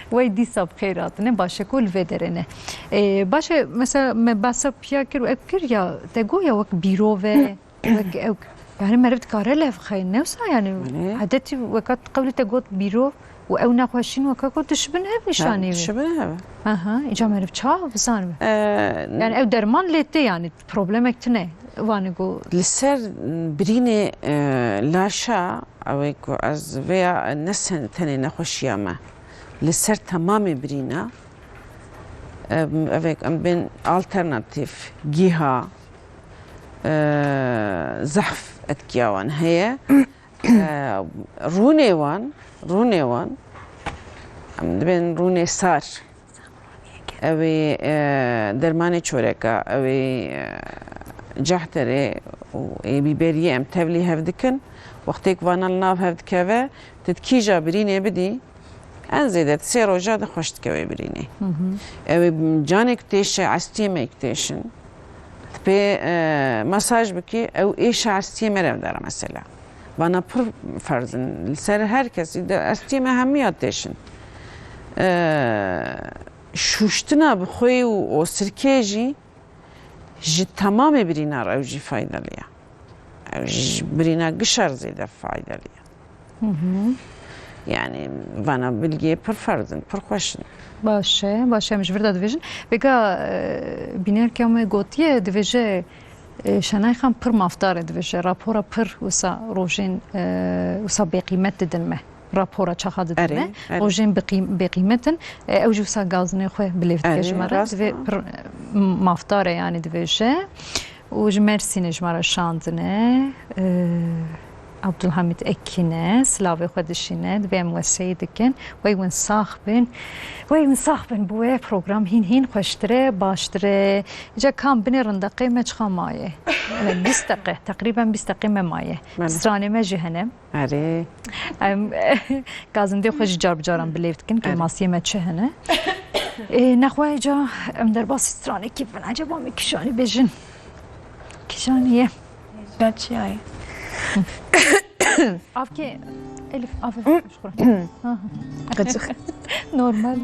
Wey dîsa bi xêr hatine, baş e ku li vê derê ne. E, baş e, mesela me behsa piya kir û ev kir ya, te got ya wek bîrov e, wek ew, yani meriv dikare lev xeyin, ne wisa yani Belê. Hedetî weka qewlî te got bîrov, û ew nexweşîn weke ku dişibin hev nîşanî wê. Dişibin hev. Aha, îca meriv çawa bizanibe? Ee, Yani ew derman lê tê yani problemek tine. Vanê ku Li ser birînê, e, laşa, ew ê ku ez vêya ne sen-, tenê nexweşiya me. Li ser temamê birîna, em, ev ê em bên alternatîf, giha, e, zehf etkiya wan heye. E, rûnê wan, rûnê wan, em dibên rûnê sar. Ew ê, e, dermanê çoreka, ew ê, e, cehterê û ê bîberiyê em tevlî hev dikin. Wextêk vana li nav hev dikeve, tu di kîja birînê bidî, en zêde di sê roja de xweş dike wê birînê. Hı hı. Ew ê canê ku têşe, estiyê me ku têşin, tu pê, e, masaj bikî, ew êşa estiyê me re dere mesela. Vana pir ferz in. Li ser her kesî de estiyê me hemiya têşin. E, şûştina bi xwê û osirkê jî ji temamê birîna re ew jî faydalı ye. Ew ji birîna gişa re zêde faydalı ye. Hı hı. Yani vana bilgê pir ferz in, pir xweş in. Baş e, baş e, em ji vir de dibêjin. Vêga, e, bînerke me gotiye, dibêje, e, Şenay Xan pir mafdar e, dibêje, rapora pir wisa rojên, e, wisa bêqîmet didin me. Rapora çaxa didin Erê, me. Erê. Rojên biqî-, bêqîmet in. E, ew jî wisa gazinê xwe bilêv dike Erê, ji me re. Rast Divê e. Pir, e, mafdar e, yani dibêje. Û ji Mersînê ji me re şandine. E, Abdulhamid Ekîne, silavê xwe dişîne. Divê em weseyî dikin. Wey win sax bin. Wey win sax bin. Bi wê program hîn hîn xweştir e, baştir e. Îca kam binê rindeqê me çiqa maye? Bîst deqe, teqrîben bîst deqê me maye. Belê. Stranê me jî hene. Erê. Em gazindê xwe jî car bi caran bilêv dikin, Erê. Kêmasiyê me çi hene. Ê, nexwe îca em derbasî stranekî bin. Eceba me kîjanî bêjin? Kîjanî ye? Kîjan çi ye? Avkê Elif, av, av, şukran. Ha, ha. Qıcık. Normal.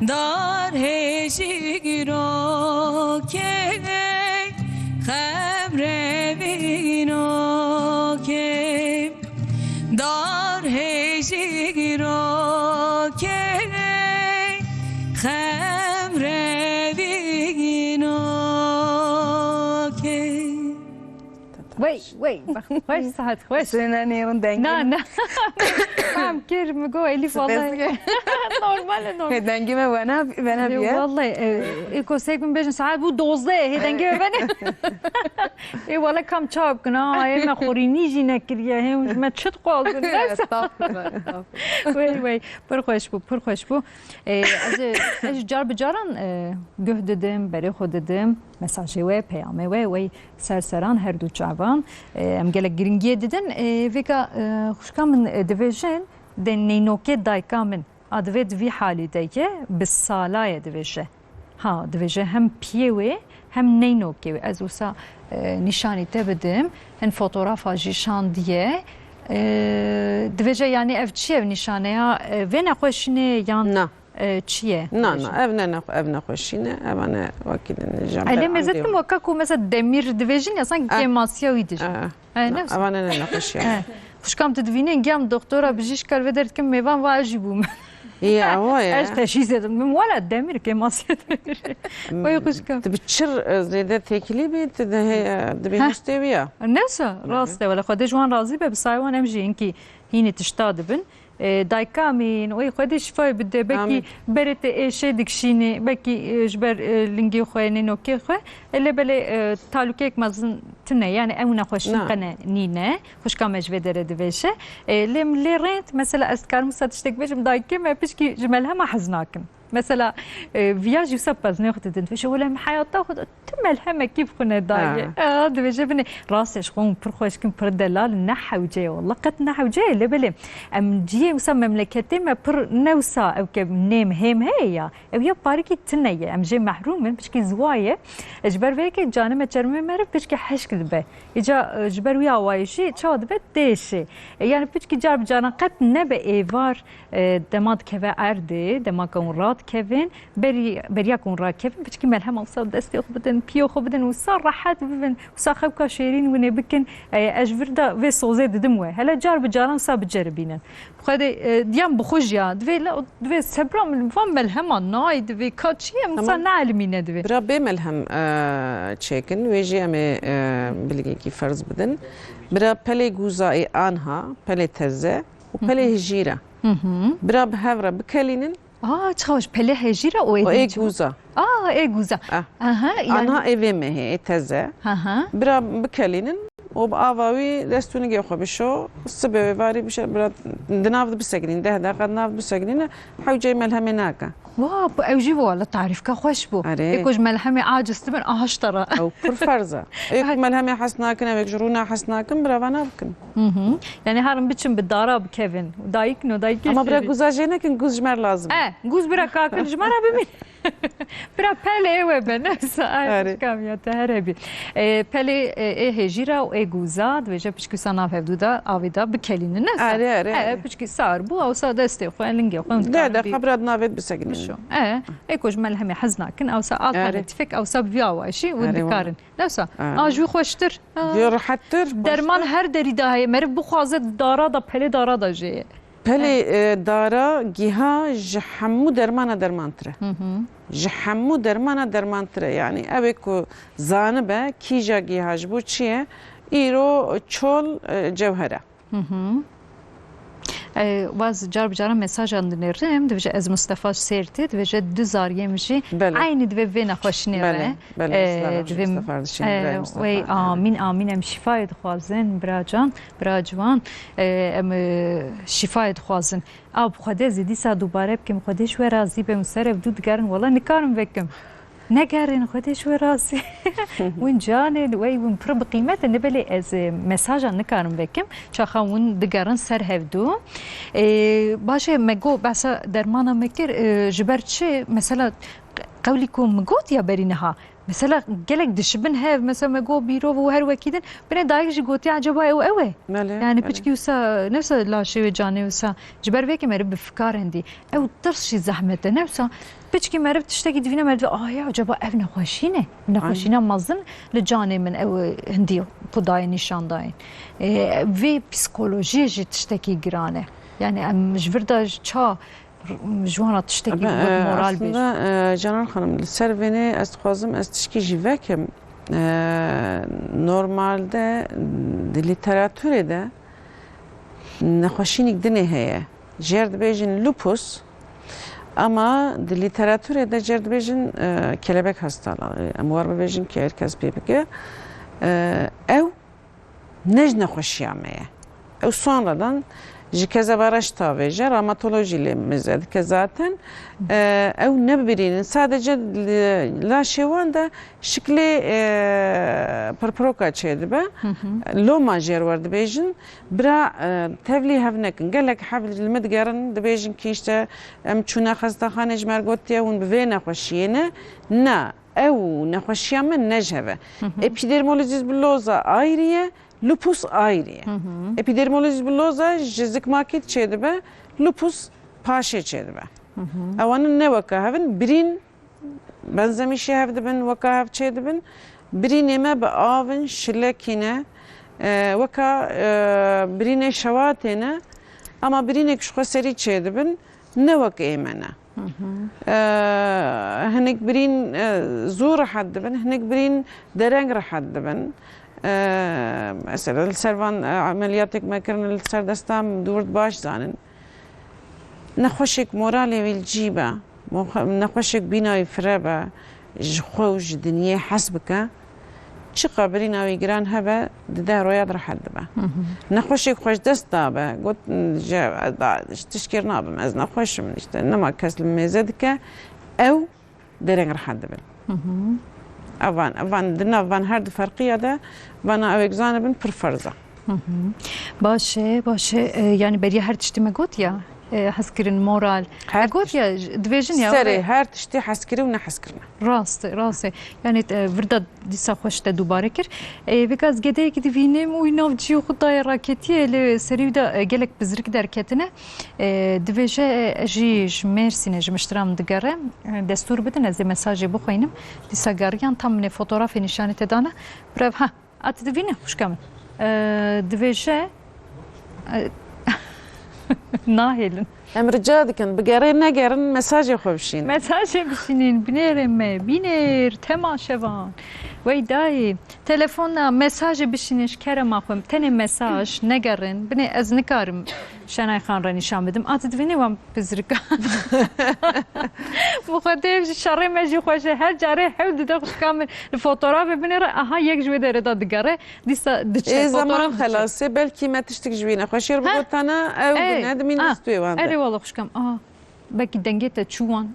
Dar hêjîrokê, xemrevînokê. Dar hêjîrokê, xemrevînokê. Wey, wey, bextxweş, saet xweş. Sênanê hûn dengê Na, min. na. Em kir, mi got Elîf, Stres wallahi. Normal e, normal. He, dengê me wena, wena Yo, bûye. Wallahi, e, e, kosek min bêjin, saet bû dozdeh, he, dengê me vene. E, wala kam çawa bikin, ha, e, me xorînî jî nekiriye, he, me çi dixwazin, neyse. Estağfurullah, estağfurullah. Wey, wey, pir xweş bû, pir xweş bû. E, ez, ez car bi caran, e, guh didim, berê xwe didim. Mesajê we, peyamê we, wey ser seran her du çavan. E, em gelek giringiyê didin. E, vêka, e, xwişka min, e, dibêjin, de neynokê dayika min, a divê di vî halî de ye, bi sala ye dibêje. Ha, dibêje hem piyê wê, hem neynokê wê. Ez wisa, e, nîşanî te bidim, hin fotoğrafa jî şandiye. E, dibêje, yanî ev çi ye, ev nîşaneya, e, vê nexweşînê yan Na. E, çi ye? Na, na, ev ne, ne, ev nexweşî ne, ev ne wekî din jam Elê ber mezet andê kim weka ku mesela demir divêjin ya sanki Ah. kêmasiya wî dijî. Ah. E, ne Ev ne, ne nexweşî ye. E, xuşkam tu divînê engiyam doktora bijîşk kar vê derdikim mêvan va ez jî bûm. Ya, o ye. Ez teşhîs edim. Min wala demir kêmasiya demir. Vay xuşkam. Tu bi çir, e, zêde têkilî bî, tu de he, e, dibî Heh. hostê wî ya. Neyse, rast e, wala Xwedê ji wan razî be, bi sayê wan em jî hinkî hînî tişta dibin. E, dayika min, oy Xwedê şifayê bide, belkî Amîn. berê te êşê dikişînî, belkî, e, ji ber, e, lingê xwe, nênokê xwe. E, lê belê, e, talûkeyek mezin tune, yani ew nexweşîn Na. qene nîne. Xwişka me ji vê derê dibêje. E, lê, lê rênt, mesela ez dikarim wisa tiştek bêjim, dayikê me pişkî ji melhema hez nakin. Mesela, e, viya jî wisa pezinê xwe didin. Dibêje, wele em heyata xwe de tu melhemekî bi xwe nedaye. Ha. Aa, dibêje binê. Rastê ji xwe hûn pir xweşkin, pir delal, ne hewce ye wallah. Qet ne hewce ye, lê belê. Em ciyê wisa memleketê me pir ne wisa ew ke nêm hêm heye ya. Ew ya parikî tune ye. Em jê mehrûm in, pişkî ziwa ye. E, ji ber vê yekê canê me çermê meriv pişkî heşk dibe. Îca, e, ji ber wî awayî jî çawa dibe têşê. E, yani piçkî car bi caran qet nebe êvar, e, dema dikeve erdê, dema ke hûn radikevin, berî, beriya ke hûn rakevin, piçkî melhema wisa destê xwe bidin, piyê xwe bidin, wisa rehet bibin, wisa xewka şêrîn winê bikin. E, ez ji vir de vê sozê didim we. Hele car bi caran wisa biceribînin. Xwedê, e, diyan bi xwe jî ya. Divê le, divê sebra min van melhema nayê divê. Ka çi ye, wisa Tamam. neelimîne divê. Bira bê melhem, e, çêkin. Wê jî em ê, e, bilgekî ferz bidin. Bira pelê gûza ê anha, pelê teze û pelê Hı hı. hijîra. Hı hı. Bira bi hev re bikelînin. Aa, çi xweş, pelê hejîra û ê O ê din çi? gûza. Aa, ê gûza. Ah. Aha, yani Anha ê vê mehê, ê teze. Aha. Bira bikelînin û bi ava wî dest û nigê xwe bişo. Sibê wê varî bişe, bira di nav de bisekinîn, deh deqa di nav de bisekinîne, hewceyê melhemê nake. Wa, bu ew jî wala tarîfka xweş bû. Erê. Ê ku ji melhemê aciz dibin, aha ji te re. Ew pir ferz e. Ê ku melhemê hez nakin, ew ê ji rûna hez nakin, bira vana bikin. Hı hı. Yani herin biçin bi dara bikevin. Dayik no, dayikê Ama bira şêrî. gûza jê nekin, gûz ji me re lazim e. E, gûz bira kakin ji me re bimîn. Bira pelê we be, nefsa, ay, Erê. xişkam ya, te her hebî. E, pelê, e, ê hêjîra û ê gûza, dibêje pişkî wisa nav hevdû da, avê da bikelînin, nefsa. Erê, erê, E, erê. pişkî sar bû, ewsa destê xwe, lingê xwe, Ne, de, dikar bî. xebra di navê bisekinîne. Bişo. E, ê ku ji melhemê hez nakin, ewsa a Erê. qenetîfek, ewsa bi vî awayîşî û Erê, dikarin. wala. Nefsa, Erê. a ji wî xweştir. Ha. Yo, rehettir, Derman xweştir. her derî de heye. Meriv bixwaze dara da, pelê dara da jê ye. Pelê, e, dara giha ji hemû dermana dermantir e. Hı hı. Ji hemû dermana dermantir e. Yani ew ê ku zanibe kîja giha ji bo çi ye, îro çol, e, cewher e. Hı hı. E, waz car bi caran mesajan dinêrim, dibêje ez Mustafa Sêrtê, dibêje du zariyê min jî Belê. eynî divê vê nexweşînê Belê, re. belê, E, ez divê Mustafa Erdişîn, e, birayê Mustafa. wey, amîn, amîn. Em şîfayê dixwazin, bira can, bira ciwan. E, em, e, şîfayê dixwazin. A, bi Xwedê ez ê dîsa dubare bikim. Xwedê ji we razî be, min ser ev du digerin. Wela nikarim vekim. Negerin, Xwedê ji we razî. Win canê, wey, win pir bi qîmet e. Nebelê ez, e, mesajan nikarim vekim. Çaxa win digerin ser hevdu. E, baş e, me got, behsa dermana me kir, e, ji ber çi? Mesela, qewlî ku min got ya berî niha, Mesela gelek dişibin hev, mesela me got bîrov û her wekî din, binê dayik jî gotiye, "Ecaba ew ew e?" Belê, Yani belê. piçkî wisa, ne wisa laşê wê canê wisa, ji ber vê ke meriv bi fikar hindî. Ew tirs jî zehmet e, ne wisa piçkî meriv tiştekî divîne, meriv dibe, "Ah ya, ecaba ev nexweşî ne? Nexweşîna mezin li canê min ew hindî xwe dayê nîşan dayê." E, vê psîkolojiyê jî tiştekî giran e. Yani em ji vir de ji ça ji wan re tiştekî Ama, wek e, moral bêjin. Aslında, e, Canan Hanım, li ser vênê ez dixwazim ez tişkî jî vekim. E, normalde di lîteratûrê de nexweşînik dinê heye. Jêr dibêjin lupus, ama di lîteratûrê de jêr dibêjin, e, kelebek hastalığı. Em war bibêjin ki her kes pê bike. E, ew ne ji nexweşiya me ye. Ew sonradan ji kezeba reş tavêje, ramatolojî lê mize dike zaten. E, ew ne birîn in. Sadece li, laşê wan de şiklê, e, pirpiroka çêdibe. Loma jêr wer dibêjin, bira, e, tevlî hev nekin. Gelek hev li min digerin, dibêjin ki işte em çûne xestexanê, ji me re gotiye hûn bi vê nexweşiyê ne. Na, ew nexweşiya me ne ji hev e. Epidermolojî bulloza ayrı ye, lupus ayrı ye. Epidermolojî bulloza ji zikmakî çêdibe, lupus paşê çêdibe. Ewana ne weka hev in, birîn benzemîşê hev dibin, weka hev çêdibin. Birînê me bi av in, şilekî ne, e, weka, e, birînê şewatê ne, ama birînek ji xwe serî çêdibin, ne wek ê me ne. E, hinek birîn, e, zû rehet dibin, hinek birîn dereng rehet dibin. E, mesela li ser van, e, emeliyatek me kirin, li ser desta min dûr baş zanin. Nexweşek moralê wî li cî be, mox-, nexweşek bîna wî fire be, ji xwe û ji dinyê hez bike, çiqa birîna wî giran hebe, di deh roya de rehet dibe. Nexweşek xwe ji dest dabe, got, "Ji, ez da, ji tişkê nabim, ez nexweş im, işte, nema kes li mêze dike." Ew dereng rehet dibin. Evan, evan, di nav van her du ferqiya de, vana ew ê zanibin pir ferz e. Baş e, baş e. E, yani beriya her tiştî me got ya, e, hezkirin, moral. Her Me got ya, dibêjin ya. Serê her tiştî hezkirî û nehezkirine. Rast e, rast e. Yani, e, vir de dîsa xweş te dubare kir. E, vêka ez gedeyekî divînim û wî nav ciyê xwe daye raketiye, lê serî wî de, e, gelek bizrik derketine. E, dibêje, e, ez jî ji Mêrsînê, ji miştira min digere. E, destûr bidin, ez ê mesajê bixwînim. Dîsa geriyan tam min ê fotografê nîşanî te dane. Birev, ha, a tu divîne xwişka min. E, dibêje, e, nahêlin. Em rica dikin, bigerin negerin, mesajê xwe bişînin. Mesajê bişînin, binêrê me, bînêr, temaşevan. Wey dayê, telefona, mesajê bişînin ji kerema xwe. Tenê mesaj, negerin. Binê ez nikarim Şenay Xan re nîşan bidim. A tu divînî wan pizrika. Bi xwedê ev ji şerê me jî xweş e. Her carê hewl dide xwişka min li fotografê binêre. Aha, yek ji wê derê de digere. Dîsa diçe. Ê, zeman xelasê, belkî me tiştik ji wî nexweşiyê re bigotana, ew binedimîn listûyê wan de. Erê wala xwişka min. Aha. Belkî dengê te çû wan.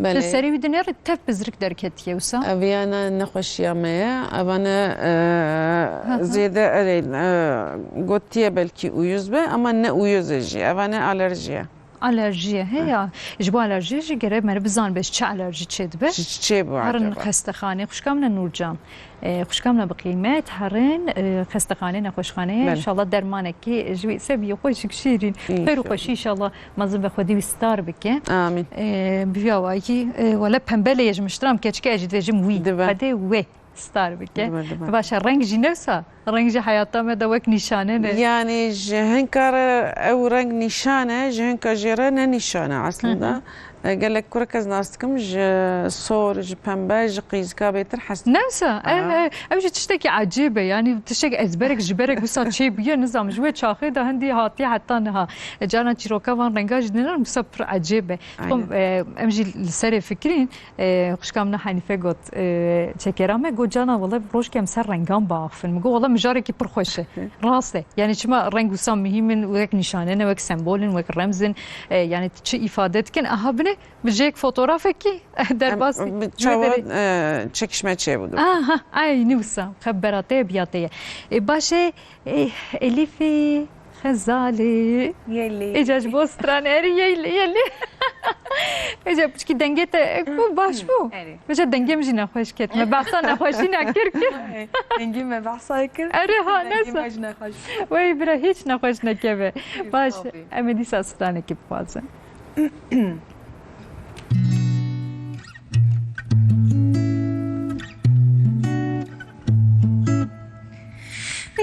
Belê. Li serê wî dinêre tev pizrik derketiye wisa. Ev ya ne nexweşiya me ye. Eva ne, e, zêde erê, e, gotiye belkî uyuz be, ama ne uyuz e jî. Eva ne alerji ye. Alerji ye, he ya. Ji bo alerjiyê jî gere meriv bizanibe ji çi alerji çêdibe. Ji çi çêbû acaba? Herin xestexanê, xwişka min e Nûrcan. E, xwişka min e bi qîmet, herin, e, xestexanê, nexweşxaneyê. Belê. Înşallah dermanekî ji wî sebiyê xweşik şîrîn. Înşallah. Xêr û xweşî înşallah mezin ve Xwedî wî star bike. Amîn. E, bi vî awayî, e, wele pembelê ye ji miştira min keçike ez jî dibêjim wî. Dibe. Xwedê wê star bike. Dibe, dibe. Baş e, reng jî ne wisa. Reng jî heyata me de wek nîşane ne. Yani ji hinka re ew reng nîşan e, ji hinka jê re ne nîşan e aslında. Hı hı. E, gelek kurek ez nas dikim ji sor, ji pembe, ji qîzika bêtir hez dikim. Ne wisa, ev, ev, ev jî tiştekî ecêb e. Yani tiştek ezberek ji berek wisa çêbûye, nizam ji wê çaxê de hindî hatiye heta niha. E, carna çîroka van renga jî dînin wisa pir ecêb e. Aynen. Xwe, e, em jî li serê fikirîn, e, xwişka min Henife got, e, çekera me, got, "Cana, wele rojkê em ser rengan biaxifin." Min got, "Wele mijarekî pir xweş e." Rast e. Yani çima reng wisa muhîm in, wek nîşane ne, wek sembol in, wek remz in. E, yani çi îfade dikin? Aha, binê bi jêk fotografekî derbas. Em, bi çawa, e, çekişme çêbû. Aha, eynî wisa. Xebera te ye, biya te ye. E, baş e, e, Elîfî Xezalî. Yelî. Îca ji bo stranê erî yelî, yelî. Êca piçkî dengê te ku baş bû. Erê. Vêca dengê min jî nexweş ket. Me behsa nexweşî nekir kir. Dengê me behsa kir. Erê ha, Dengê neyse. me jî nexweş. Wey bira, hiç nexweş nekeve. Baş, Estağfurullah. Em ê dîsa stranekî bixwazin.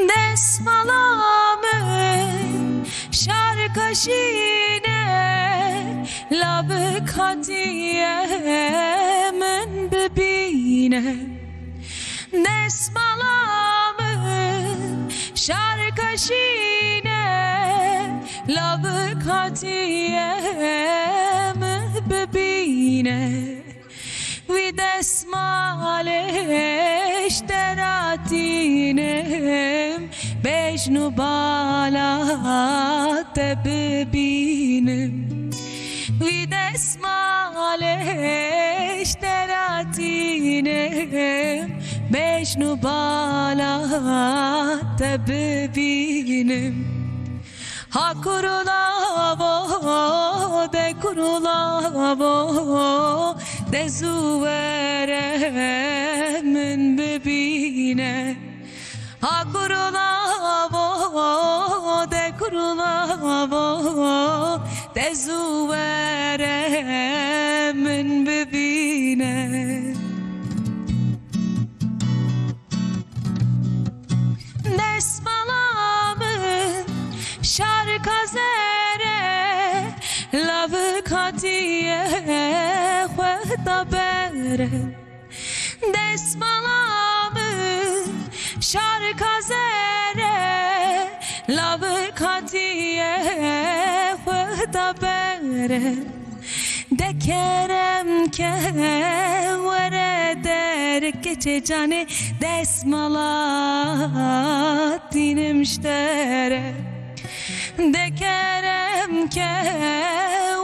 Desmala min şarka şîne, labik hatiye min bibîne. Desmala min şarka şîne, labik hatiye min bibîne. Wî desmalê ji te re tînim, bejn û bala te bibînim. Wî desmalê ji te re tînim, bejn û bala te bibînim. Ha kurulavo, de kurulavo, de zû were min bibîne. Ha kurulavo, de kurulavo, de zû were min bibîne. Desmala min şarka zere, lavik hatiye xwe da bere. Desmala min şarka zere, lavik hatiye xwe da bere. De kerem ke were derkeçê canê, desmala tînim ji te re. De kerem ke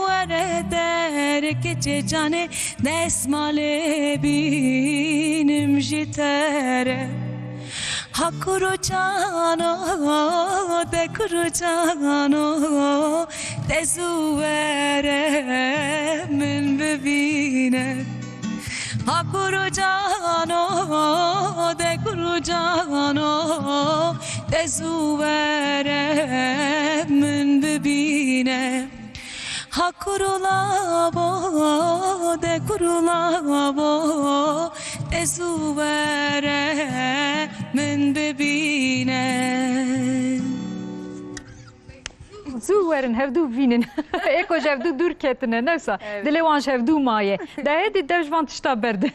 were derkeçê canê, desmalê bînim ji te re. Ha kuro cano, de kuro cano, de zû were min bibîne. Ha kuro cano, de kuro cano, de zû were min bibîne. Ha kurulavo, de kurulavo, de zû were min bibîne. Zû werin hevdû bînin. Ê ku ji hevdû dûr ketine, newsa. Evet. Dilê wan ji hevdû maye. De hêdî dev ji van tişta berdin.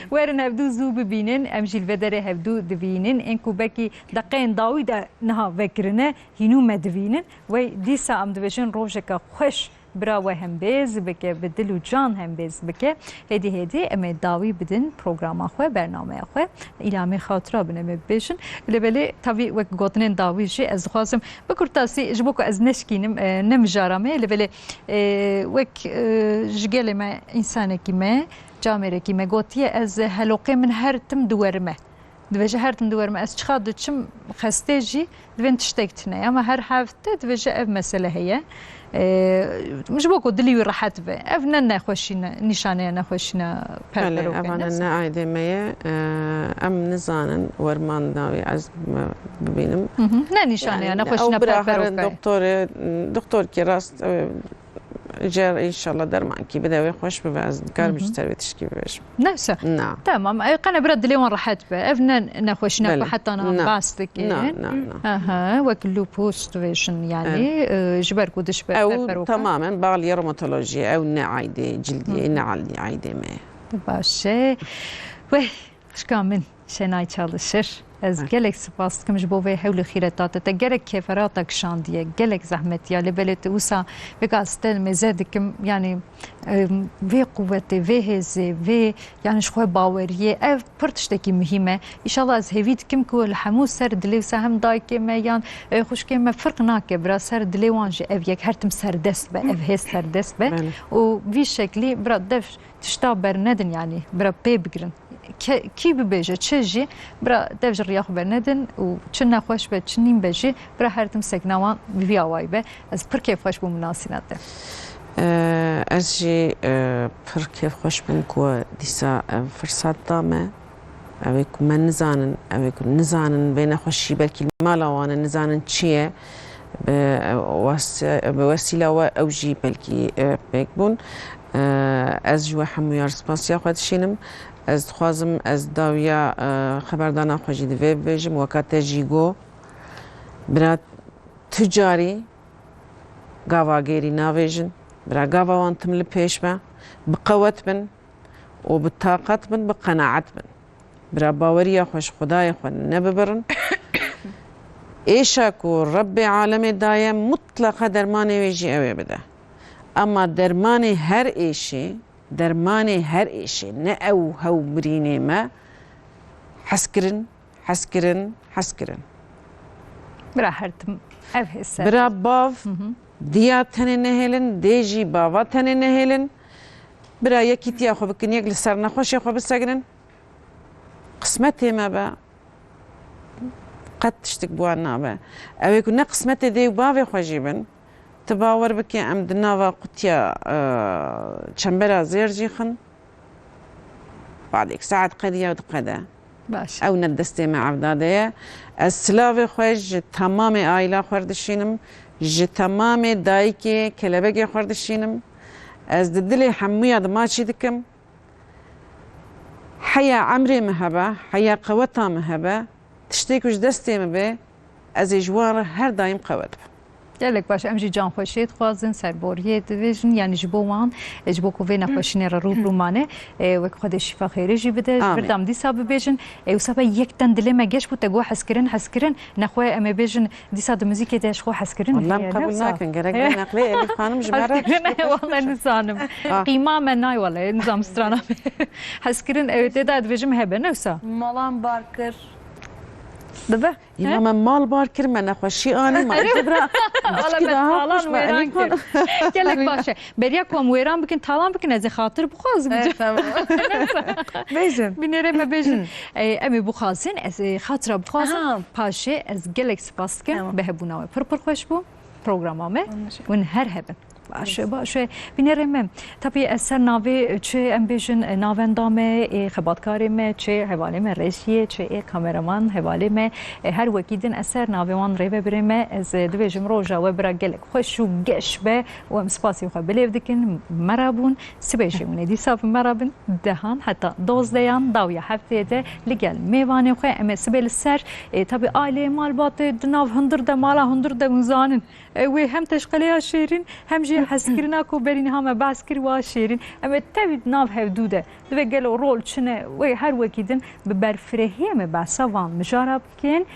Werin hevdû zû bibînin, em jî li vê derê hevdû dibînin. Ên ku belkî deqeyên dawî de niha vekirine, hînû me dibînin. Wey dîsa em dibêjin rojeke xweş bira we hembêz bike, bi dil û can hembêz bike. Hêdî hêdî em ê dawî bidin programa xwe, bernameya xwe. Îlamê xatira bin em ê bibêjin. Lê belê tevî wek gotinên dawî jî ez dixwazim bi kurtasî, ji bo ku ez neşkînim, e, ne mijara me ye, lê belê, e, wek, e, ji gelê me însanekî me, camêrekî me gotiye, ez heloqê min her tim diwerime. Dibêje, her tim diwerime, ez çiqa diçim xestê jî, divên tiştek tune ye. Ama her hefte dibêje, ev mesele heye. Ee, ji bo ku dilî wî rehet be. Ev ne nexweşî ne, nîşaneya nexweşîna Belê, perperokê, evane ne? Ne aydê me ye. Ee, em nizanin, werman navê ez me bibînim. Hı hı. Ne nîşaneya Yani, nexweşîna ew bira herin perperokê? Doktorê, doktorkî rast, e, Jer înşallah dermankî bide wê xweş bibe, ez dikarim Hı hı. ji ser wê tişkî bibêjim. Neyse. Na. Tamam. E, qene bira dilê wan rehet be. Ev ne nexweşîne ku Belê. heta niha Na. behs dike. Na, na, na. Aha, wek lupus dibêjin yani, Evet. e, ji ber ku diş be Ew perperokê. tamamen bağlı reumatolojiyê, ew ne aydê cildiyê, Hı hı. ne aydê me. Baş e. Weh, xişka min. Şenay Çalışır. Ez Hı. gelek spas dikim ji bo vê hewl û xîreta te. Te gelek kêferata kişandiye, gelek zehmetiya, lê belê tu wisa vêga ez te mêze dikim, yanî, em, vê quwetê, vê hêzê, vê, yanî ji xwe baweriyê, ev pir tiştekî muhîm e. Îşallah ez hêvî dikim ku li hemû ser dilê wisa hem dayikê me yan, e, xwişkê me firq nake, bira ser dilê wan jî ev yek her tim serdest be, ev hêz serdest be. Belê. Û vî şeklî bira dev tişta bernedin, yanî bira pê bigirin. Ke-, kî bibêje çi jî, bira dev ji riya xwe bernedin û çi nexweş be, çi nîn be jî, bira her tim sekna wan bi vî awayî be. Ez pir kêfxweş bûm nasîna te. E, ez jî, e, pir kêfxweş bûm ku dîsa ev firsat da me. Ew ê ku me nizanin, ew ê ku nizanin vê nexweşî belkî li mala wan e, nizanin çi ye. Bi, e, wes-, bi wesîla we ew jî belkî, e, pêk bûn. E, ez ji we hemûyan spasiya xwe dişînim. Ez dixwazim ez dawiya, e, xeberdana xwe jî di vê bibêjim. Weka te jî got, bira, tu carî gava gêrî navêjin. Bira, gava wan tim li pêş be. Bi qewet bin û bi taqet bin, bi qenaet bin. Bira, baweriya xwe ji Xwedayê xwe nebibirin. Êşa ku Rebbê alemê daye, mutleqa dermanê wê jî ew ê bide. Ema dermanê her êşê, dermanê her êşê, ne ew hew birînê me, hezkirin, hezkirin, hezkirin. Bira, her tim ev hisse. Bira, bav, Hı hı. diya tenê nehêlin, dê jî bava tenê nehêlin. Bira, yekîtiya xwe bikin, yek li ser nexweşê xwe bisegrin. Qismetê me be, qet tiştik bi wan nabe. Ew ê ku ne qismetê dê û bavê xwe jî bin, tu bawer bike, em di nava qutiya, e, çembera zêr jî xin. Badêk saet qediya û diqede. Baş. Ew ne destê me evda de ye. Ez silavê xwe ji temamê aîla xwe re dişînim, ji temamê dayikê kelebegê xwe re dişînim. Ez di dilê hemûya di maçî dikim. Heya emrê min hebe, heya qeweta min hebe, tiştê ku ji destê min bê, ez ê ji wan re her daîm qewet bim. Gelek baş, em jî canxweşiyê dixwazin, serboriyê dibêjin, yanî ji bo wan, e, ji bo ku vê nexweşînê re rû bi rû mane, e, wek Xwedê şîfa xêrê jî bide, ji Amîn. vir de em dîsa bibêjin, e, wisa be yek ten dilê me geş bû, te got hezkirin, hezkirin, nexwe em ê bêjin, Dîsa di muzîkê de ji xwe hezkirin Wallah, em heye, qebûl ne wisa? nakin. Gerek be neqlê Elîf Xanim ji me re Hezkirin, wala nizanim. Ah. Qîma me nayê, wala, nizam strana me. Hezkirin, ew tê de dibêjim hebe, ne wisa? Malan bar kir. Dibe? Îma me mal bar kir, me nexweşî anî, ma îdî bira. Wala me talan wêran kir. Gelek baş e. Beriya ku em wêran bikin, talan bikin, ez ê xatir bixwazim. Evet, tamam. Bêjin. Binêrê me bêjin. Ey, em ê bixwazin, ez ê xatira bixwazim. Aha. Paşê ez gelek spas dikim. Tamam. Bi hebûna we pir pir xweş bû. Programa me. Anlaşıldı. Hûn her hebin. Baş e, baş e. Binêrê me. Tabî ez ser navê çi em bêjin, e, navenda me, ê xebatkarê me, çi hevalê me rejiyê, çi ê kameraman hevalê me, e, her wekî din ez ser navê wan rêvebirê me, ez, e, dibêjim roja we bira gelek xweş û geş be û em spasî xwe bilêv dikin, me re bûn. Sibê jî hûn ê dîsa bi me re bin, dehan heta dozdeyan dawiya hefteyê de li gel mêvanê xwe em ê sibê li ser, e, tabî aileyê malbatê di nav hundir de, mala hundir de hûn zanin. E, wê hem teşqeleya şêrîn, hem jî hezkirina ku berî niha me behs kir wa şêrîn. Em ê tevî nav hevdû de. Divê gelo rol çi ne, wê her wekî din bi berfirehiyê me behsa van mijara bikin.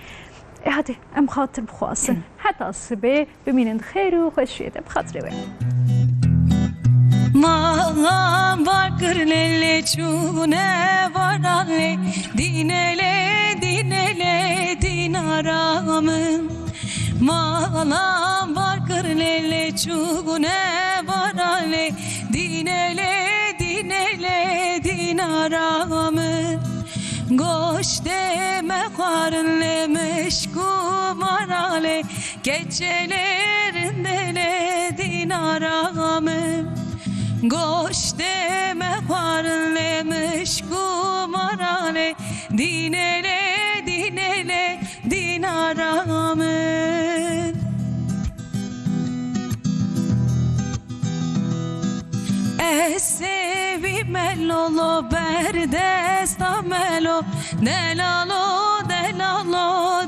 E, hadi, em xatir bixwazin. Heta sibê bimînin di xêr û xweşiyê de bi xatirê we. Malan bar kir lê lê çûne vara lê, dîne lê, dîne lê, dînara min. Malan bar kir lê lê çûne vara lê, dîne lê, dîne lê, dînara min. Goştê me xwarin lê mişk û mara lê, keçelê rindê lê, dînara min. Goştê me xwarin lê mişk û mara lê, dîne lê, dîne lê, dînara min. Ez sêvî me lolo, berdesta me lo, delalo, delalo,